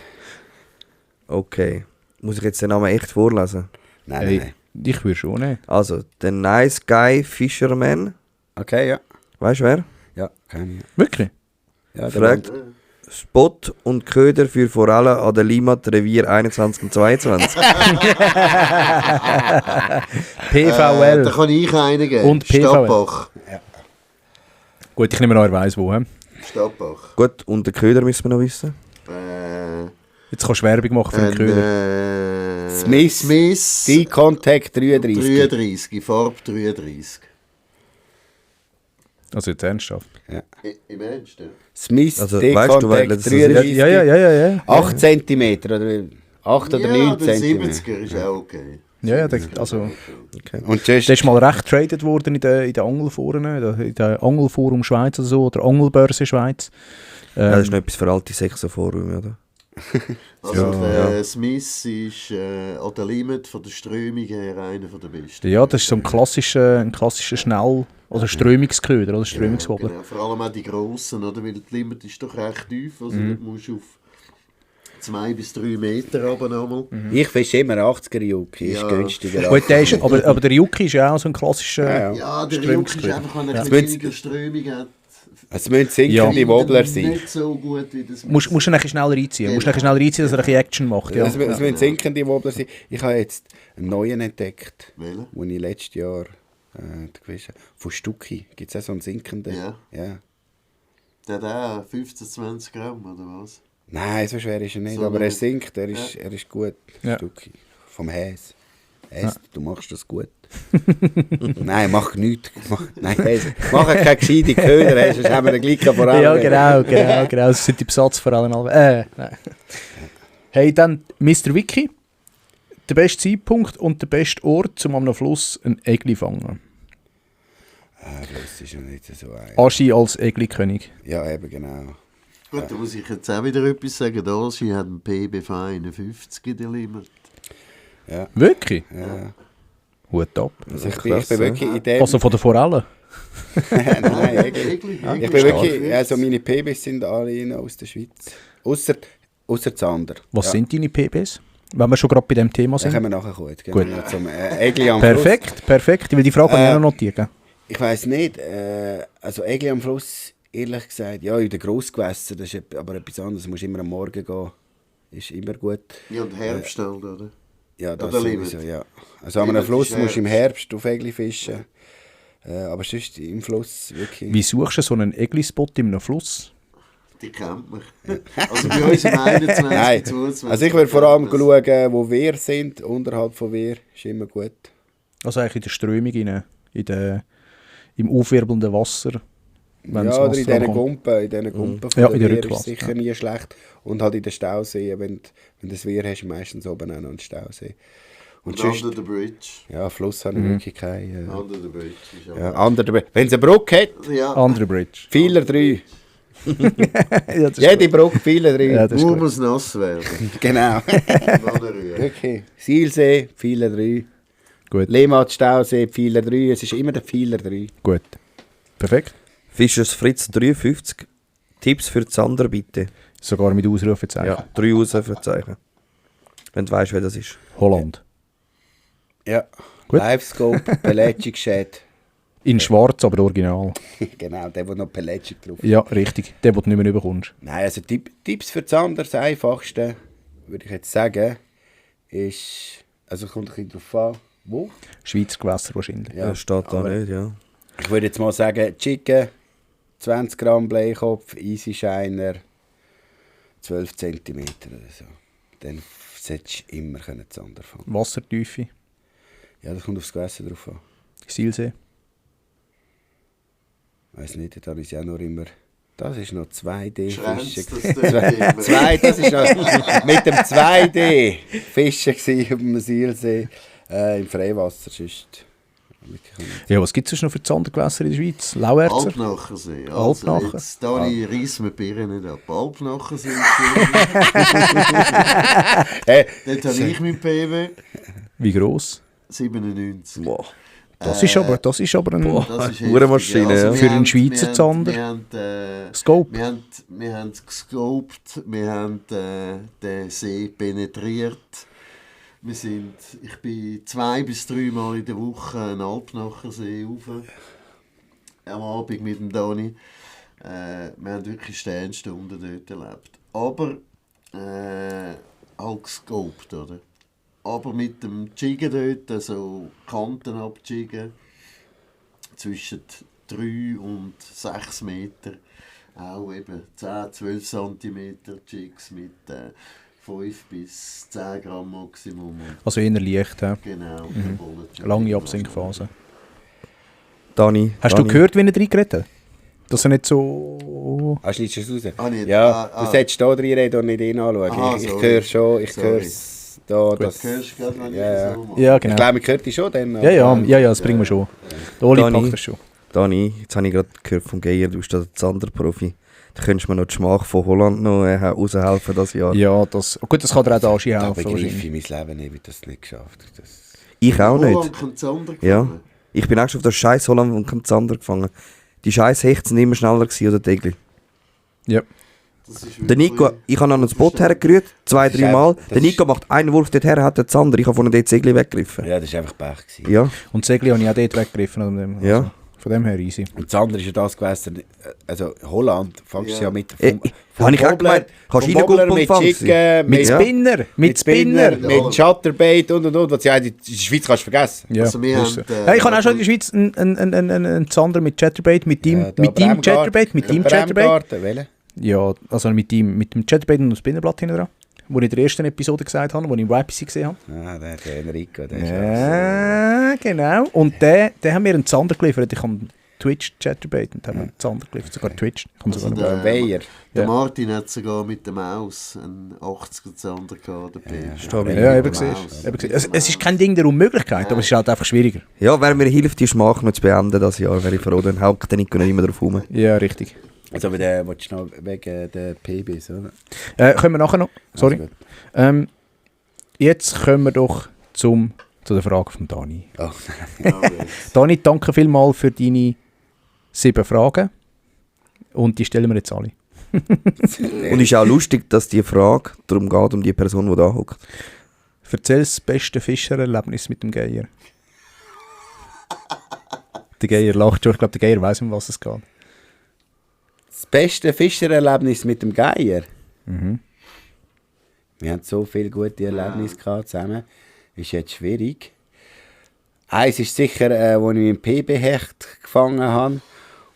Okay. Muss ich jetzt den Namen echt vorlesen? nein. Ich würde schon nicht. Also, der Nice Guy Fisherman. Okay, ja. Weißt du wer? Ja, kann ich. Wirklich? Ja, der Fragt Spot und Köder für Forellen an der Limmat Revier 21 und 22. PVL. Da kann ich einen geben. Und PVL. Stadtbach. Gut, ich nehme noch, er weiss wo. He? Stadtbach. Gut, und den Köder müssen wir noch wissen. Jetzt kannst du Werbung machen für den Köder. Smith. Die Contact 33. 33, Farbe 33. Also jetzt ernsthaft. Im Ernst, ja. Smith Also, D weißt du, Contact das ist- 33. Ja. 8 cm oder 8 oder 9 der cm. 70er ist auch okay. Ja, also... Und Der just, ist mal recht traded worden in den Angelforen, in der Angelforum Schweiz oder so, oder Angelbörse Schweiz. Das ist noch etwas für alte Sechserforum, oder? Also Ja. der Smith ist an der Limit von der Strömung her einer der besten. Ja, das ist so ein klassischer Schnell- oder Strömungsköder oder Strömungswobbler. Genau, vor allem auch die grossen, oder? Weil die Limit ist doch recht tief, also dort musst du auf 2 bis 3 Meter runter nochmal. ich fische immer 80er Juki, ist Ja. günstiger. Gut, der ist, aber der Yuki ist ja auch so ein klassischer... Ja, der Juck ist Strömungsköder. einfach, wenn er Ja. ein bisschen weniger Strömung hat, Es müssen sinkende Ja. Wobbler sein. nicht so gut wie das Musst du ihn ein bisschen schneller reinziehen. Musst du ihn ein bisschen schneller reinziehen, dass er ein bisschen Action macht. Ja. Es müssen sinkende Wobbler sein. Ich habe jetzt einen neuen entdeckt, Welchen? den ich letztes Jahr gewusst habe. Von Stucki. Gibt es auch so einen sinkenden? Ja. Der hat auch 15, 20 Gramm, oder was? Nein, so schwer ist er nicht, So aber er nicht. sinkt, er ist gut. Ja. Stucki. Vom Häs. Du machst das gut. Nein, mach nichts. Mach keine gescheite Köder, sonst haben wir den gleichen vor allem. Ja, genau. Das sind die Besatz vor allem. Nein. Hey, dann Mr. Wiki. Der beste Zeitpunkt und der beste Ort, um am Fluss ein Egli zu fangen. Das ist ja nicht so einfach. Aschi als Egli-König. Ja, eben genau. Gut, da muss ich jetzt auch wieder etwas sagen. Der Aschi hat einen PBV 51 in der Limit. Ja. Wirklich? Ja. Hut ab. Also ich bin wirklich in dem... Also von der Forelle? Nein, Egli. Ich bin wirklich... Also meine PBs sind alle aus der Schweiz. Ausser Zander. Was sind deine PBs? Wenn wir schon gerade bei dem Thema Dann sind. können wir nachher gut. Gut. Zum Egli am Fluss. Perfekt. Weil die Frage kann ich auch noch notieren. Ich weiss nicht. Also Egli am Fluss, ehrlich gesagt, ja, in den Grossgewässern, das ist aber etwas anderes. Du musst immer am Morgen gehen. Ist immer gut. Ja, und Herbst halt, oder? Ja, das Oder sowieso, ja. Also an einem Fluss musst du im Herbst auf Egli fischen. Aber sonst im Fluss wirklich... Wie suchst du so einen Egli-Spot in einem Fluss? Die kennt man. Also bei uns im 21, Nein. 22. Also ich würde vor allem schauen, wo wir sind, unterhalb von wir, ist immer gut. Also eigentlich in der Strömung, im aufwirbelnden Wasser. Wenn das Ja, oder Wasser in diesen ankommt. Gumpen Ja, von in der der Wehr ist Rückwasser, sicher nie schlecht. Und halt in den Stauseen, wenn du das Wehr hast, meistens oben auch noch einen Stausee. Und sonst- Under the Bridge. Ja, Fluss habe ich wirklich keinen. Under the Bridge ist auch... Ja, wenn es eine Brücke hat, Ja, Andere Bridge. Pfeiler 3. Ja, das ist Jede Brücke, Pfeiler 3. Ja, das ist nur gut. muss nass werden. Genau. Wanderrühr. Okay. Sielsee, Pfeiler 3. Gut. Lehmatt, Stausee, Pfeiler 3. Es ist immer der Pfeiler 3. Gut. Perfekt. Fischers Fritz 53. Tipps für Zander bitte. Sogar mit Ausrufezeichen. Ja, 3 Ausrufezeichen. Wenn du weißt, wer das ist. Holland. Ja. Gut. Livescope, Pelagic Shed. In schwarz, aber original. Genau, der noch Pelagic drauf. Ja, richtig. Der, den du nicht mehr bekommst. Nein, also Tipps für Zander, das einfachste, würde ich jetzt sagen, ist, also kommt ein bisschen drauf an, wo? Schweizer Gewässer wahrscheinlich. Ja, Das steht da aber nicht, ja. Ich würde jetzt mal sagen, Chicken, 20 Gramm Bleikopf, Easy Shiner, 12 cm oder so. Dann solltest du immer Zander fangen. Wassertiefe. Ja, das kommt aufs Gewässer drauf an. Sielsee. Ich weiss nicht, da ist ja noch immer... Das ist noch 2D Schrenz, Fischen. das tut immer. Das ist noch mit dem 2D Fischen gsi auf dem Sielsee. Im Freiwasser sonst wirklich nicht. Ja, was gibt es noch für Zandergewässer in der Schweiz? Lauerzer? Alpnachensee. Also Alpnacher. jetzt, Dani, reiss mir die Birne nicht ab. Alpnachensee. Dort habe ich mein PW. Wie gross? 97. Boah. Das ist aber ein... Das ist heftig, Uhrmaschine, ja. wir Für einen haben- Schweizer wir haben- Zander. Wir haben, Scope. wir haben es gescoped, wir haben den See penetriert. Ich bin 2 bis 3 Mal in der Woche einen Alpnachersee rauf. Am Abend mit dem Dani. Wir haben wirklich Sternstunden dort erlebt. Aber halt gescoped, oder? Aber mit dem Jiggen dort, also Kanten abjiggen, zwischen 3 und 6 Meter, auch eben 10, 12 cm Jigs mit 5 bis 10 Gramm Maximum. Und Also eher leicht. Ja. genau, Lange Absinkphase. Dani. Hast du gehört, wie er reingeredet hat? Dass er nicht so... Schneidest du es raus? Ah, nicht. Ja, du solltest hier reinreden und nicht ihn anschauen. Aha, ich sorry. höre schon, ich Sorry. höre es da. Das, Du hörst gerade, wenn Ja, ich so mache. Ja, ich genau. glaube, ich hört dich schon dann. Ja, das bringen wir schon. Der Oli Dani. packt das schon. Dani, jetzt habe ich gerade gehört vom Geier, du bist da der Zanderprofi. Da könntest du mir noch die Schmach von Holland noch raushelfen das Jahr. Ja, das... Gut, das kann dir auch der Aschi Da helfen. begreife wahrscheinlich. ich mein Leben nicht, wie das nicht geschafft hat. Das Ich auch nicht. Holland kommt Zander Ja. gefangen. Ich bin auch schon auf das scheiß Holland und kein Zander gefangen. Die scheiß Hechte sind immer schneller gewesen, oder Tegli. Ja. Das ist Der Nico, wirklich- ich habe an ein Boot hergerührt, 2, 3 Mal. Das Der ist- Nico macht einen Wurf dorthin, hat den Zander. Ich habe von dort Segli weggegriffen. Ja, das war einfach Pech gewesen. Ja. Und Segli habe ich auch dort weggegriffen. Also, Ja. von dem her easy. Und das andere ist ja das gewesen, also Holland fängst du ja mit Habe ich auch gemeint, kannst du Wobbler, reingumpen mit und fangen Chicken, Mit Ja. Spinner! Mit Spinner! mit Chatterbait und. Was ja in der Schweiz kannst du vergessen. Ja, Also wir das ist haben, so. äh, Ja, ich habe auch schon in der Schweiz einen Zander mit Chatterbait, mit Ja, dem da Bremgarten. Chatterbait, mit dem Chatterbait. Welchen? Ja, also mit dem Chatterbait und dem Spinnerblatt hinten dran. wo ich in der ersten Episode gesagt habe, wo ich im YPC gesehen habe. Ah, der Enrico, der ist Ja, genau. Und der hat mir einen Zander geliefert. Ich habe Twitch-Chat-Debate und haben einen Zander geliefert, sogar Twitch. Ich kann sogar der Weyer. Der Ja. Martin hat sogar mit der Maus einen 80er-Zander gehabt. Ja, eben gesehen. Es ist kein Ding der Unmöglichkeit, aber es ist halt einfach schwieriger. Ja, wer mir hilft, die Schmach noch zu beenden das Jahr, wäre ich froh. Dann haukt der Nico nicht immer drauf rum. Ja, richtig. Also, aber der willst du noch wegen der PBs, oder? Können wir nachher noch? Sorry. Also Jetzt kommen wir doch zu der Frage von Dani. oh. Dani, danke vielmals für deine 7 Fragen. Und die stellen wir jetzt alle. Und ist auch lustig, dass die Frage darum geht, um die Person, die da hockt. Erzähl das beste Fischererlebnis mit dem Geier. Der Geier lacht schon. Ich glaube, der Geier weiss, um was es geht. Das beste Fischererlebnis mit dem Geier. Mhm. Wir haben so viele gute Erlebnisse gehabt zusammen. Ist jetzt schwierig. Eins ist sicher, wo ich mit dem PB-Hecht gefangen habe.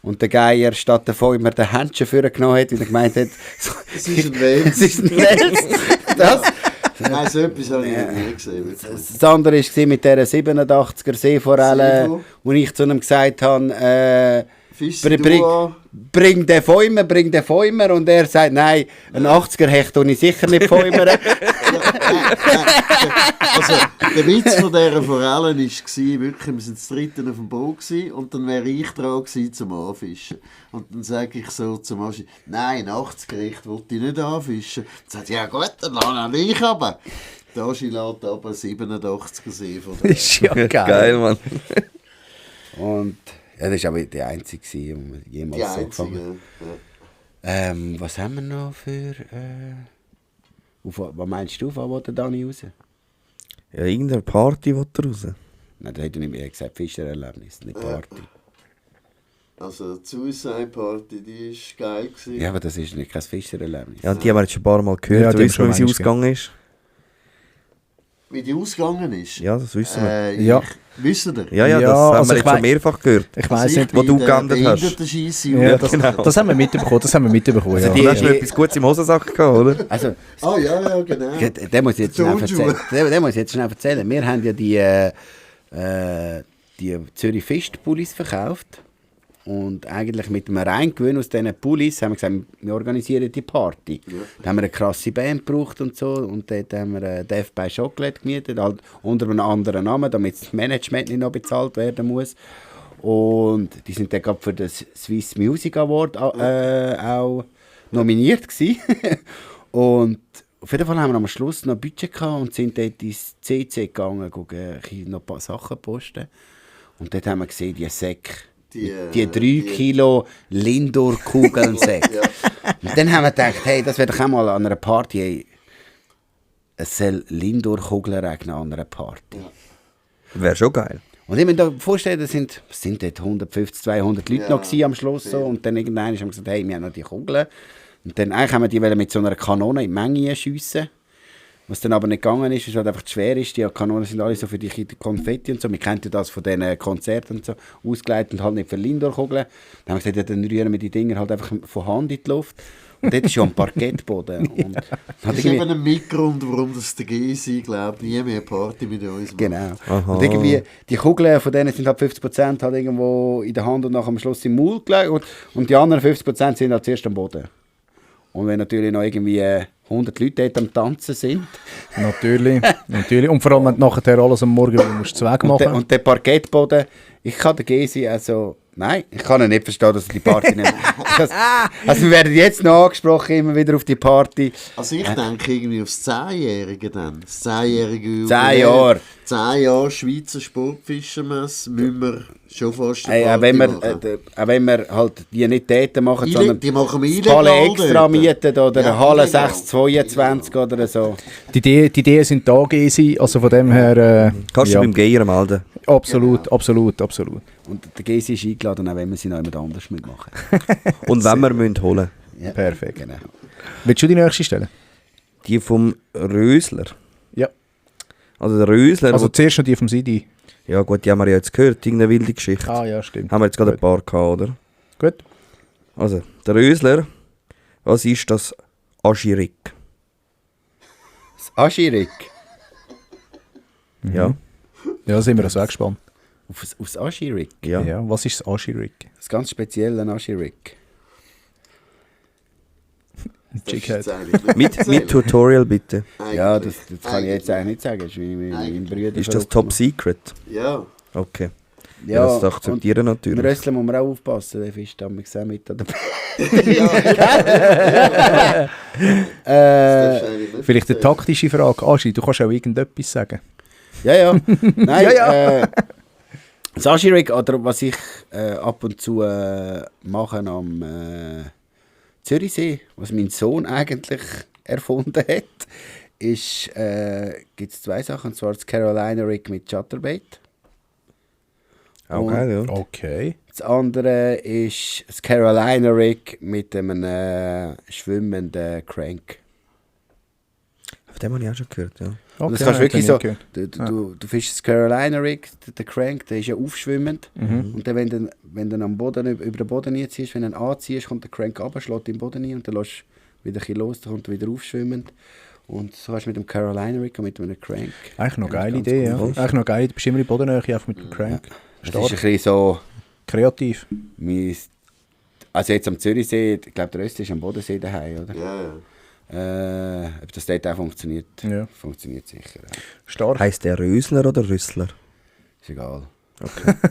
Und der Geier statt davon immer den Händchen vorgenommen hat, weil er gemeint hat, Es ist ein Wels. es ist ein Wels. Das. Nein, so etwas habe ich noch nie gesehen. wirklich. Das andere war mit dieser 87er Seeforelle, Seeforelle. wo ich zu ihm gesagt habe, Fisch bring den Fäumer. Und er sagt, nein, ein 80er Hecht tue ich sicher nicht Fäumer. Also, der Witz von dieser Forelle war, wirklich, wir waren zu dritten auf dem Boot gewesen, und dann wäre ich dran gewesen zum Anfischen. Und dann sage ich so zum Aschi, nein, 80er Hecht wollte ich nicht anfischen. Dann sagt er, ja gut, dann lasse ich aber. Der Aschi lädt aber 87er See von der Ist ja geil. Geil, Mann. Und ja, das war aber die einzige, die wir jemals die so gefangen haben. einzige. Was haben wir noch für... was meinst du, auf was will der Dani raus? Ja, irgendeine Party will er raus. Nein, da hat er nicht mehr gesagt, Fischererlebnis, nicht Party. Also die Suicide Party, die war geil gewesen. Ja, aber das ist nicht kein Fischererlebnis. Ja, und die haben wir jetzt schon ein paar Mal Ja, gehört. die Ja, haben wissen schon wir, wie sie manchmal ausgegangen ist? Wie die ausgegangen ist? Ja, das wissen wir. Ja. Wisst ihr? Ja, Ja, das haben also wir ich jetzt schon wei- mehrfach gehört. Ich weiss nicht, wo du geändert hast. ja, das haben wir mitbekommen. Also Ja. Du hast noch etwas Gutes im Hosensack gehabt, oder? Also, Ah ja, genau. der muss ich jetzt schnell Jojo. erzählen. Der muss ich jetzt schnell erzählen. Wir haben ja die Zürich Fest-Pullis verkauft. Und eigentlich mit einem Reingewinn aus diesen Pullis haben wir gesagt, wir organisieren die Party. Da haben wir eine krasse Band gebraucht und so. Und dort haben wir Death by Chocolate gemietet, halt unter einem anderen Namen, damit das Management nicht noch bezahlt werden muss. Und die sind dann gerade für den Swiss Music Award auch nominiert gewesen. Und auf jeden Fall haben wir am Schluss noch Budget gehabt und sind dort ins CC gegangen, noch ein paar Sachen posten. Und dort haben wir gesehen, die Säcke. Die 3 Kilo Lindor-Kugeln-Säcke. Und dann haben wir gedacht, hey, das wäre doch auch mal an einer Party. Hey, es soll Lindor-Kugeln regnen an einer Party. Wäre schon geil. Und ich mir vorstellen, was sind dort 150, 200 Leute noch gewesen am Schluss. So. Und dann irgendwann haben wir gesagt, hey, wir haben noch die Kugeln. Und dann eigentlich haben wir die mit so einer Kanone in die Menge schiessen. Was dann aber nicht gegangen ist, weil es halt einfach zu schwer ist. Die Kanonen sind alle so für die Konfetti und so. Wir kennen ja das von diesen Konzerten und so ausgeleitet und halt nicht für Lindor-Kugeln. Dann haben wir gesagt, ja, dann rühren wir die Dinger halt einfach von Hand in die Luft. Und dort ist schon ein Parkettboden. Und Das ist eben ein Mitgrund, warum das der Gysi, glaube ich, nie mehr Party mit uns macht. Genau. Aha. Und irgendwie, die Kugeln von denen sind halt 50% halt irgendwo in der Hand und nach am Schluss im Maul gelegt. Und die anderen 50% sind halt zuerst am Boden. Und wenn natürlich noch irgendwie 100 Leute dort am Tanzen sind. Natürlich. Und vor allem, wenn du nachher alles am Morgen musst du Weg machen. Und der Parkettboden, ich kann den Gesi, also, nein, ich kann ihn nicht verstehen, dass er die Party nicht also wir werden jetzt noch angesprochen, immer wieder auf die Party. Also ich denke irgendwie aufs 10-Jährige dann. Das 10-Jährige 10 Jahre. 10 Jahre Schweizer Sportfischermesse müssen wir schon fast eine Hey, auch Party wenn wir halt die nicht dort machen, sondern Die machen wir das Halle illegal extra dort. mieten oder Ja, Halle illegal. 622 oder so. Die Ideen sind da gewesen, also von dem her... Kannst du beim Geier melden. Absolut. Und der Gesi ist eingeladen, auch wenn wir sie noch jemand anders mitmachen. Und wenn wir müssen holen. Ja, Perfekt. Genau. Willst du die nächste stellen? Die vom Rösler. Ja. Also der Rösler. Also zuerst noch die vom Sidi. Ja gut, die haben wir ja jetzt gehört. Irgendeine wilde Geschichte. Ah ja, stimmt. Haben wir jetzt gerade ein paar gehabt, oder? Gut. Also, der Rösler. Was ist das Agirik? Das Aschi-Rig. Ja. Ja, sind wir also auch gespannt. Aufs Aschi-Rig. Ja. Ja, was ist das Aschi-Rig? Das ganz spezielle Aschi-Rig. Chickhead. Mit Tutorial bitte. Ja, das kann ich jetzt eigentlich nicht sagen. Das ist wie mein Bruder. Ist das Top Secret? Ja. Okay. Ja, das akzeptieren Beim natürlich. Rösseln muss man auch aufpassen, der Fisch damals gesehen mit an der Vielleicht eine taktische Frage. Aschi, du kannst auch irgendetwas sagen. Ja. Nein, das Aschi-Rig, oder was ich ab und zu mache am Zürichsee, was mein Sohn eigentlich erfunden hat, ist, gibt es 2 Sachen, und zwar das Carolina Rig mit Chatterbait. Auch geil, ja. Okay. Das andere ist das Carolina Rig mit einem schwimmenden Crank. Von dem habe ich auch schon gehört, ja. Und das Okay, kannst du wirklich so, hab ich nicht gehört. du fischst das Carolina Rig, der Crank, der ist ja aufschwimmend. Und dann, wenn du am Boden, über den Boden ziehst, wenn du ihn anziehst, kommt der Crank runter, schlägt den Boden rein und dann lässt du wieder ein bisschen los, dann kommt er wieder aufschwimmend. Und so hast du mit dem Carolina Rig und mit einem Crank. Eigentlich noch eine Ja, geile ganz Idee, cool. ja. Eigentlich noch geil. Du bist immer in Bodennähe, einfach mit dem Crank. Das ist ein bisschen so, Kreativ. also jetzt am Zürichsee, ich glaube der Rest ist am Bodensee daheim, oder? Ja. Ob das dort auch funktioniert, Ja. funktioniert sicher. Ja. Stark. Heißt der Rösler oder Rüssler? Ist egal.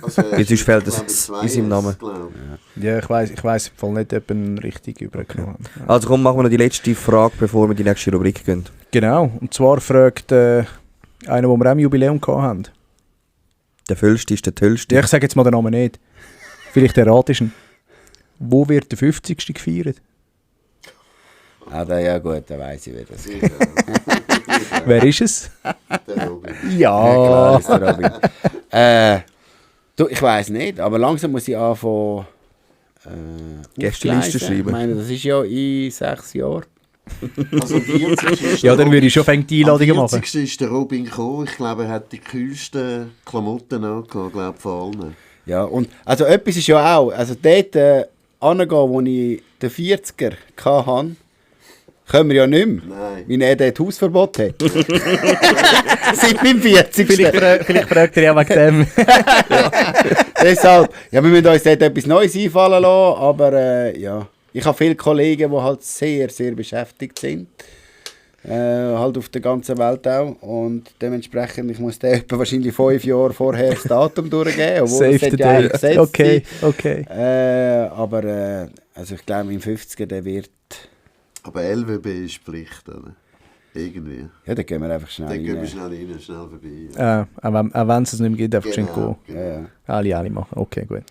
Also, Weil sonst fehlt das in seinem Namen. Ja, ich weiss im Fall nicht, ob ein richtig übergekommen hat. Also komm, machen wir noch die letzte Frage, bevor wir in die nächste Rubrik gehen. Genau, und zwar fragt einer, wo wir auch im Jubiläum hatten. Der Füllste ist der Tüllste. Ja, ich sage jetzt mal den Namen nicht. Vielleicht erratest du ihn. Wo wird der 50. gefeiert? Ja gut, dann weiss ich, wer das ist. Wer ist es? Der Robin. Ja. Klar ist der Robin. Du, ich weiss nicht, aber langsam muss ich anfangen Gästeliste aufgleisen. schreiben. Ich meine, das ist ja in 6 Jahren. Also am 40. ist Ja, der dann würde ich schon fängt die Einladungen Am machen. 40. ist der Robin gekommen. Ich glaube, er hat die kühlsten Klamotten angehabt, glaube ich, von allen. Ja, und also etwas ist ja auch, also dort angehen, wo ich den 40er hatte, können wir ja nicht mehr, Nein. weil er dort Hausverbot hat. Seit meinem 40. Vielleicht fragt er ja wegen dem. Deshalb, ja, wir müssen uns dort etwas Neues einfallen lassen, aber ja. Ich habe viele Kollegen, die halt sehr, sehr beschäftigt sind. Halt auf der ganzen Welt auch. Und dementsprechend, ich muss den etwa wahrscheinlich 5 Jahre vorher das Datum durchgeben. Obwohl Save the ja eigentlich day. gesetzt Okay, sein. okay. Aber also ich glaube, im 50er, der wird... Aber LWB ist Pflicht, oder? Irgendwie. Ja, dann gehen wir einfach schnell Dann gehen wir rein. schnell rein, schnell vorbei. Auch wenn es es nicht mehr gibt, einfach Genau. schnell Ja, ja. gehen. Alle machen. Okay, gut.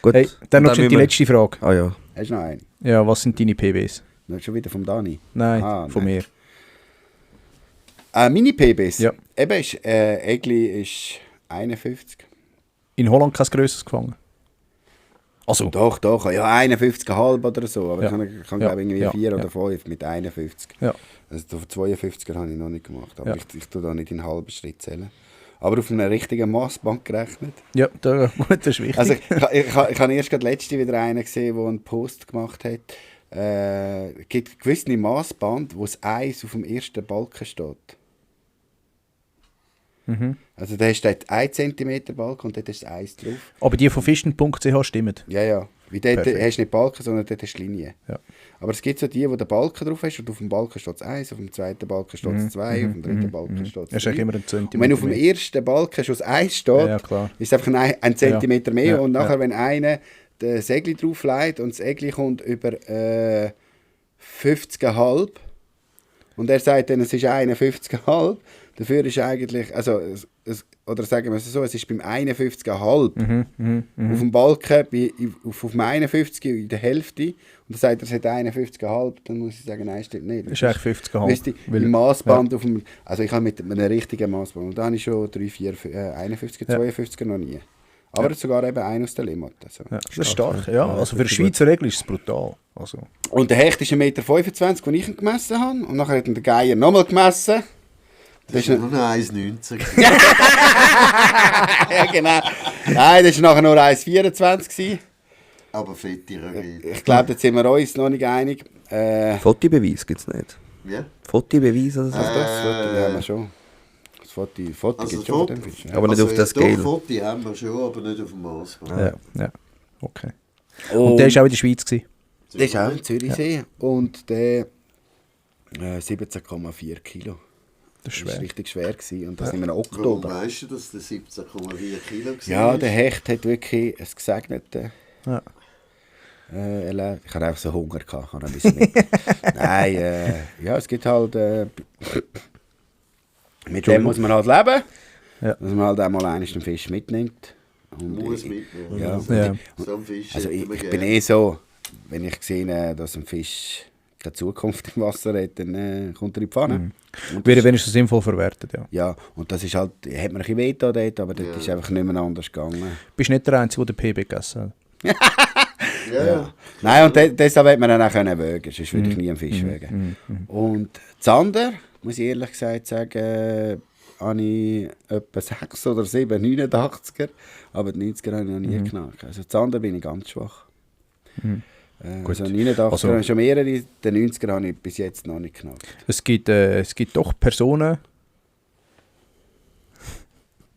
Gut. Hey, dann noch Und schon die müssen wir- letzte Frage. Ah ja. Hast du noch einen? Ja, was sind deine PBs? Noch schon wieder vom Dani? Nein, von nein. mir. Meine PBs? Ja. Eben, Egli ist 51. In Holland kein grösseres gefangen? Also, Doch, ja 51,5 oder so. Aber Ja. ich kann Ja. glaube irgendwie Ja. 4 Ja. oder 5 mit 51. ja. Also auf 52er habe ich noch nicht gemacht. Aber Ja. ich tue da nicht in halben Schritt zählen. Aber auf einer richtigen Massband gerechnet. Ja, gut, das ist wichtig. Also ich habe erst gerade letzte wieder einen gesehen, der einen Post gemacht hat. Es gibt gewisse Massband, wo das Eis auf dem ersten Balken steht. Also da hast du dort 1 cm Balken und dort ist das Eis drauf. Aber die von fischen.ch stimmen. Ja. Wie dort Perfekt. hast du nicht Balken, sondern dort hast du Linie. Ja. Aber es gibt so die, wo der Balken drauf hast und auf dem Balken steht das 1, auf dem zweiten Balken steht das 2, auf dem dritten Balken steht Das das ist eigentlich 3. immer ein Und Zentimeter. wenn auf dem ersten Balken schon das 1 steht, Ja, klar. ist es einfach ein Zentimeter mehr. Ja, Und nachher, ja. wenn einer den Segel drauf legt und das Segel kommt über 50,5 und er sagt dann, es ist 51,5, dafür ist eigentlich, also, oder sagen wir es so, es ist beim 51,5 auf dem Balken, auf dem 51 in der Hälfte, und er sagt, es hat 51,5, dann muss ich sagen, nein, stimmt nicht. Das ist eigentlich 50,5. Weißt du, im Maßband auf dem, also ich habe mit einem richtigen Maßband, und da habe ich schon 3, 4, 51er, 52er noch nie. Aber sogar eben einen aus der Limmat. Also. Ja, das ist stark. Ja, also für die Schweizer Regel ist es brutal. Also. Und der Hecht ist 1,25 Meter, den ich ihn gemessen habe. Und nachher hat ihn der Geier nochmal gemessen. Das ist nur noch 1,90. Ja, genau. Nein, das war nachher nur 1,24. Aber fette Röhre. Ich glaube, jetzt sind wir uns noch nicht einig. Fotobeweis gibt es nicht. Ja. Fotobeweis oder so? Also das Foto haben wir schon. Das Foto Also gibt schon von dem Fisch. Ja. Aber nicht auf das Scale. Foto haben wir schon, aber nicht auf dem Maßband. Ja. Okay. Und der war auch in der Schweiz gewesen. Der ist auch in Zürichsee und der 17,4 Kilo. Das ist Das war schwer. richtig schwer gewesen. Und das im Warum Oktober. weißt du, dass der 17,4 Kilo war? Ja, der Hecht hat wirklich ein gesegnetes. Ja. Ich hatte einfach so Hunger gehabt, kann ein bisschen mit. Nein, ja, es gibt halt. Mit dem muss man halt leben. Ja. Dass man halt einmal einen Fisch mitnimmt. Und Muss mitnehmen. Ja. Ja. So ein Fisch Also hätten ich wir bin gerne. so, wenn ich sehe, dass ein Fisch keine Zukunft im Wasser hat, dann kommt er in die Pfanne. Und Wäre das, wenigstens sinnvoll verwertet, ja. ja, und das ist halt, hat mir ein bisschen weh getan dort, aber das ist einfach nicht mehr anders gegangen. Bist nicht der Einzige, der den PB gegessen hat. Ja. Nein, und deshalb hätte man dann auch können wägen, sonst würde ich nie einen Fisch wägen. Und Zander, muss ich ehrlich gesagt sagen, habe ich etwa 6 oder 7 89er, aber die 90er habe ich noch nie geknackt. Also Zander bin ich ganz schwach. Also 89er Also- habe ich schon mehrere, den 90er habe ich bis jetzt noch nicht geknackt. Es gibt doch Personen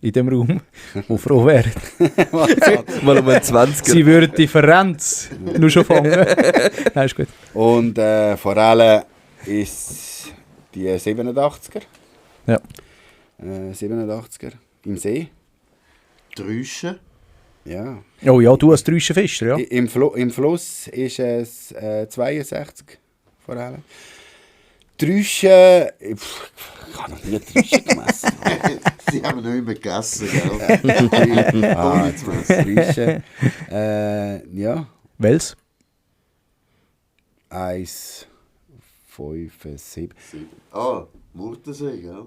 in dem Raum, die froh wären. Mal um einen 20er. Sie würden die Differenz nur schon fangen. Nein, ist gut. Und vor allem ist die 87er. Ja. 87er im See. Drüschen. Ja. Oh ja, du als Drüschenfischer, ja. Im Fluss ist es 62 vor allem. Drüschen, ich habe noch nie Drüschen gemessen. Die haben wir noch immer gegessen, gell? Drüschen. Ja, Wels? 1,57. Ah, Murtensee, gell?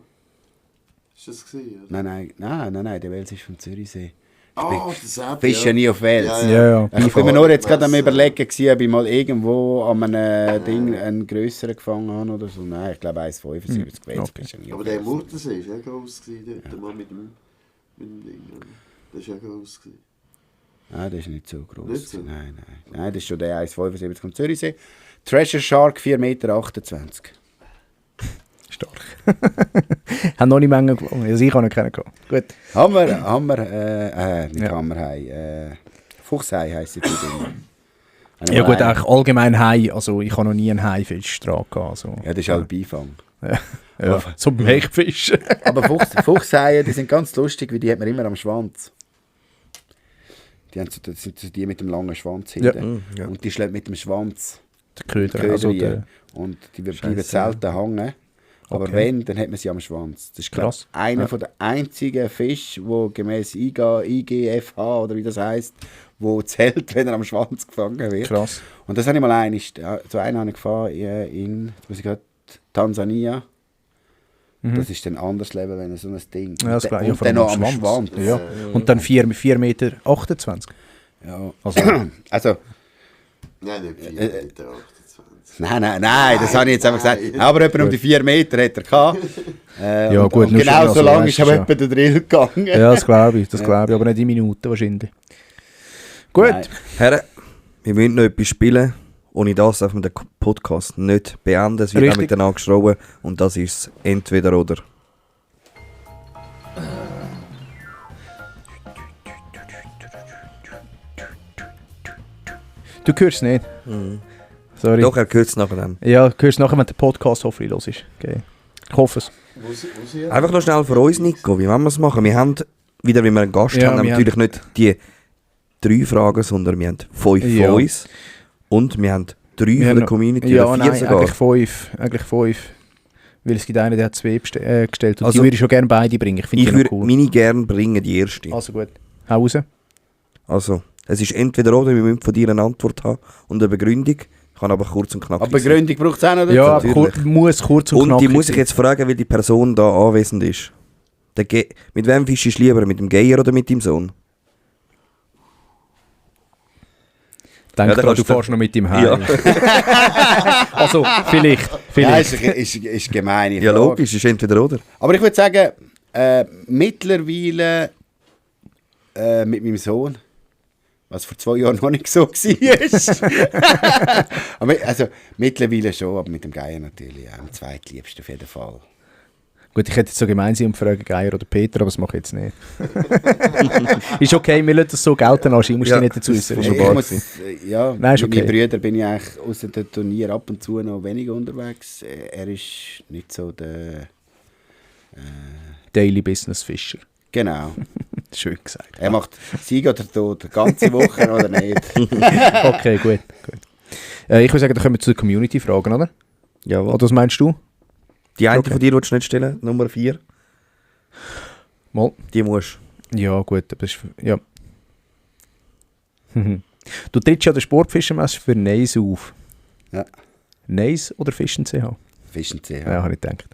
Ist das gewesen, oder? Nein, der Wels ist vom Zürichsee. Ah, das App, Fische nie auf Wels. Ja. Ich bin mir nur jetzt gerade am Überlegen, gewesen, ob ich mal irgendwo an einem Ding einen grösseren gefangen habe oder so. Nein, ich glaube 1,75 Wels. Okay. Fische nie Aber auf der Wels. Murtensee war ja gross, dort mal mit dem Ding. Oder? Das war ja gross. Nein, das ist nicht so groß. Nicht so? Nein, das ist schon der 1,75 vom Zürichsee. Treasure Shark 4,28 Meter. Stark. Haben noch nicht Mengen gewonnen. Also ich habe nicht kennen. Gut. Fuchshai heisst die Dinge. Ja gut, eigentlich allgemein Hai. Also ich habe noch nie einen Haifisch dran gehabt. Also. Ja, das ist halt Beifang. Ja, so beim Hechtfisch. Aber Fuchshaie, die sind ganz lustig, weil die hat man immer am Schwanz. Das sind so die mit dem langen Schwanz hinten. Ja. Und die schlägt mit dem Schwanz Der Köder. Köder Also rein. der, Und die bleiben selten hängen. Aber Okay. wenn, dann hat man sie am Schwanz. Das ist Krass. einer von der einzigen Fische, der gemäß IGFH oder wie das heisst, wo zählt, wenn er am Schwanz gefangen wird. krass. Und das habe ich mal zu einem habe ich gefahren in jetzt muss ich grad, Tansania. Das ist dann ein anderes Level, wenn er so ein Ding. Ja, das glaube ich. und vor dann allem noch am Schwanz. Ja. Und dann 4,28 Meter. Ja. Also, Also, Nein, nicht 4,28 Meter. nein, das habe ich jetzt einfach gesagt. Aber etwa um die 4 Meter hat er gehabt. Ja, und, gut, und nur genau schon, so also lange weißt ist du aber schon. etwa der Drill gegangen. ja, das glaube ich. Aber nicht in Minuten wahrscheinlich. Gut. Nein. Herren, wir wollen noch etwas spielen. Ohne das darf man den Podcast nicht beenden. Es wird auch Richtig. miteinander geschrauben. Und das ist entweder oder. Du hörst es nicht. Sorry. Doch, er hört es nachher dann. Ja, du hörst nachher, wenn der Podcast hoffentlich los ist. Okay. Ich hoffe es. Einfach noch schnell für uns, Nico. Wie wollen wir es machen? Wir haben, wieder wie wir einen Gast Ja, haben, wir natürlich nicht die 3 Fragen, sondern wir haben 5 Ja. von uns. Und wir haben 3 Wir von haben der noch- Community. Ja, oder 4 nein, sogar. eigentlich 5. Weil es gibt einen, der hat 2 gestellt. Und Also- die würde ich schon gerne beide bringen. Ich finde Ich die würde noch cool. meine gerne bringen, die erste. Also gut. Hau raus. Also, es ist entweder oder, wir müssen von dir eine Antwort haben und eine Begründung. Ich kann aber kurz und knackig Aber Begründung braucht es auch noch dazu. Ja, natürlich. muss kurz und Und die knackig muss ich sein. jetzt fragen, weil die Person da anwesend ist. Mit wem fischst du lieber? Mit dem Geier oder mit deinem Sohn? Denk Ja, dann dran, du kannst du- fährst noch mit ihm heim. Ja. Also, vielleicht. Ja, ist gemeine Ja, Frage. logisch, ist entweder oder. Aber ich würde sagen, mittlerweile mit meinem Sohn. Was vor 2 Jahren noch nicht so war. Aber also, mittlerweile schon, aber mit dem Geier natürlich auch. Am zweitliebsten auf jeden Fall. Gut, ich hätte jetzt so gemeinsam fragen, Geier oder Peter, aber das mache ich jetzt nicht. Ist okay, wir lassen das so gelten, ich muss dich nicht dazu äußern. Nein, ist okay. Mit meinen Brüdern bin ich eigentlich außer dem Turnier ab und zu noch weniger unterwegs. Er ist nicht so der... Daily Business Fischer. Genau. Schön gesagt. Er macht Sieg oder Tod, die ganze Woche oder nicht. Okay, gut. Ich würde sagen, da kommen wir zu den Community-Fragen, oder? Jawohl. Oder was meinst du? Die eine von dir willst du nicht stellen, Nummer 4. Mal. Die musst Ja, gut, aber das ist... Ja. Du trittst ja der Sportfischermesse für Neis auf. Ja. Neis oder Fischen CH? Fischen CH. Ja, habe ich gedacht.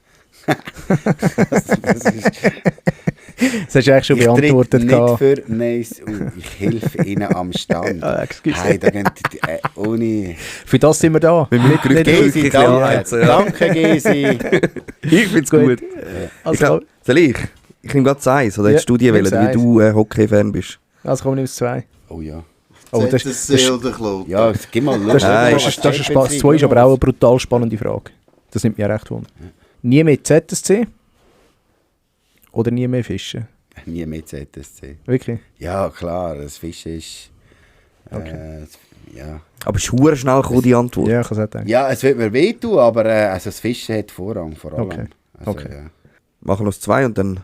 Das hast du eigentlich schon beantwortet. Ich tritt nicht für Neis auf. Ich helfe ihnen am Stand. Hey, da gehen die, ohne... Für das sind wir da. Gesi, danke Gesi. Ich finde es gut. Also, Soll ich? Ich nehme gerade 1 oder jetzt du die wählen, weil du Hockey-Fan bist. Also kommen wir ins 2. Oh ja. Oh, das oder Kloten? Ja, gib mal Lust. Das ist das 2 ist aber auch eine brutal spannende Frage. Das nimmt mich auch recht wunder. Nie mehr ZSC oder nie mehr Fischen? Nie mehr ZSC. Wirklich? Ja, klar, das Fischen ist... ja. Aber es ist verdammt schnell gekommen, die Antwort. Ja, ich kann es auch denken. Ja, es wird mir wehtun, aber also das Fischen hat Vorrang vor allem. Okay. Also, Okay. Ja. Machen wir noch 2 und dann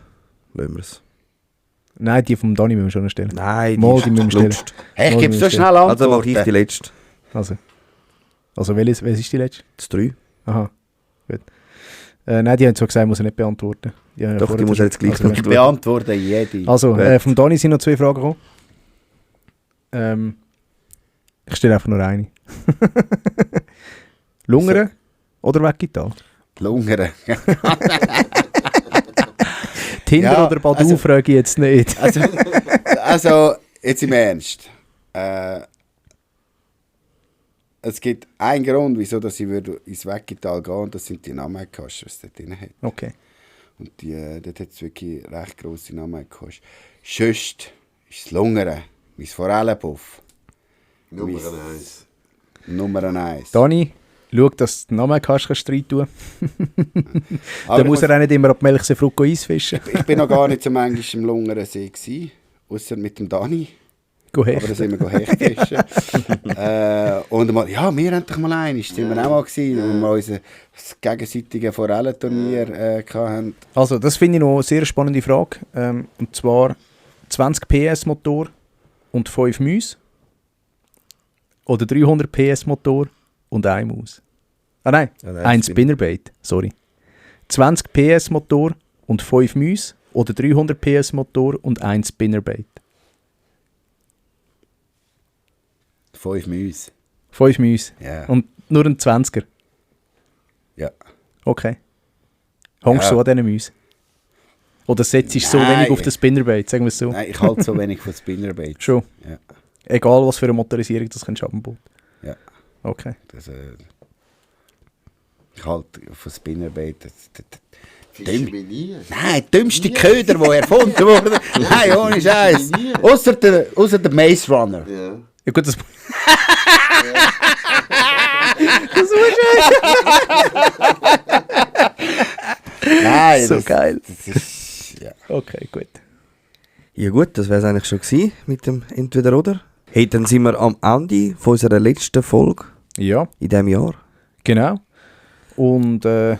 lassen wir es. Nein, die vom Dani müssen wir schon noch stellen. Nein, Mal, die müssen wir stellen. Hey, ich Mal, gebe die so müssen schnell Antworten. Also mache ich die letzte. Also welches ist die letzte? Das 3. Aha, gut. Nein, die haben so gesagt, muss er nicht beantworten. Doch, die muss er jetzt gleich Ich beantworte jede. Also, vom Dani sind noch 2 Fragen gekommen. Ich stelle einfach nur eine. Lungern oder Weggital? Lungern. Tinder Ja, oder Badu also- frage ich jetzt nicht. Also, jetzt im Ernst. Es gibt einen Grund, wieso dass ich würde ins Weggital gehen, und das sind die Namekasten, was es dort drin hat. Okay. Und dort hat es wirklich recht grosse Namekasten. Sonst ist das Lungern, mein Forellenpuff. Nummer 1. Nummer 1. Dani, schau, dass du den Namen kannst rein tun. Aber Dann muss er auch nicht immer ab Melchseefrucht Eisfischen. Ich bin noch gar nicht so manchmal im Lungerensee gewesen, ausser mit dem Dani. Aber da sind wir Hechtfischen. Und mal, ja, wir haben doch mal einen, sind wir auch mal gewesen, wo wir unser gegenseitige Forellenturnier hatten. Also, das finde ich noch eine sehr spannende Frage. Und zwar 20 PS Motor und 5 Mäuse. Oder 300 PS Motor und 1 Maus. Ah nein, ein Spinnerbait, sorry. 20 PS Motor und 5 Mäuse oder 300 PS Motor und 1 Spinnerbait. 5 Mäuse. 5 Mäuse. Ja. Und nur ein 20er. Ja. Okay. Hängst du Ja. an diesen Mäusen? Oder setzt du so Nein. wenig auf das Spinnerbait, sagen wir es so? Nein, ich halte so wenig von Spinnerbait. Schon? Ja. Egal, was für eine Motorisierung das kannst du haben. Ja. Okay. Das, ich halte von Spinnerbait. Fisch mich nie. Nein, der dümmste Köder, der erfunden wurde. Nein, ohne Scheiß. Außer der Maze Runner. Ja. Ja gut, das... Nein, so geil. Das ist, ja. Okay, gut. Ja gut, das wäre es eigentlich schon gewesen mit dem Entweder-Oder. Hey, dann sind wir am Ende von unserer letzten Folge Ja, in diesem Jahr. genau. Und An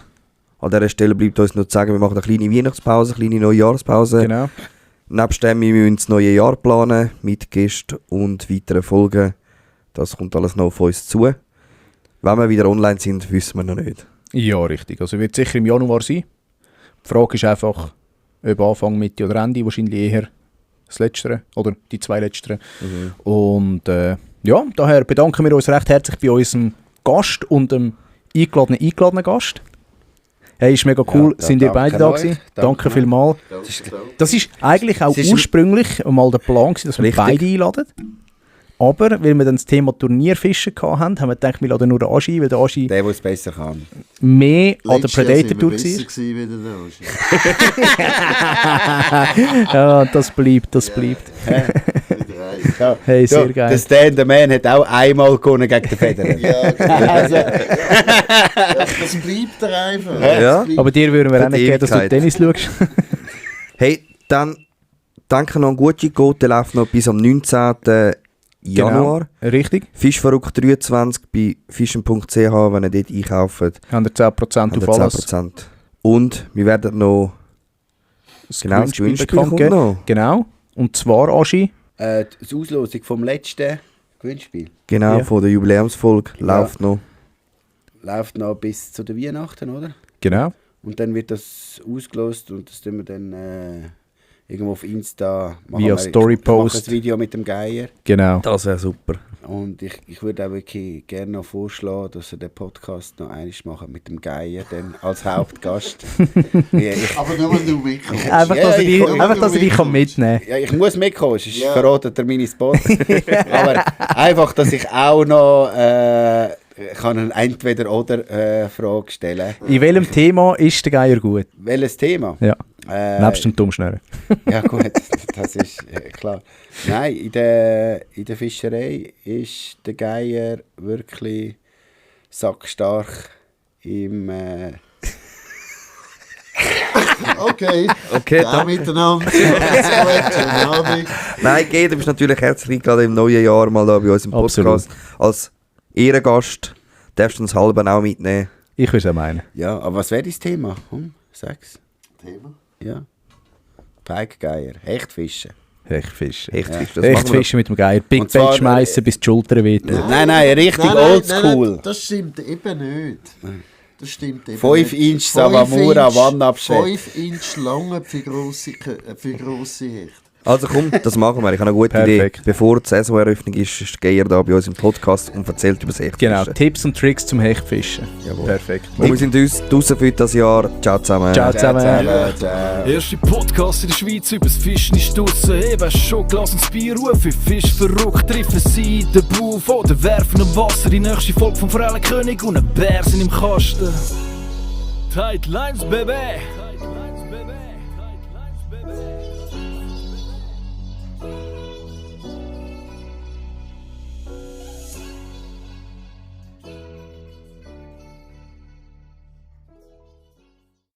dieser Stelle bleibt uns noch zu sagen, wir machen eine kleine Weihnachtspause, eine kleine Neujahrspause. genau. Nebst dem, wir müssen das neue Jahr planen mit Gästen und weiteren Folgen. Das kommt alles noch auf uns zu. Wenn wir wieder online sind, wissen wir noch nicht. Ja, richtig. Also wird sicher im Januar sein. Die Frage ist einfach, ob Anfang, Mitte oder Ende. Wahrscheinlich eher das Letztere oder die 2 Letzteren. Und ja, daher bedanken wir uns recht herzlich bei unserem Gast und dem eingeladenen Gast. Hey, ist mega cool, Ja, sind ihr danke beide da euch. gewesen. Danke. Danke vielmals. Das ist eigentlich auch Es ist ursprünglich mal der Plan gewesen, dass wir Richtig. beide einladen. Aber weil wir dann das Thema Turnierfischen hatten, haben wir gedacht, wir laden nur den Aschi, weil der Aschi Der es besser kann. mehr an der Letztes Jahr Predator sind wir Tour besser war. gewesen wie der Ocean. Ja, das bleibt. Wieder eins. Ja. Hey, sehr geil. Der Stan, der Man, hat auch einmal gewonnen gegen den Federer. Ja, Also, das bleibt er einfach. Ja. Aber dir würden wir Für auch nicht die geben, dass du Ewigkeit. Tennis schaust. Hey, dann danke noch an Gucci-Code, der läuft noch bis am 19. Januar. Genau. Richtig. Fischverrückt 23 bei fischen.ch, wenn ihr dort einkauft. Haben 10% auf alles. 10%. Und wir werden noch Das genau das Gewinnspiel bekannt kommt geben. noch. Genau. Und zwar, Aschi, die Auslosung vom letzten Gewinnspiel Genau, Ja. von der Jubiläumsfolge läuft noch. läuft noch bis zu den Weihnachten, oder? genau. Und dann wird das ausgelost und das tun wir dann irgendwo auf Insta machen. Via wir- Story-Post. Ich mache ein Video mit dem Geier. Genau. Das wäre super. Und ich würde auch wirklich gerne noch vorschlagen, dass wir den Podcast noch einmal machen mit dem Geier, dann als Hauptgast. Aber nur wenn du mitkommst. Einfach, dass ich er dich mitnehmen kann. Ja, ich muss mitkommen, sonst Ja. verratet er meine Spots. Aber einfach, dass ich auch noch kann eine Entweder-Oder-Frage stellen. In welchem Thema ist der Geier gut? Welches Thema? Ja. Nebst dem Dummschnurren. Ja gut, das ist klar. Nein, in der Fischerei ist der Geier wirklich sackstark im... Okay, Okay, ja, dann. miteinander. Schönen Abend. Nein, Geh, du bist natürlich herzlich gerade im neuen Jahr mal da bei uns im Podcast. Als Ehrengast darfst du uns halben auch mitnehmen. Ich würde es auch meinen. Ja, aber was wäre dein Thema? Sag's. Thema? Ja. Pike-Geier, Hechtfischen. Hechtfischen. Hechtfisch, das machen wir Hechtfischen mit dem Geier. Big Und zwar, Bang schmeißen, bis die Schultern wehtun. Nein, richtig oldschool. Das stimmt eben nicht. Das stimmt eben 5 nicht. Inch Sawamura Wannabschnitt. 5 Inch lange für grosse Hechte. Also komm, das machen wir. Ich habe eine gute Perfekt. Idee. Bevor die Saisoneröffnung ist Geier da bei uns im Podcast und erzählt über das Hechtfischen. Genau, Tipps und Tricks zum Hechtfischen. Jawohl. Perfekt. Und wir sind uns draussen für das Jahr. Ciao zusammen. Ciao zusammen. Ciao. Erste Podcast in der Schweiz übers Fischen ist draussen. Hey, weisst schon, Glas ins Bier rufen. Fisch verrückt, treffen sie den Buff oder werfen im Wasser. Die nächste Folge vom Forellenkönig und ein Bär sind im Kasten. Tight Lines, Baby!